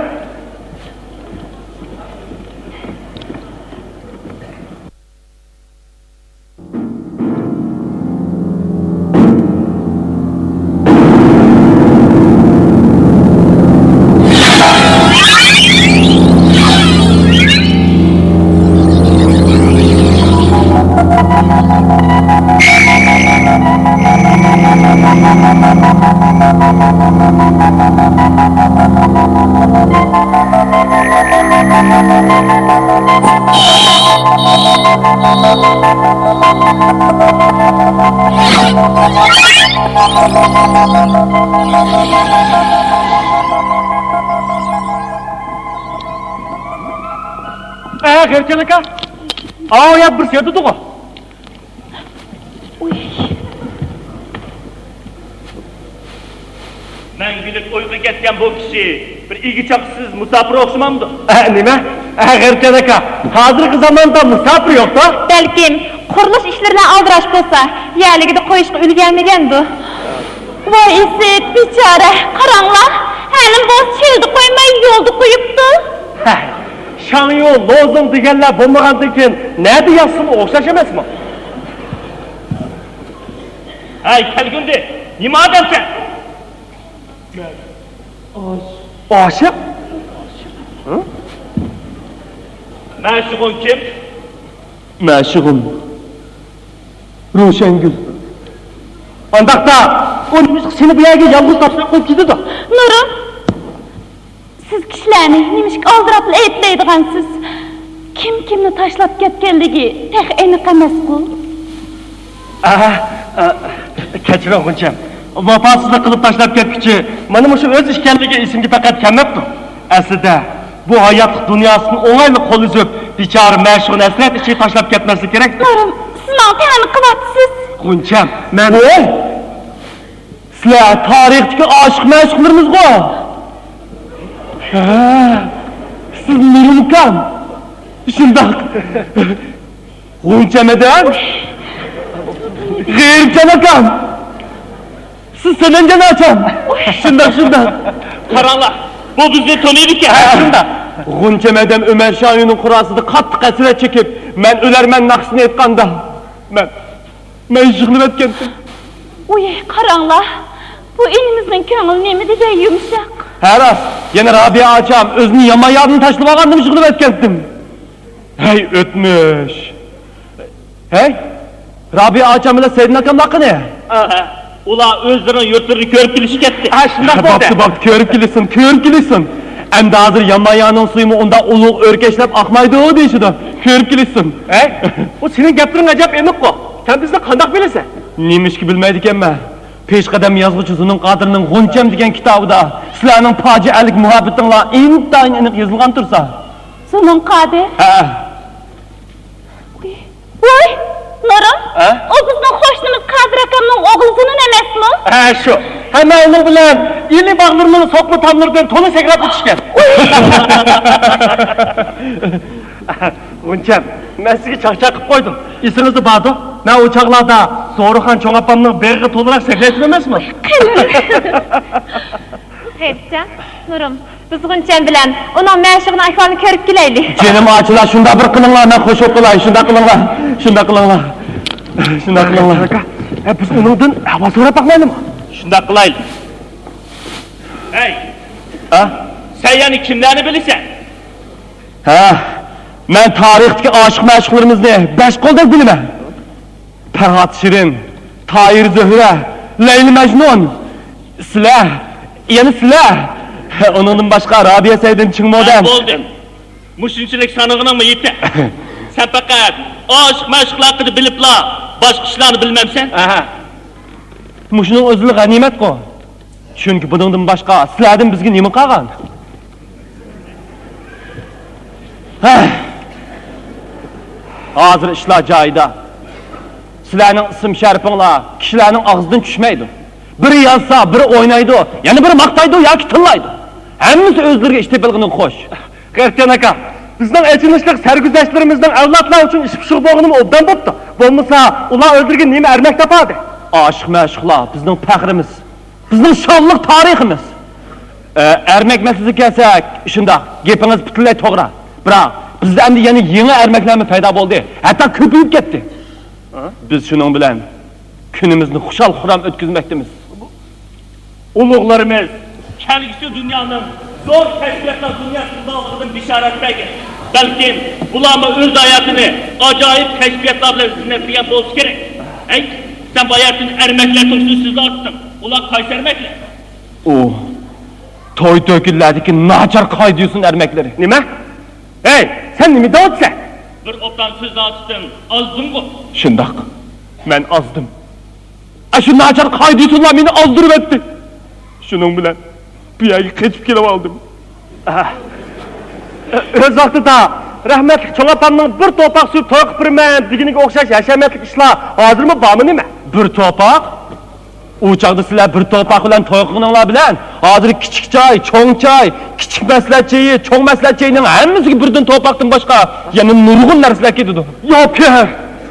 ئە، غېرىبجان ئاكا، ئاۋۇ يەردە بىرسى ياتىدىغۇ. مەڭگۈلۈك ئۇيقۇغا كەتكەن بۇ كىشى بىر ئىگە-چاپىسىز مۇساپىرغا ئوخشىمامدۇ؟ ئە، نېمە؟ ئە، غېرىبجان ئاكا، ھازىرقى زاماندا مۇساپىر يوقتا؟ بەلكىم قۇرۇلۇش ئىشلىرى بىلەن ئالدىراش بولسا، يەرلىكىدە قويۇشقا ئۈلگەرمىگەندۇ. ۋاي ئىسىت، بىچارە، قاراڭلار، ھەلىم بولسا چۆلدە قويماي يولدا قويۇپتۇ. ھە، شاڭيۇ، لوزۇڭ دېگەنلەر بولمىغاندىن كېيىن نەدە ياتسىمۇ ئوخشاش ئەمەسمۇ؟ ھەي، كەلگۈندى، نېمە ئادەمسەن؟ ئاشىق؟ ھە؟ مەشۇقۇڭ كىم؟ مەشۇقۇم روشەنگۈل. ئانداقتا ئۇ نېمىشقا سېنى بۇ يەرگە يالغۇز تاشلاپ قويۇپ كېتىدۇ؟ نۇرۇم، سىز كىشىلەرنى نېمىشقا ئالدىراپلا ئەيىبلەيدىغانسىز؟ كىم كىمنى تاشلاپ كەتكەنلىكى تېخى ئېنىق ئەمەسقۇ؟ ئا، ئا، كەچۈرۈڭ، غۇنچەم. ۋاپاسىزلىق قىلىپ تاشلاپ كەتكۈچى مانا مۇشۇ ئۆزى ئىكەنلىكى ئېسىمگە پەقەت كەلمەپتۇ. ئەسلىدە، بۇ ھاياتلىق دۇنياسىدىن ئوڭايلا قول ئۈزۈپ، بىچارە مەشۇقنى ھەسرەت ئىچىگە تاشلاپ كەتمەسلىك كېرەك. نۇرۇم، سىز ماڭا تەنە قىلىۋاتىسىز. غۇنچەم، مەن. ۋوي! سىلەر تارىختىكى ئاشىق مەشۇقلىرىمىزغۇ؟ ھە، سىز نۇرۇم ئاكام. شۇنداق. غۇنچەم ھەدەم. غېرىبجان ئاكام. سىز سەمەنجان ئاچام. شۇنداق، شۇنداق. قاراڭلار، بۇ بىزنى تونۇيدىكەن. ھە، شۇنداق. غۇنچەم ھەدەم ئۆمەر شاھىنىڭ قوراسىدا قاتتىق ھەسرەت چېكىپ، مەن ئۆلەرمەن ناخشىسىنى ئېيتقاندا، مەن، مەن يىغلىۋەتكەنتىم. ۋوي، قاراڭلار، بۇ ئىنىمىزنىڭ كۆڭلى نېمە دېگەن يۇمشاق. ھە، راست. يەنە رابىيە ئاچام ئۆزىنى يامان ياردىن تاشلىۋالغاندىمۇ يىغلىۋەتكەنتىم. ھەي، ئۆتمۈش! ھەي، رابىيە ئاچام بىلەن سەيدىن ئاكاملار قېنى؟ ئاھا، ئۇلار ئۆزلىرىنىڭ يۇرتلىرىنى كۆرۈپ كېلىشكە كەتتى. ھە، شۇنداق بولدى. بوپتۇ، بوپتۇ، كۆرۈپ كېلىشسۇن، كۆرۈپ كېلىشسۇن. ئەمدى ھازىر يانمايانىڭ سۈيىمۇ ئۇنداق ئۇلۇغ ئۆركەشلەپ ئاقمايدۇ دېيىشىدۇ. كۆرۈپ كېلىشسۇن. ھەي، ئۇ سېنىڭ گەپلىرىڭ ئەجەب ئېنىققۇ. سەن بىزنى قانداق بىلىسەن؟ نېمىشقا بىلمەيدىكەنمەن؟ پېشقەدەم يازغۇچى زۇنۇن قادىرنىڭ غۇنچەم دېگەن كىتابىدا سىلەرنىڭ پاجىئەلىك مۇھەببىتىڭلار ئىنتايىن ئېنىق يېزىلغان تۇرسا. زۇنۇن قادىر؟ ھە. ۋوي، نۇرۇم، ھە؟ ئۇ بىزنىڭ قوشنىمىز قادىر ئاكامنىڭ ئوغلى زۇنۇن ئەمەسمۇ؟ ھە، شۇ. ھەممە ئۇنىڭ بىلەن ئىلى باغلىرىنىڭ سوقما تاملىرىدىن تولا سەكرەپ ئۆتۈشكەن. غۇنچەم، مەن سىزگە چاقچاق قىلىپ قويدۇم. ئېسىڭىزدە باردۇ؟ مەن ئۇ چاغلاردا زورىخان چوڭ ئاپامنىڭ بېغىغا تولىراق سەكرەيتتىم ئەمەسمۇ؟ قېنى. غېرىبجان، نۇرۇم، بىز غۇنچەم بىلەن ئۇنىڭ مەشۇقىنىڭ ئەھۋالىنى كۆرۈپ كېلەيلى. جېنىم ئاچىلار، شۇنداق بىر قىلىڭلار، مەن خوش بولۇپ قالاي، شۇنداق قىلىڭلار، شۇنداق قىلىڭلار، شۇنداق قىلىڭلار. ئاكا، ھە، بىز ئۇنىڭدىن ئەھۋال سوراپ باقمايلىمۇ؟ شۇنداق قىلايلى. ھەي! ھە؟ سەن يەنە كىملەرنى بىلىسەن؟ ھە، مەن تارىختىكى ئاشىق-مەشۇقلىرىمىزنى بەش قولدەك بىلىمەن. پەرھات شېرىن، تاھىر زۆھرە، لەيلى مەجنۇن، سىلەر، يەنە سىلەر. ئۇنىڭدىن باشقا رابىيە سەيدىن، چىڭ مودەن. ھە، بولدى. مۇشۇنچىلىك سانىغىنىڭمۇ يېتەر. سەن پەقەت ئاشىق-مەشۇقلار ھەققىدە بىلىپلا، باشقا ئىشلارنى بىلمەمسەن؟ ئەھە. مۇشۇنىڭ ئۆزىلا غەنىيمەتقۇ. چۈنكى بۇنىڭدىن باشقا سىلەردىن بىزگە نېمە قالغان؟ ھە. ھازىر ئىشلار جايىدا. سىلەرنىڭ ئىسىم-شەرىپىڭلار كىشىلەرنىڭ ئاغزىدىن چۈشمەيدۇ. بىرى يازسا، بىرى ئوينايدۇ، يەنە بىرى ماختايدۇ ياكى تىللايدۇ. ھەممىسى ئۆزلىرىگە ئىش تېپىلغىنىغا خوش. غېرىبجان ئاكا، بىزنىڭ ئېچىنىشلىق سەرگۈزەشتلىرىمىزنىڭ ئەۋلادلار ئۈچۈن ئىش پىشۇق بولغىنىمۇ ئوبدان بوپتۇ. بولمىسا، ئۇلار ئۆزلىرىگە نېمە ئەرمەك تاپاردى؟ ئاشىق-مەشۇقلار بىزنىڭ پەخرىمىز، بىزنىڭ شانلىق تارىخىمىز. ئە، ئەرمەك مەسىلىسىگە كەلسەك، شۇنداق، گېپىڭىز پۈتۈنلەي توغرا. بىراق، بىزدە ئەمدى يەنە يېڭى ئەرمەكلەرمۇ پەيدا بولدى، ھەتتا كۆپىيىپ كەتتى. ھە؟ بىز شۇنىڭ بىلەن كۈنىمىزنى خۇشال-خۇرام ئۆتكۈزمەكتىمىز. ئۇلۇغلىرىمىز كەلگۈسى دۇنيانىڭ زور كەشپىياتلار دۇنياسى بولىدىغانلىقىدىن بېشارەت بەرگەن. بەلكىم ئۇلارمۇ ئۆز ھاياتىنى ئاجايىپ كەشپىياتلار بىلەن زىننەتلىگەن بولسا كېرەك. ھەي، سەن باياتىن ئەرمەكلەر توغرىسىدا سۆزلەۋاتتىڭ. ئۇلار قايسى ئەرمەكلەر؟ ئۇ توي-تۆكۈنلەردىكى ناچار قائىدە-يوسۇن ئەرمەكلىرى. نېمە؟ ھەي، سەن نېمە دەۋاتىسەن؟ بىر ئوبدان سۆزلەۋاتىسەن، ئازدىڭغۇ؟ شۇنداق، مەن ئازدىم. ئاشۇ ناچار قائىدە-يوسۇنلار مېنى ئازدۇرۇۋەتتى. شۇنىڭ بىلەن بۇ يەرگە قېچىپ كېلىۋالدىم. ئۆز ۋاقتىدا رەھمەتلىك چوڭ ئاپامنىڭ بىر توپاق سۇ توي قىلىپ بېرىمەن دېگىنىگە ئوخشاش ھەشەمەتلىك ئىشلار ھازىرمۇ بارمۇ نېمە؟ بىر توپاق؟ ئۇ چاغدا سىلەر بىر توپاق بىلەن توي قىلغىنىڭلار بىلەن، ھازىر كىچىك چاي، چوڭ چاي، كىچىك مەسلىھەت چېيى، چوڭ مەسلىھەت چېيىنىڭ ھەممىسىگە بىردىن توپاقتىن باشقا يەنە نۇرغۇن نەرسىلەر كېتىدۇ. ياپىيەر!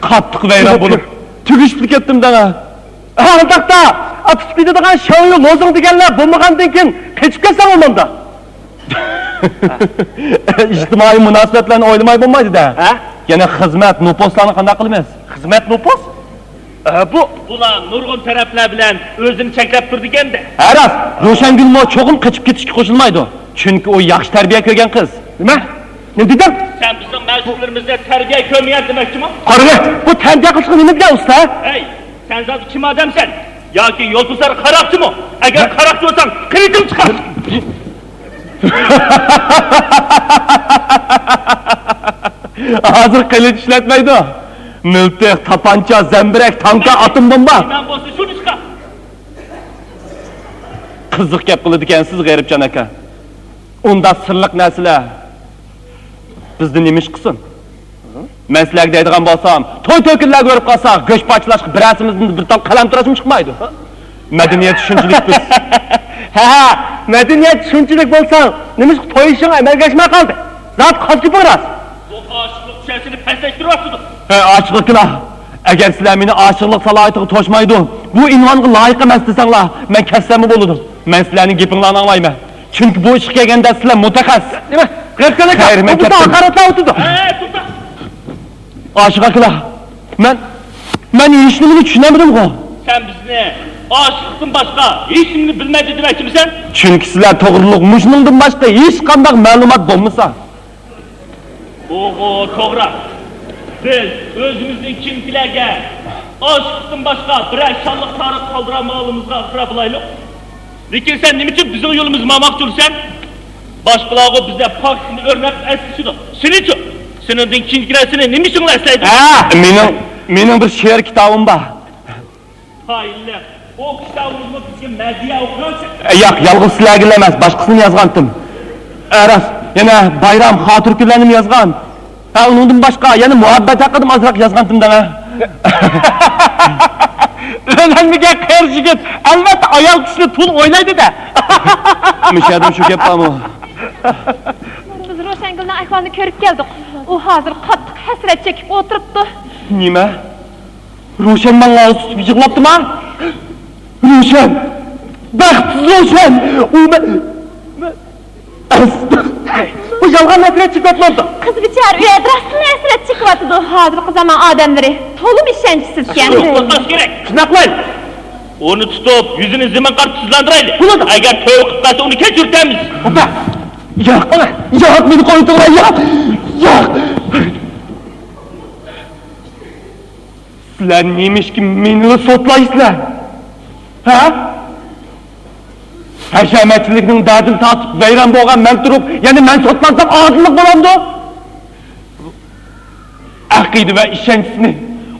قاتتىق ۋەيران بولۇپ، تۈگىشىپلا كەتتىم دەڭە. ھە، ئۇنداقتا، ئا، پۈتۈپ كېتىدىغان شياۋيۈ لوزۇڭ دېگەنلەر بولمىغاندىن كېيىن قېچىپ كەتسەڭ بولمامدا؟ ئىجتىمائىي مۇناسىۋەتلەرنى ئويلىماي بولمايدۇ-دە. ھە؟ يەنە خىزمەت، نوپۇسلارنى قانداق قىلىمىز؟ خىزمەت، نوپۇس؟ ئە، بۇ. بۇلار نۇرغۇن تەرەپلەر بىلەن ئۆزىنى چەكلەپ تۇرىدىكەن-دە. ھە، راست، روشەنگۈلمۇ چوقۇم قېچىپ كېتىشكە قوشۇلمايدۇ. چۈنكى ئۇ ياخشى تەربىيە كۆرگەن قىز. نېمە؟ نېمە دېدىڭ؟ سەن بىزنىڭ مەشۇقلىرىمىزنى تەربىيە كۆرمىگەن دېمەكچىمۇ؟ قارىۋەت، بۇ تەربىيە قىلىشقا نېمە دېگەن ئۇستا؟ ھەي، سەن زادى كىم ئادەمسەن؟ ياكى يولپۇسار قاراقچىمۇ؟ ئەگەر قاراقچى بولساڭ، قېنى تىلىڭنى چىقار! ھازىر قىلىچ ئىشلەتمەيدۇ. مىلتىق، تاپانچا، زەمبىرەك، تانكا، ئاتوم بومبا. نېمە بولسا شۇنى چىقار. قىزىق گەپ قىلىدىكەنسىز، غېرىبجان ئاكا. ئۇنداق سىرلىق نەرسىلەر بىزدە نېمە ئىش قىلسۇن؟ مەن سىلەرگە دەيدىغان بولسام، توي-تۆكۈنلەر كۆرۈپ قالسا، گۆش پارچىلاشقا بىرەرسىمىزدىن بىر تال قەلەم تۇراشمۇ چىقمايدۇ. مەدەنىيەت شۇنچىلىك بىز. ھە، ھە، مەدەنىيەت شۇنچىلىك بولساڭ، نېمىشقا توي ئىشىڭ ئەمەلگە ئاشماي قالدى؟ زادى قاز گېپىڭ راست. بۇ ئاشىقلىق چۈشەنچىسىنى پەسلەشتۈرۈۋاتىدۇ. ھە، ئاشىقلىقلار. ئەگەر سىلەر مېنى ئاشىقلىق سالاھىيىتىگە توشمايدۇ، بۇ ئۇنۋانغا لايىق ئەمەس دېسەڭلار، مەن كەتسەممۇ بولىدۇ. مەن سىلەرنىڭ گېپىڭلارنى ئاڭلايمەن. چۈنكى بۇ ئىشقا كەلگەندە سىلەر مۇتەخەسسىس. نېمە؟ غەپ قىلىڭ، خەير، مەن بۇ كەتتىم. ھاقارەتلەۋاتىدۇ. ھە، توختا. ئاشىق ئاكىلار، مەن، مەن ھېچنېمىنى چۈشىنەلمىدىمغۇ. سەن بىزنى ئاشىقلىقتىن باشقا ھېچنېمىنى بىلمەيدۇ دېمەكچىمىسەن؟ چۈنكى سىلەر توغرۇلۇق مۇشۇنىڭدىن باشقا ھېچقانداق مەلۇمات بولمىسا. ئوغۇ، توغرا. بىز ئۆزىمىزنىڭ كېيىنكىلەرگە ئاشىقلىقتىن باشقا بىرەر شانلىق تارىخ قالدۇرالمىغانلىقىمىزغا ئىقرار بولايلۇق. لېكىن سەن نېمە ئۈچۈن بىزنىڭ يولىمىزنى ماڭماقچى بولىسەن؟ باشقىلارغۇ بىزدە پاكىتنى ئۆرنەپ ئەسلىشىدۇ. سېنىچۇ؟ سېنىڭدىن كېيىنكىلەر سېنى نېمە ئۈچۈن ئەسلەيدۇ؟ ھە، مېنىڭ، مېنىڭ بىر شېئىر كىتابىم بار. ھايلى، ئۇ كىتابىڭىزمۇ بىزگە مەدھىيە ئوقۇغانسىز. ياق، يالغۇز سىلەرگىلا ئەمەس، باشقىسىنى يازغانتىم. ئە، راست، يەنە بايرام خاتىرە كۈنلەرنىمۇ يازغان. ھە، ئۇنىڭدىن باشقا يەنە مۇھەببەت ھەققىدىمۇ ئازراق يازغانتىم دەڭە. ئۆيلەنمىگەن قېرى يىگىت، ئەلۋەتتە، ئايال كىشىنى تۇل ئوينايدۇ-دە. مۇشۇ يەردىمۇ شۇ گەپ بارمۇ؟ بىز روشەنگۈلنىڭ ئەھۋالىنى كۆرۈپ كەلدۇق. ئۇ ھازىر قاتتىق ھەسرەت چېكىپ ئولتۇرۇپتۇ. نېمە؟ روشەن ماڭا تۇتۇپ يىغلاپتىما؟ روشەن! بەختسىز روشەن! ئۇ مەن، مەن، بۇ يالغان ھەسرەت چېكىۋاتمامدۇ؟ قىز بىچارە ئۆيدە راستلا ھەسرەت چېكىۋاتىدۇ. ھازىرقى زامان ئادەملىرى تولىمۇ ئىشەنچسىزكەن. شۇنداق قىلىش كېرەك. شۇنداق قىلايلى. ئۇنى تۇتۇپ، يۈزىنى زېمىنغا قارىتىپ تۈزلەندۈرەيلى. بولىدۇ. ئەگەر تۆۋە قىلىپ قالسا، ئۇنى كەچۈرتەمىز. ئاپا! ياق، ياق، مېنى قويۇۋېتىڭلار، ياق! ياق! سىلەر نېمىشقا مېنىلا سوتلايسىلەر؟ ھە؟ ھەشەمەتچىلىكنىڭ دەردىنى تارتىپ ۋەيران بولغان مەن تۇرۇپ، يەنە مەن سوتلانسام ئادىللىق بولامدۇ؟ ئەقىدە ۋە ئىشەنچىسىنى،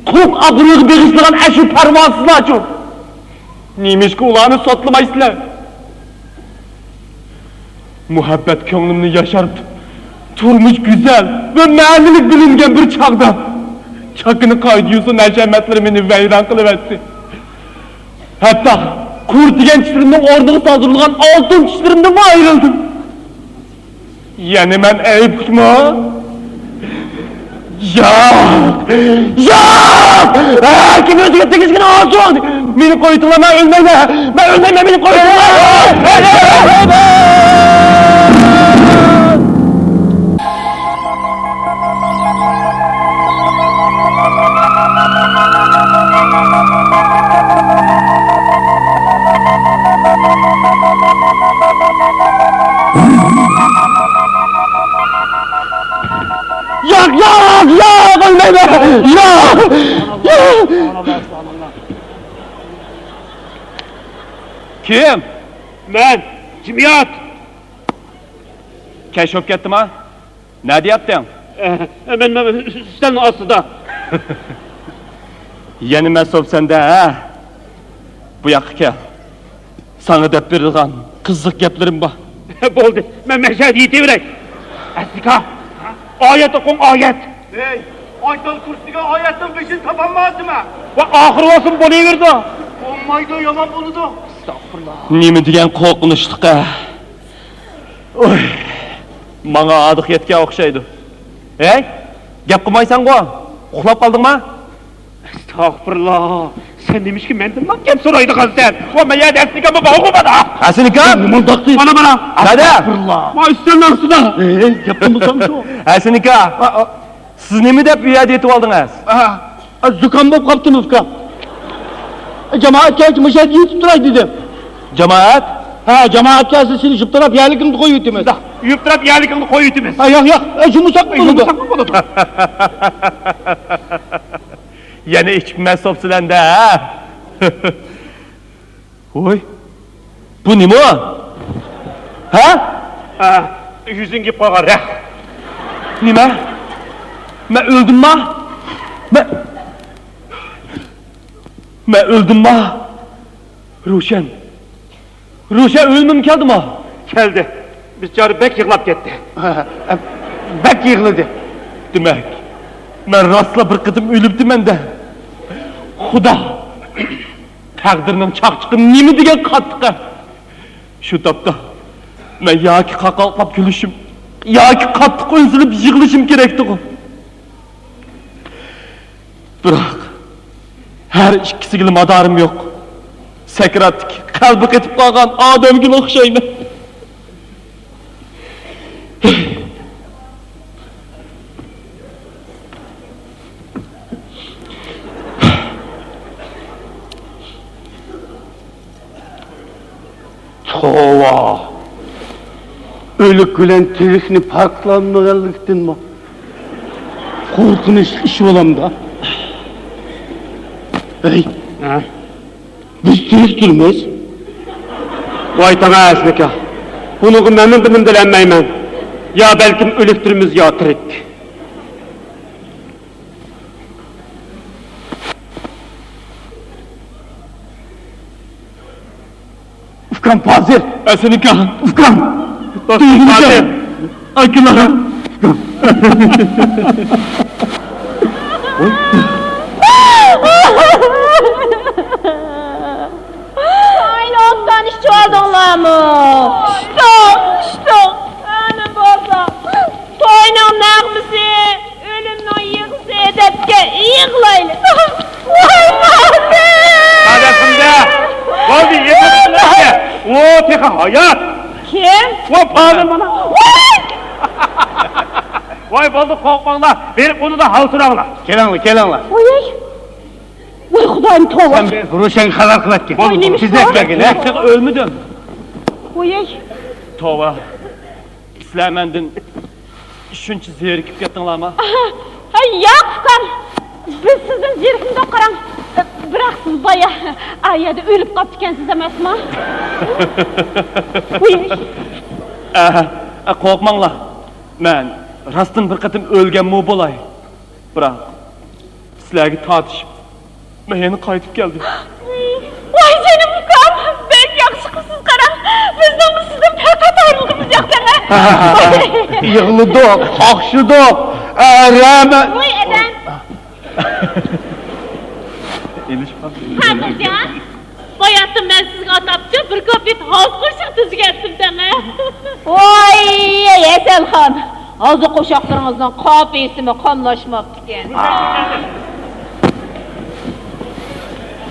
قۇرۇق ئابرۇيغا بېغىشلىغان ئەشۇ پەرۋاسىزلارچۇ؟ نېمىشقا ئۇلارنى سوتلىمايسىلەر؟ مۇھەببەت كۆڭلۈمنى ياشارتىپ، تۇرمۇش گۈزەل ۋە مەنىلىك بىلىنگەن بىر چاغدا، چاكىنا قايدا يۈرسۇن ھەشەمەتلىرى مېنى ۋەيران قىلىۋەتتى. ھەتتا قۇر دېگەن چىشلىرىمنىڭ ئورنىغا سالدۇرۇلغان ئالتۇن چىشلىرىمدىنمۇ ئايرىلدىم. يەنە مەن ئەيىبكۇچمۇ؟ ياق! ياق! ھەر كىم ئۆزىگە تېگىشكىنى ئالسۇن! مېنى قويۇۋېتىڭلار، مەن ئۆلمەيمەن! مەن ئۆلمەيمەن، مېنى قويۇۋېتىڭلار! ياق، ياق، ياق، ئۆلمەيمەن! ياق! ياق! كىم؟ مەن، جىمىيات. كەچ بولۇپ كەتتىما؟ نەدە ياتتىڭ؟ ئە، مەن، مەن ئۈستەلنىڭ ئاستىدا. يەنە مەست بوپسەن-دە، ھە؟ بۇ ياققا كەل. ساڭا دەپ بېرىدىغان قىزىق گەپلىرىم بار. بولدى، مەن مەشەدە يېتىۋېرەي. ئەسلىكا، ئايەت ئوقۇڭ، ئايەت. ھەي، ئايتال كۇرسىدىكى ئايەتنىڭ بېشىنى تاپالمايۋاتىمەن. ۋە ئاخىرى بولسىمۇ بولۇۋېرىدۇ. بولمايدۇ، يامان بولىدۇ. ئەستەغپۇرۇللا. نېمە دېگەن قورقۇنچلۇق-ھە. ئۇي، ماڭا ھاردۇق يەتكەن ئوخشايدۇ. ھەي، گەپ قىلمايسەنغۇ؟ ئۇخلاپ قالدىڭما؟ ئەستەغپۇرۇللا. سەن نېمىشقا مەندىنلا گەپ سورايدىغانسەن؟ ۋە مەن يەردە ئەسلىكەممۇ بارغۇ مانا. ئەسلىكا؟ نېمانداق دەيسەن؟ مانا، مانا. نەدە؟ ئەستەغپۇرۇللا. ما ئۈستەلنىڭ ئاستىدا. ھەي، گەپ قىلمىسام شۇ. ئەسلىكا. ئا، ئا. سىز نېمە دەپ ئۇ يەردە يېتىۋالدىڭىز؟ ئا، ئا، زۇكام بولۇپ قاپتىمەن، ئۇكام. جامائەت كەلگەچ مۇشۇ يەردە يېتىپ تۇراي دېدىم. جامائەت؟ ھە، جامائەت كەلسە سېنى يۇيۇپ تۇراپ يەرلىكىڭدە قويۇۋېتىمىز. يۇيۇپ تۇراپ يەرلىكىڭدە قويۇۋېتىمىز. ھە، ياق، ياق، ئە، يۇمىساق بولىدۇ. يۇمىساق بولىدۇ. يەنە ئىچىپ مەست بوپسىلەر-دە، ھە؟ ۋوي، بۇ نېمە؟ ھە؟ ئا، يۈزۈڭگە يېپىپ قالغان رەخت. نېمە؟ مەن ئۆلدۈمما؟ مەن، مەن ئۆلدۈمما؟ روشەن، روشەن ئۆلۈممۇ كەلدىما؟ كەلدى. بىچارە بەك يىغلاپ كەتتى. بەك يىغلىدى. دېمەك، مەن راستلا بىر قېتىم ئۆلۈپتىمەن-دە. خۇدا! تەقدىرنىڭ چاقچىقى نېمە دېگەن قاتتىق-ھە! شۇ تاپتا مەن ياكى قاقاقلاپ كۈلۈشۈم، ياكى قاتتىق ئۈن سېلىپ يىغلىشىم كېرەكتىغۇ. بىراق، ھەر ئىككىسىگىلا مادارىم يوق. سەكراتتىكى، قەلبى قېتىپ قالغان ئادەمگىلا ئوخشايمەن. توۋا! ئۆلۈك بىلەن تىرىكنى پەرقلەنمىگەنلىكتىنمۇ قورقۇنچلۇق ئىش بولامدا؟ ھەي! ھە؟ بىز تىرىك تۇرىمىز. ۋاي تاڭ ئەسلىكە! بۇنىڭغا مەنمۇ بىر نېمە دېيەلمەيمەن. يا بەلكىم ئۆلۈك تۇرىمىز، يا تىرىك. ئۇكام پازىل! ئەسلىكە! ئۇكام! دۆيگىنىكەن! ئاكىلار! ئاينى ئوتتان ئىچىۋالدىڭلارمۇ؟ ئىچتۇق، ئىچتۇق. ئەنە بولسا توينىڭ نەغمىسى، ئۆلۈمنىڭ يىغىسى دەپكە يىغلايلى. ۋاي، پازىل! قادىر ئەپەندى! بولدى، يېتىپ قالدى. ئۇ تېخى ھايات. كىم؟ ئۇ پازىل مانا. ۋاي! ۋاي، بولدى، قورقماڭلار. بېرىپ ئۇنى ھالسىراڭلار. كېلىڭلار، كېلىڭلار. ۋاي، ۋاي، خۇدايىم، توۋا. سەن بىر روشەنگە خەۋەر قىلىۋەتكىن. ۋاي، نېمە ئىش بار؟ بىزدەك بەرگىلى. تېخى ئۆلمىدىم. ۋاي. توۋا. سىلەر مەندىن شۇنچە زېرىكىپ كەتتىڭلارمۇ؟ ھە، ياق، ئۇكام. بىز سىزدىن زېرىكمىدۇق، قاراڭ. بىراق سىز بايا ئا يەردە ئۆلۈپ قاپتىكەنسىز ئەمەسمۇ؟ ئە، ئە، قورقماڭلار. مەن راستتىن بىر قېتىم ئۆلگەنمۇ بولاي. بىراق سىلەرگە تارتىشىپ، مەن يەنە قايتىپ كەلدىم. ۋاي جېنىم ئۇكام، بەك ياخشى قىلسىز قاراڭ. بىزنىڭمۇ سىزدىن پەقەت ئايرىلغۇمىز يوق دەڭە. يىغلىدۇق، قاقشىدۇق. ئە، رەھمەت. ۋاي ئادەم. ھە، خوجام. باياتتىن مەن سىزگە ئاتاپچۇ بىر كوپىت ھازا قوشۇق تۈزگەنتىم دەڭە. ۋاي، ھەسەنخان، ھازا قوشاقلىرىڭىزنىڭ قاپىيىسىمۇ قاملاشماپتىكەن.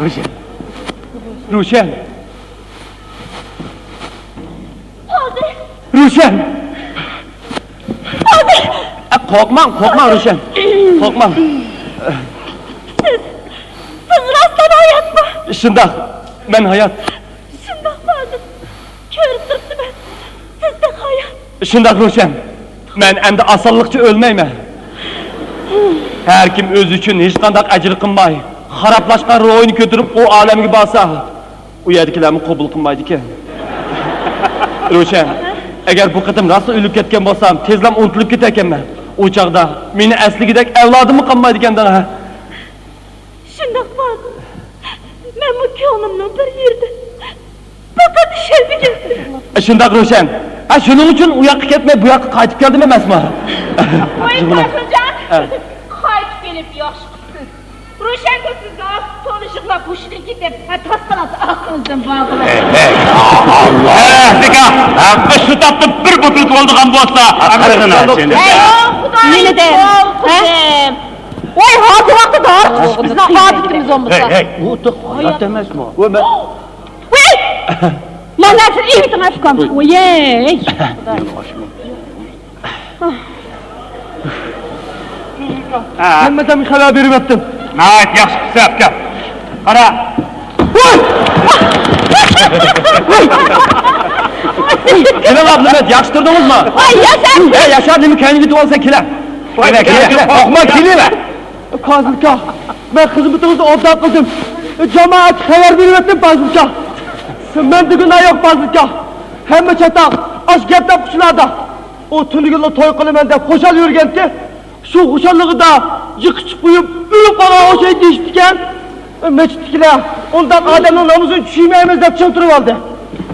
روشەن. روشەن. ھازىر. روشەن. ھازىر. ئە، قورقماڭ، قورقماڭ، روشەن. قورقماڭ. سىز، سىز راستلا ھاياتمۇ؟ شۇنداق، مەن ھايات. شۇنداق، ھازىر كۆرۈپ تۇرۇپتىمەن، سىز تېخى ھايات. شۇنداق، روشەن. مەن ئەمدى ئاسانلىقچە ئۆلمەيمەن. ھەر كىم ئۆزى ئۈچۈن ھېچقانداق ئەجىر قىلماي، خارابلاشقان روھىنى كۆتۈرۈپ ئۇ ئالەمگە بارسا، ئۇ يەردىكىلەرمۇ قوبۇل قىلمايدىكەن. روشەن، ئەگەر بۇ قېتىم راستلا ئۆلۈپ كەتكەن بولسام، تېزلا ئۇنتۇلۇپ كېتەركەنمەن. ئۇ چاغدا مېنى ئەسلىگۈدەك ئەۋلادىممۇ قالمايدىكەن دەڭە. شۇنداق بولدى. مەنمۇ كۆڭلۈمنىڭ بىر يېرىدە پەقەت ئىشەنمىگەنتىم. شۇنداق روشەن. ھە، شۇنىڭ ئۈچۈن ئۇ ياققا كەتمەي، بۇ ياققا قايتىپ كەلدىم ئەمەسمۇ؟ ۋاي، قاسىمجان! ھە. قايتىپ كېلىپ ياخشى قىپسىز. روشەنگۈل سىزنى ئاز تونۇشۇپلا ھوشىدىن كېتىپ، ھە، تاسقىناتتا ئاقلىڭىزدىن باغلىق. ئەسلىكە، ھە، شۇ تاپتا بىر بوتۇلكا بولىدىغان بولسا، قارىغىنا سېنى. ھەي، خۇدايىم، نېمە دەيمەن؟ قوزۇم. ۋاي، ھازىر ۋاقتىدا ھاراق ئىچىش بىزنىڭ ئادىتىمىز بولمىسا. ھەي، ھەي، ئۇ تېخى ھايات ئەمەسمۇ؟ ۋاي! مانا سىز ئېيتىڭ ئۇكام. ۋاي. ھەممىدىن خەۋەر بېرىۋەتتىم. ناھايىتى ياخشى قىپسەن ئۇكام. قارا. ۋاي! كېلىڭ، ئابلىمەت، ياخشى تۇردىڭىزمۇ؟ ۋاي، ياشار! ھەي، ياشار، نېمە كەينىگە تۇرۇۋالسا، كېلىڭ. ۋاي، كېلىڭ، كېلىڭ، كېلىڭ. قورقما، كېلىڭ. پازىل ئاكا، مەن خىزمىتىڭىزنى ئوبدان قىلدىم. جامائەتكە خەۋەر بېرىۋەتتىم، پازىل ئاكا. مەندە گۇناھ يوق، پازىل ئاكا. ھەممە چاتاق ئاشۇ گەپ تاپقۇچىلاردا. ئۇ تۈنۈگۈنلا توي قىلىمەن دەپ خۇشال يۈرگەنتى. شۇ خۇشاللىقىدا يىقا چىقىپ قويۇپ، ئۆلۈپ قالغان ئوخشايدۇ دېيىشىپتىكەن. مەسچىتتىكىلەر ئۇنداق ئادەمنىڭ نامىزىنى چۈشۈرمەيمىز دەپ چىڭ تۇرۇۋالدى.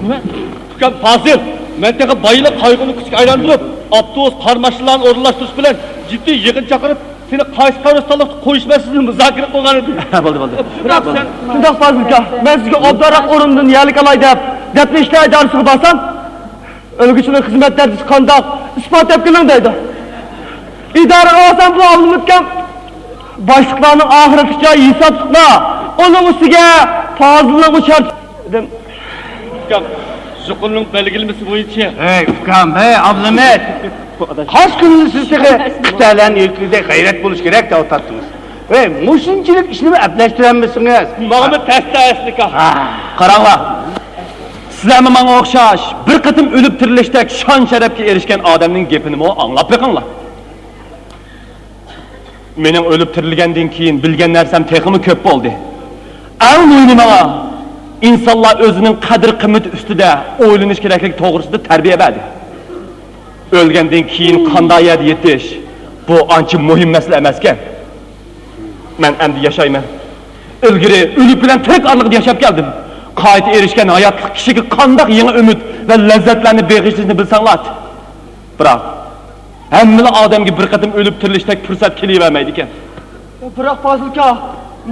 ئۇكام پازىل، مەن تېخى بايىلا قايغۇنى كۈچكە ئايلاندۇرۇپ، ئاپتوبۇس، قار ماشىنىلارنى ئورۇنلاشتۇرۇش بىلەن جىددىي يىغىن چاقىرىپ، سېنى قايسى قەبرىستانلىقتا قويۇش مەسىلىسىنى مۇزاكىرە قىلغان ئىدىم. بولدى، بولدى. شۇنداق، شۇنداق پازىل ئاكا، مەن سىزگە ئوبدانراق ئورۇندىن يەرلىك ئالاي دەپ، دەپنە ئىشلەر ئىدارىسىغا بارسام، ئۆلگۈچىنىڭ خىزمەت دەرىجىسى قانداق؟ ئىسپات ئەپ كېلىڭ دەيدۇ. ئىدارىگە بارسام، بۇ ئابلىمىت ئۇكام باشلىقلارنىڭ ئاخىرقىچە ھېسابلىقلار، ئۇنىڭ ئۈستىگە پازىلنىڭ ئۇچار دېدىم. ئۇكام، يۇقىرىنىڭ بەلگىلىمىسى بويىچە. ھەي ئۇكام، ھەي ئابلىمىت، قاچ كۈندىن سىز تېخى پۇتەلەرنى يۆتكىگۈدەك غەيرەت بولۇش كېرەك دەۋاتاتتىڭىز. ھەي، مۇشۇنچىلىك ئىشنىمۇ ئەپلەشتۈرەلمىسىڭىز؟ ماڭىمۇ تەستە ئەسلىكا. قاراڭلار، سىلەرمۇ ماڭا ئوخشاش بىر قېتىم ئۆلۈپ تىرىلىشتەك شان-شەرەپكە ئېرىشكەن ئادەمنىڭ گېپىنىمۇ ئاڭلاپ بېقىڭلار. مېنىڭ ئۆلۈپ تىرىلگەندىن كېيىن بىلگەن نەرسەم تېخىمۇ كۆپ بولدى. ئەڭ مۇھىمى ماڭا ئىنسانلار ئۆزىنىڭ قەدىر-قىممىتى ئۈستىدە ئويلىنىش كېرەكلىكى توغرىسىدا تەربىيە بەردى. ئۆلگەندىن كېيىن قانداق يەردە يېتىش، بۇ ئانچە مۇھىم مەسىلە ئەمەسكەن. مەن ئەمدى ياشايمەن. ئىلگىرى ئۆلۈك بىلەن تىرىك ئارىلىقىدا ياشاپ كەلدىم. قايتا ئېرىشكەن ھاياتلىق كىشىگە قانداق يېڭى ئۈمىد ۋە لەززەتلەرنى بېغىشلىشىنى بىلسەڭلار. بىراق، ھەممىلا ئادەمگە بىر قېتىم ئۆلۈپ تىرىلىشتەك پۇرسەت كېلىۋەرمەيدىكەن. بىراق پازىل ئاكا،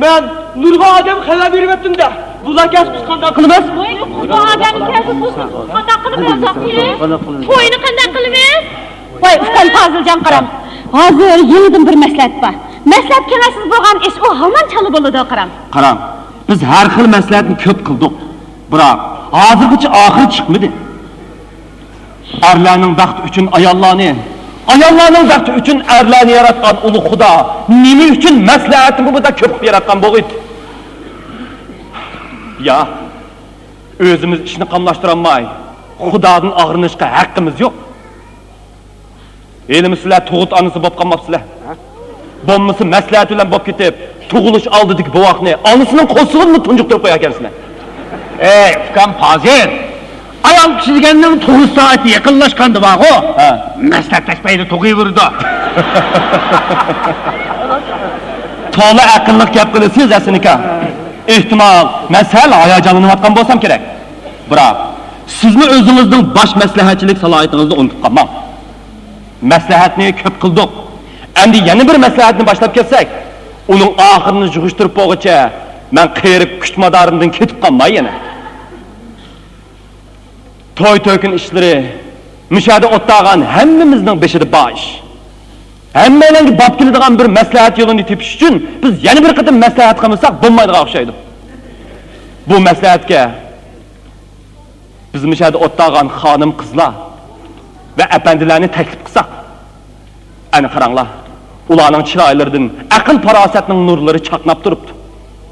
مەن نۇرغۇن ئادەمگە خەۋەر بېرىۋەتتىم-دە، بۇلار كەلسە بىز قانداق قىلىمىز؟ ۋاي، بۇ ئادەمگە كەلسە بىز قانداق قىلىمىز؟ توينى قانداق قىلىمىز؟ ۋاي ئۇكام پازىلجان، قاراڭ، ھازىر يېڭىدىن بىر مەسلىھەت بار. مەسلىھەت كېڭەشسىز بولغان ئىش ئۇ ھامان چالا بولىدۇ، قاراڭ. قاراڭ، بىز ھەر خىل مەسلىھەتنى كۆپ قىلدۇق، بىراق ھازىرغىچە ئاخىرى چىقمىدى. ئەرلەرنىڭ بەختى ئۈچۈن ئاياللارنى، ئاياللارنىڭ بەختى ئۈچۈن ئەرلەرنى ياراتقان ئۇلۇغ خۇدا نېمە ئۈچۈن مەسلىھەتنى بۇ قەدەر كۆپ قىلىپ ياراتقان بولغىيدى؟ يا، ئۆزىمىز ئىشنى قاملاشتۇرالماي، خۇدادىن ئاغرىنىشقا ھەققىمىز يوق. ھېلىمۇ سىلەر تۇغۇت ئانىسى بولۇپ قالماپسىلەر. بولمىسا مەسلىھەت بىلەن بولۇپ كېتىپ، تۇغۇلۇش ئالدىدىكى بوۋاقنى ئانىسىنىڭ قورسىقىدىلا تۇنجۇقتۇرۇپ قوياركەنسىلەر. ئەي ئۇكام پازىل، ئايال كىشى دېگەننىڭ تۇغۇش سائىتى يېقىنلاشقاندا بارغۇ، ھە، مەسلىھەتلەشمەيلا تۇغۇۋېرىدۇ. تولا ئەقىللىق گەپ قىلىسىز ھەسەن ئاكا. ئېھتىمال مەن سەل ھاياجانلىنىۋاتقان بولسام كېرەك. بىراق، سىزمۇ ئۆزىڭىزنىڭ باش مەسلىھەتچىلىك سالاھىيىتىڭىزنى ئۇنتۇپ قالماڭ. مەسلىھەتنى كۆپ قىلدۇق. ئەمدى يەنە بىر مەسلىھەتنى باشلاپ كەتسەك، ئۇنىڭ ئاخىرىنى يىغىشتۇرۇپ بولغۇچە مەن قېرىپ كۈچ مادارىمدىن كېتىپ قالماي يەنە. توي-تۆكۈن ئىشلىرى مۇشۇ يەردە ئولتۇرغان ھەممىمىزنىڭ بېشىدا بار ئىش. ھەممەيلەنگە باب كېلىدىغان بىر مەسلىھەت يولىنى تېپىش ئۈچۈن بىز يەنە بىر قېتىم مەسلىھەت قىلمىساق بولمايدىغان ئوخشايدۇ. بۇ مەسلىھەتكە بىز مۇشۇ يەردە ئولتۇرغان خانىم-قىزلار ۋە ئەپەندىلەرنى تەكلىپ قىلساق. ئەنە قاراڭلار، ئۇلارنىڭ چىرايلىرىدىن ئەقىل-پاراسەتنىڭ نۇرلىرى چاقناپ تۇرۇپتۇ.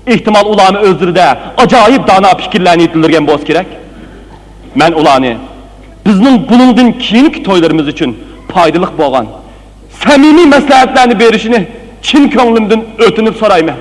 ئېھتىمال، ئۇلارمۇ ئۆزلىرىدە ئاجايىپ دانا پىكىرلەرنى يېتىلدۈرگەن بولسا كېرەك. مەن ئۇلارنى بىزنىڭ بۇنىڭدىن كېيىنكى تويلىرىمىز ئۈچۈن پايدىلىق بولغان سەمىمىي مەسلىھەتلەرنى بېرىشىنى چىن كۆڭلۈمدىن ئۆتۈنۈپ سورايمەن.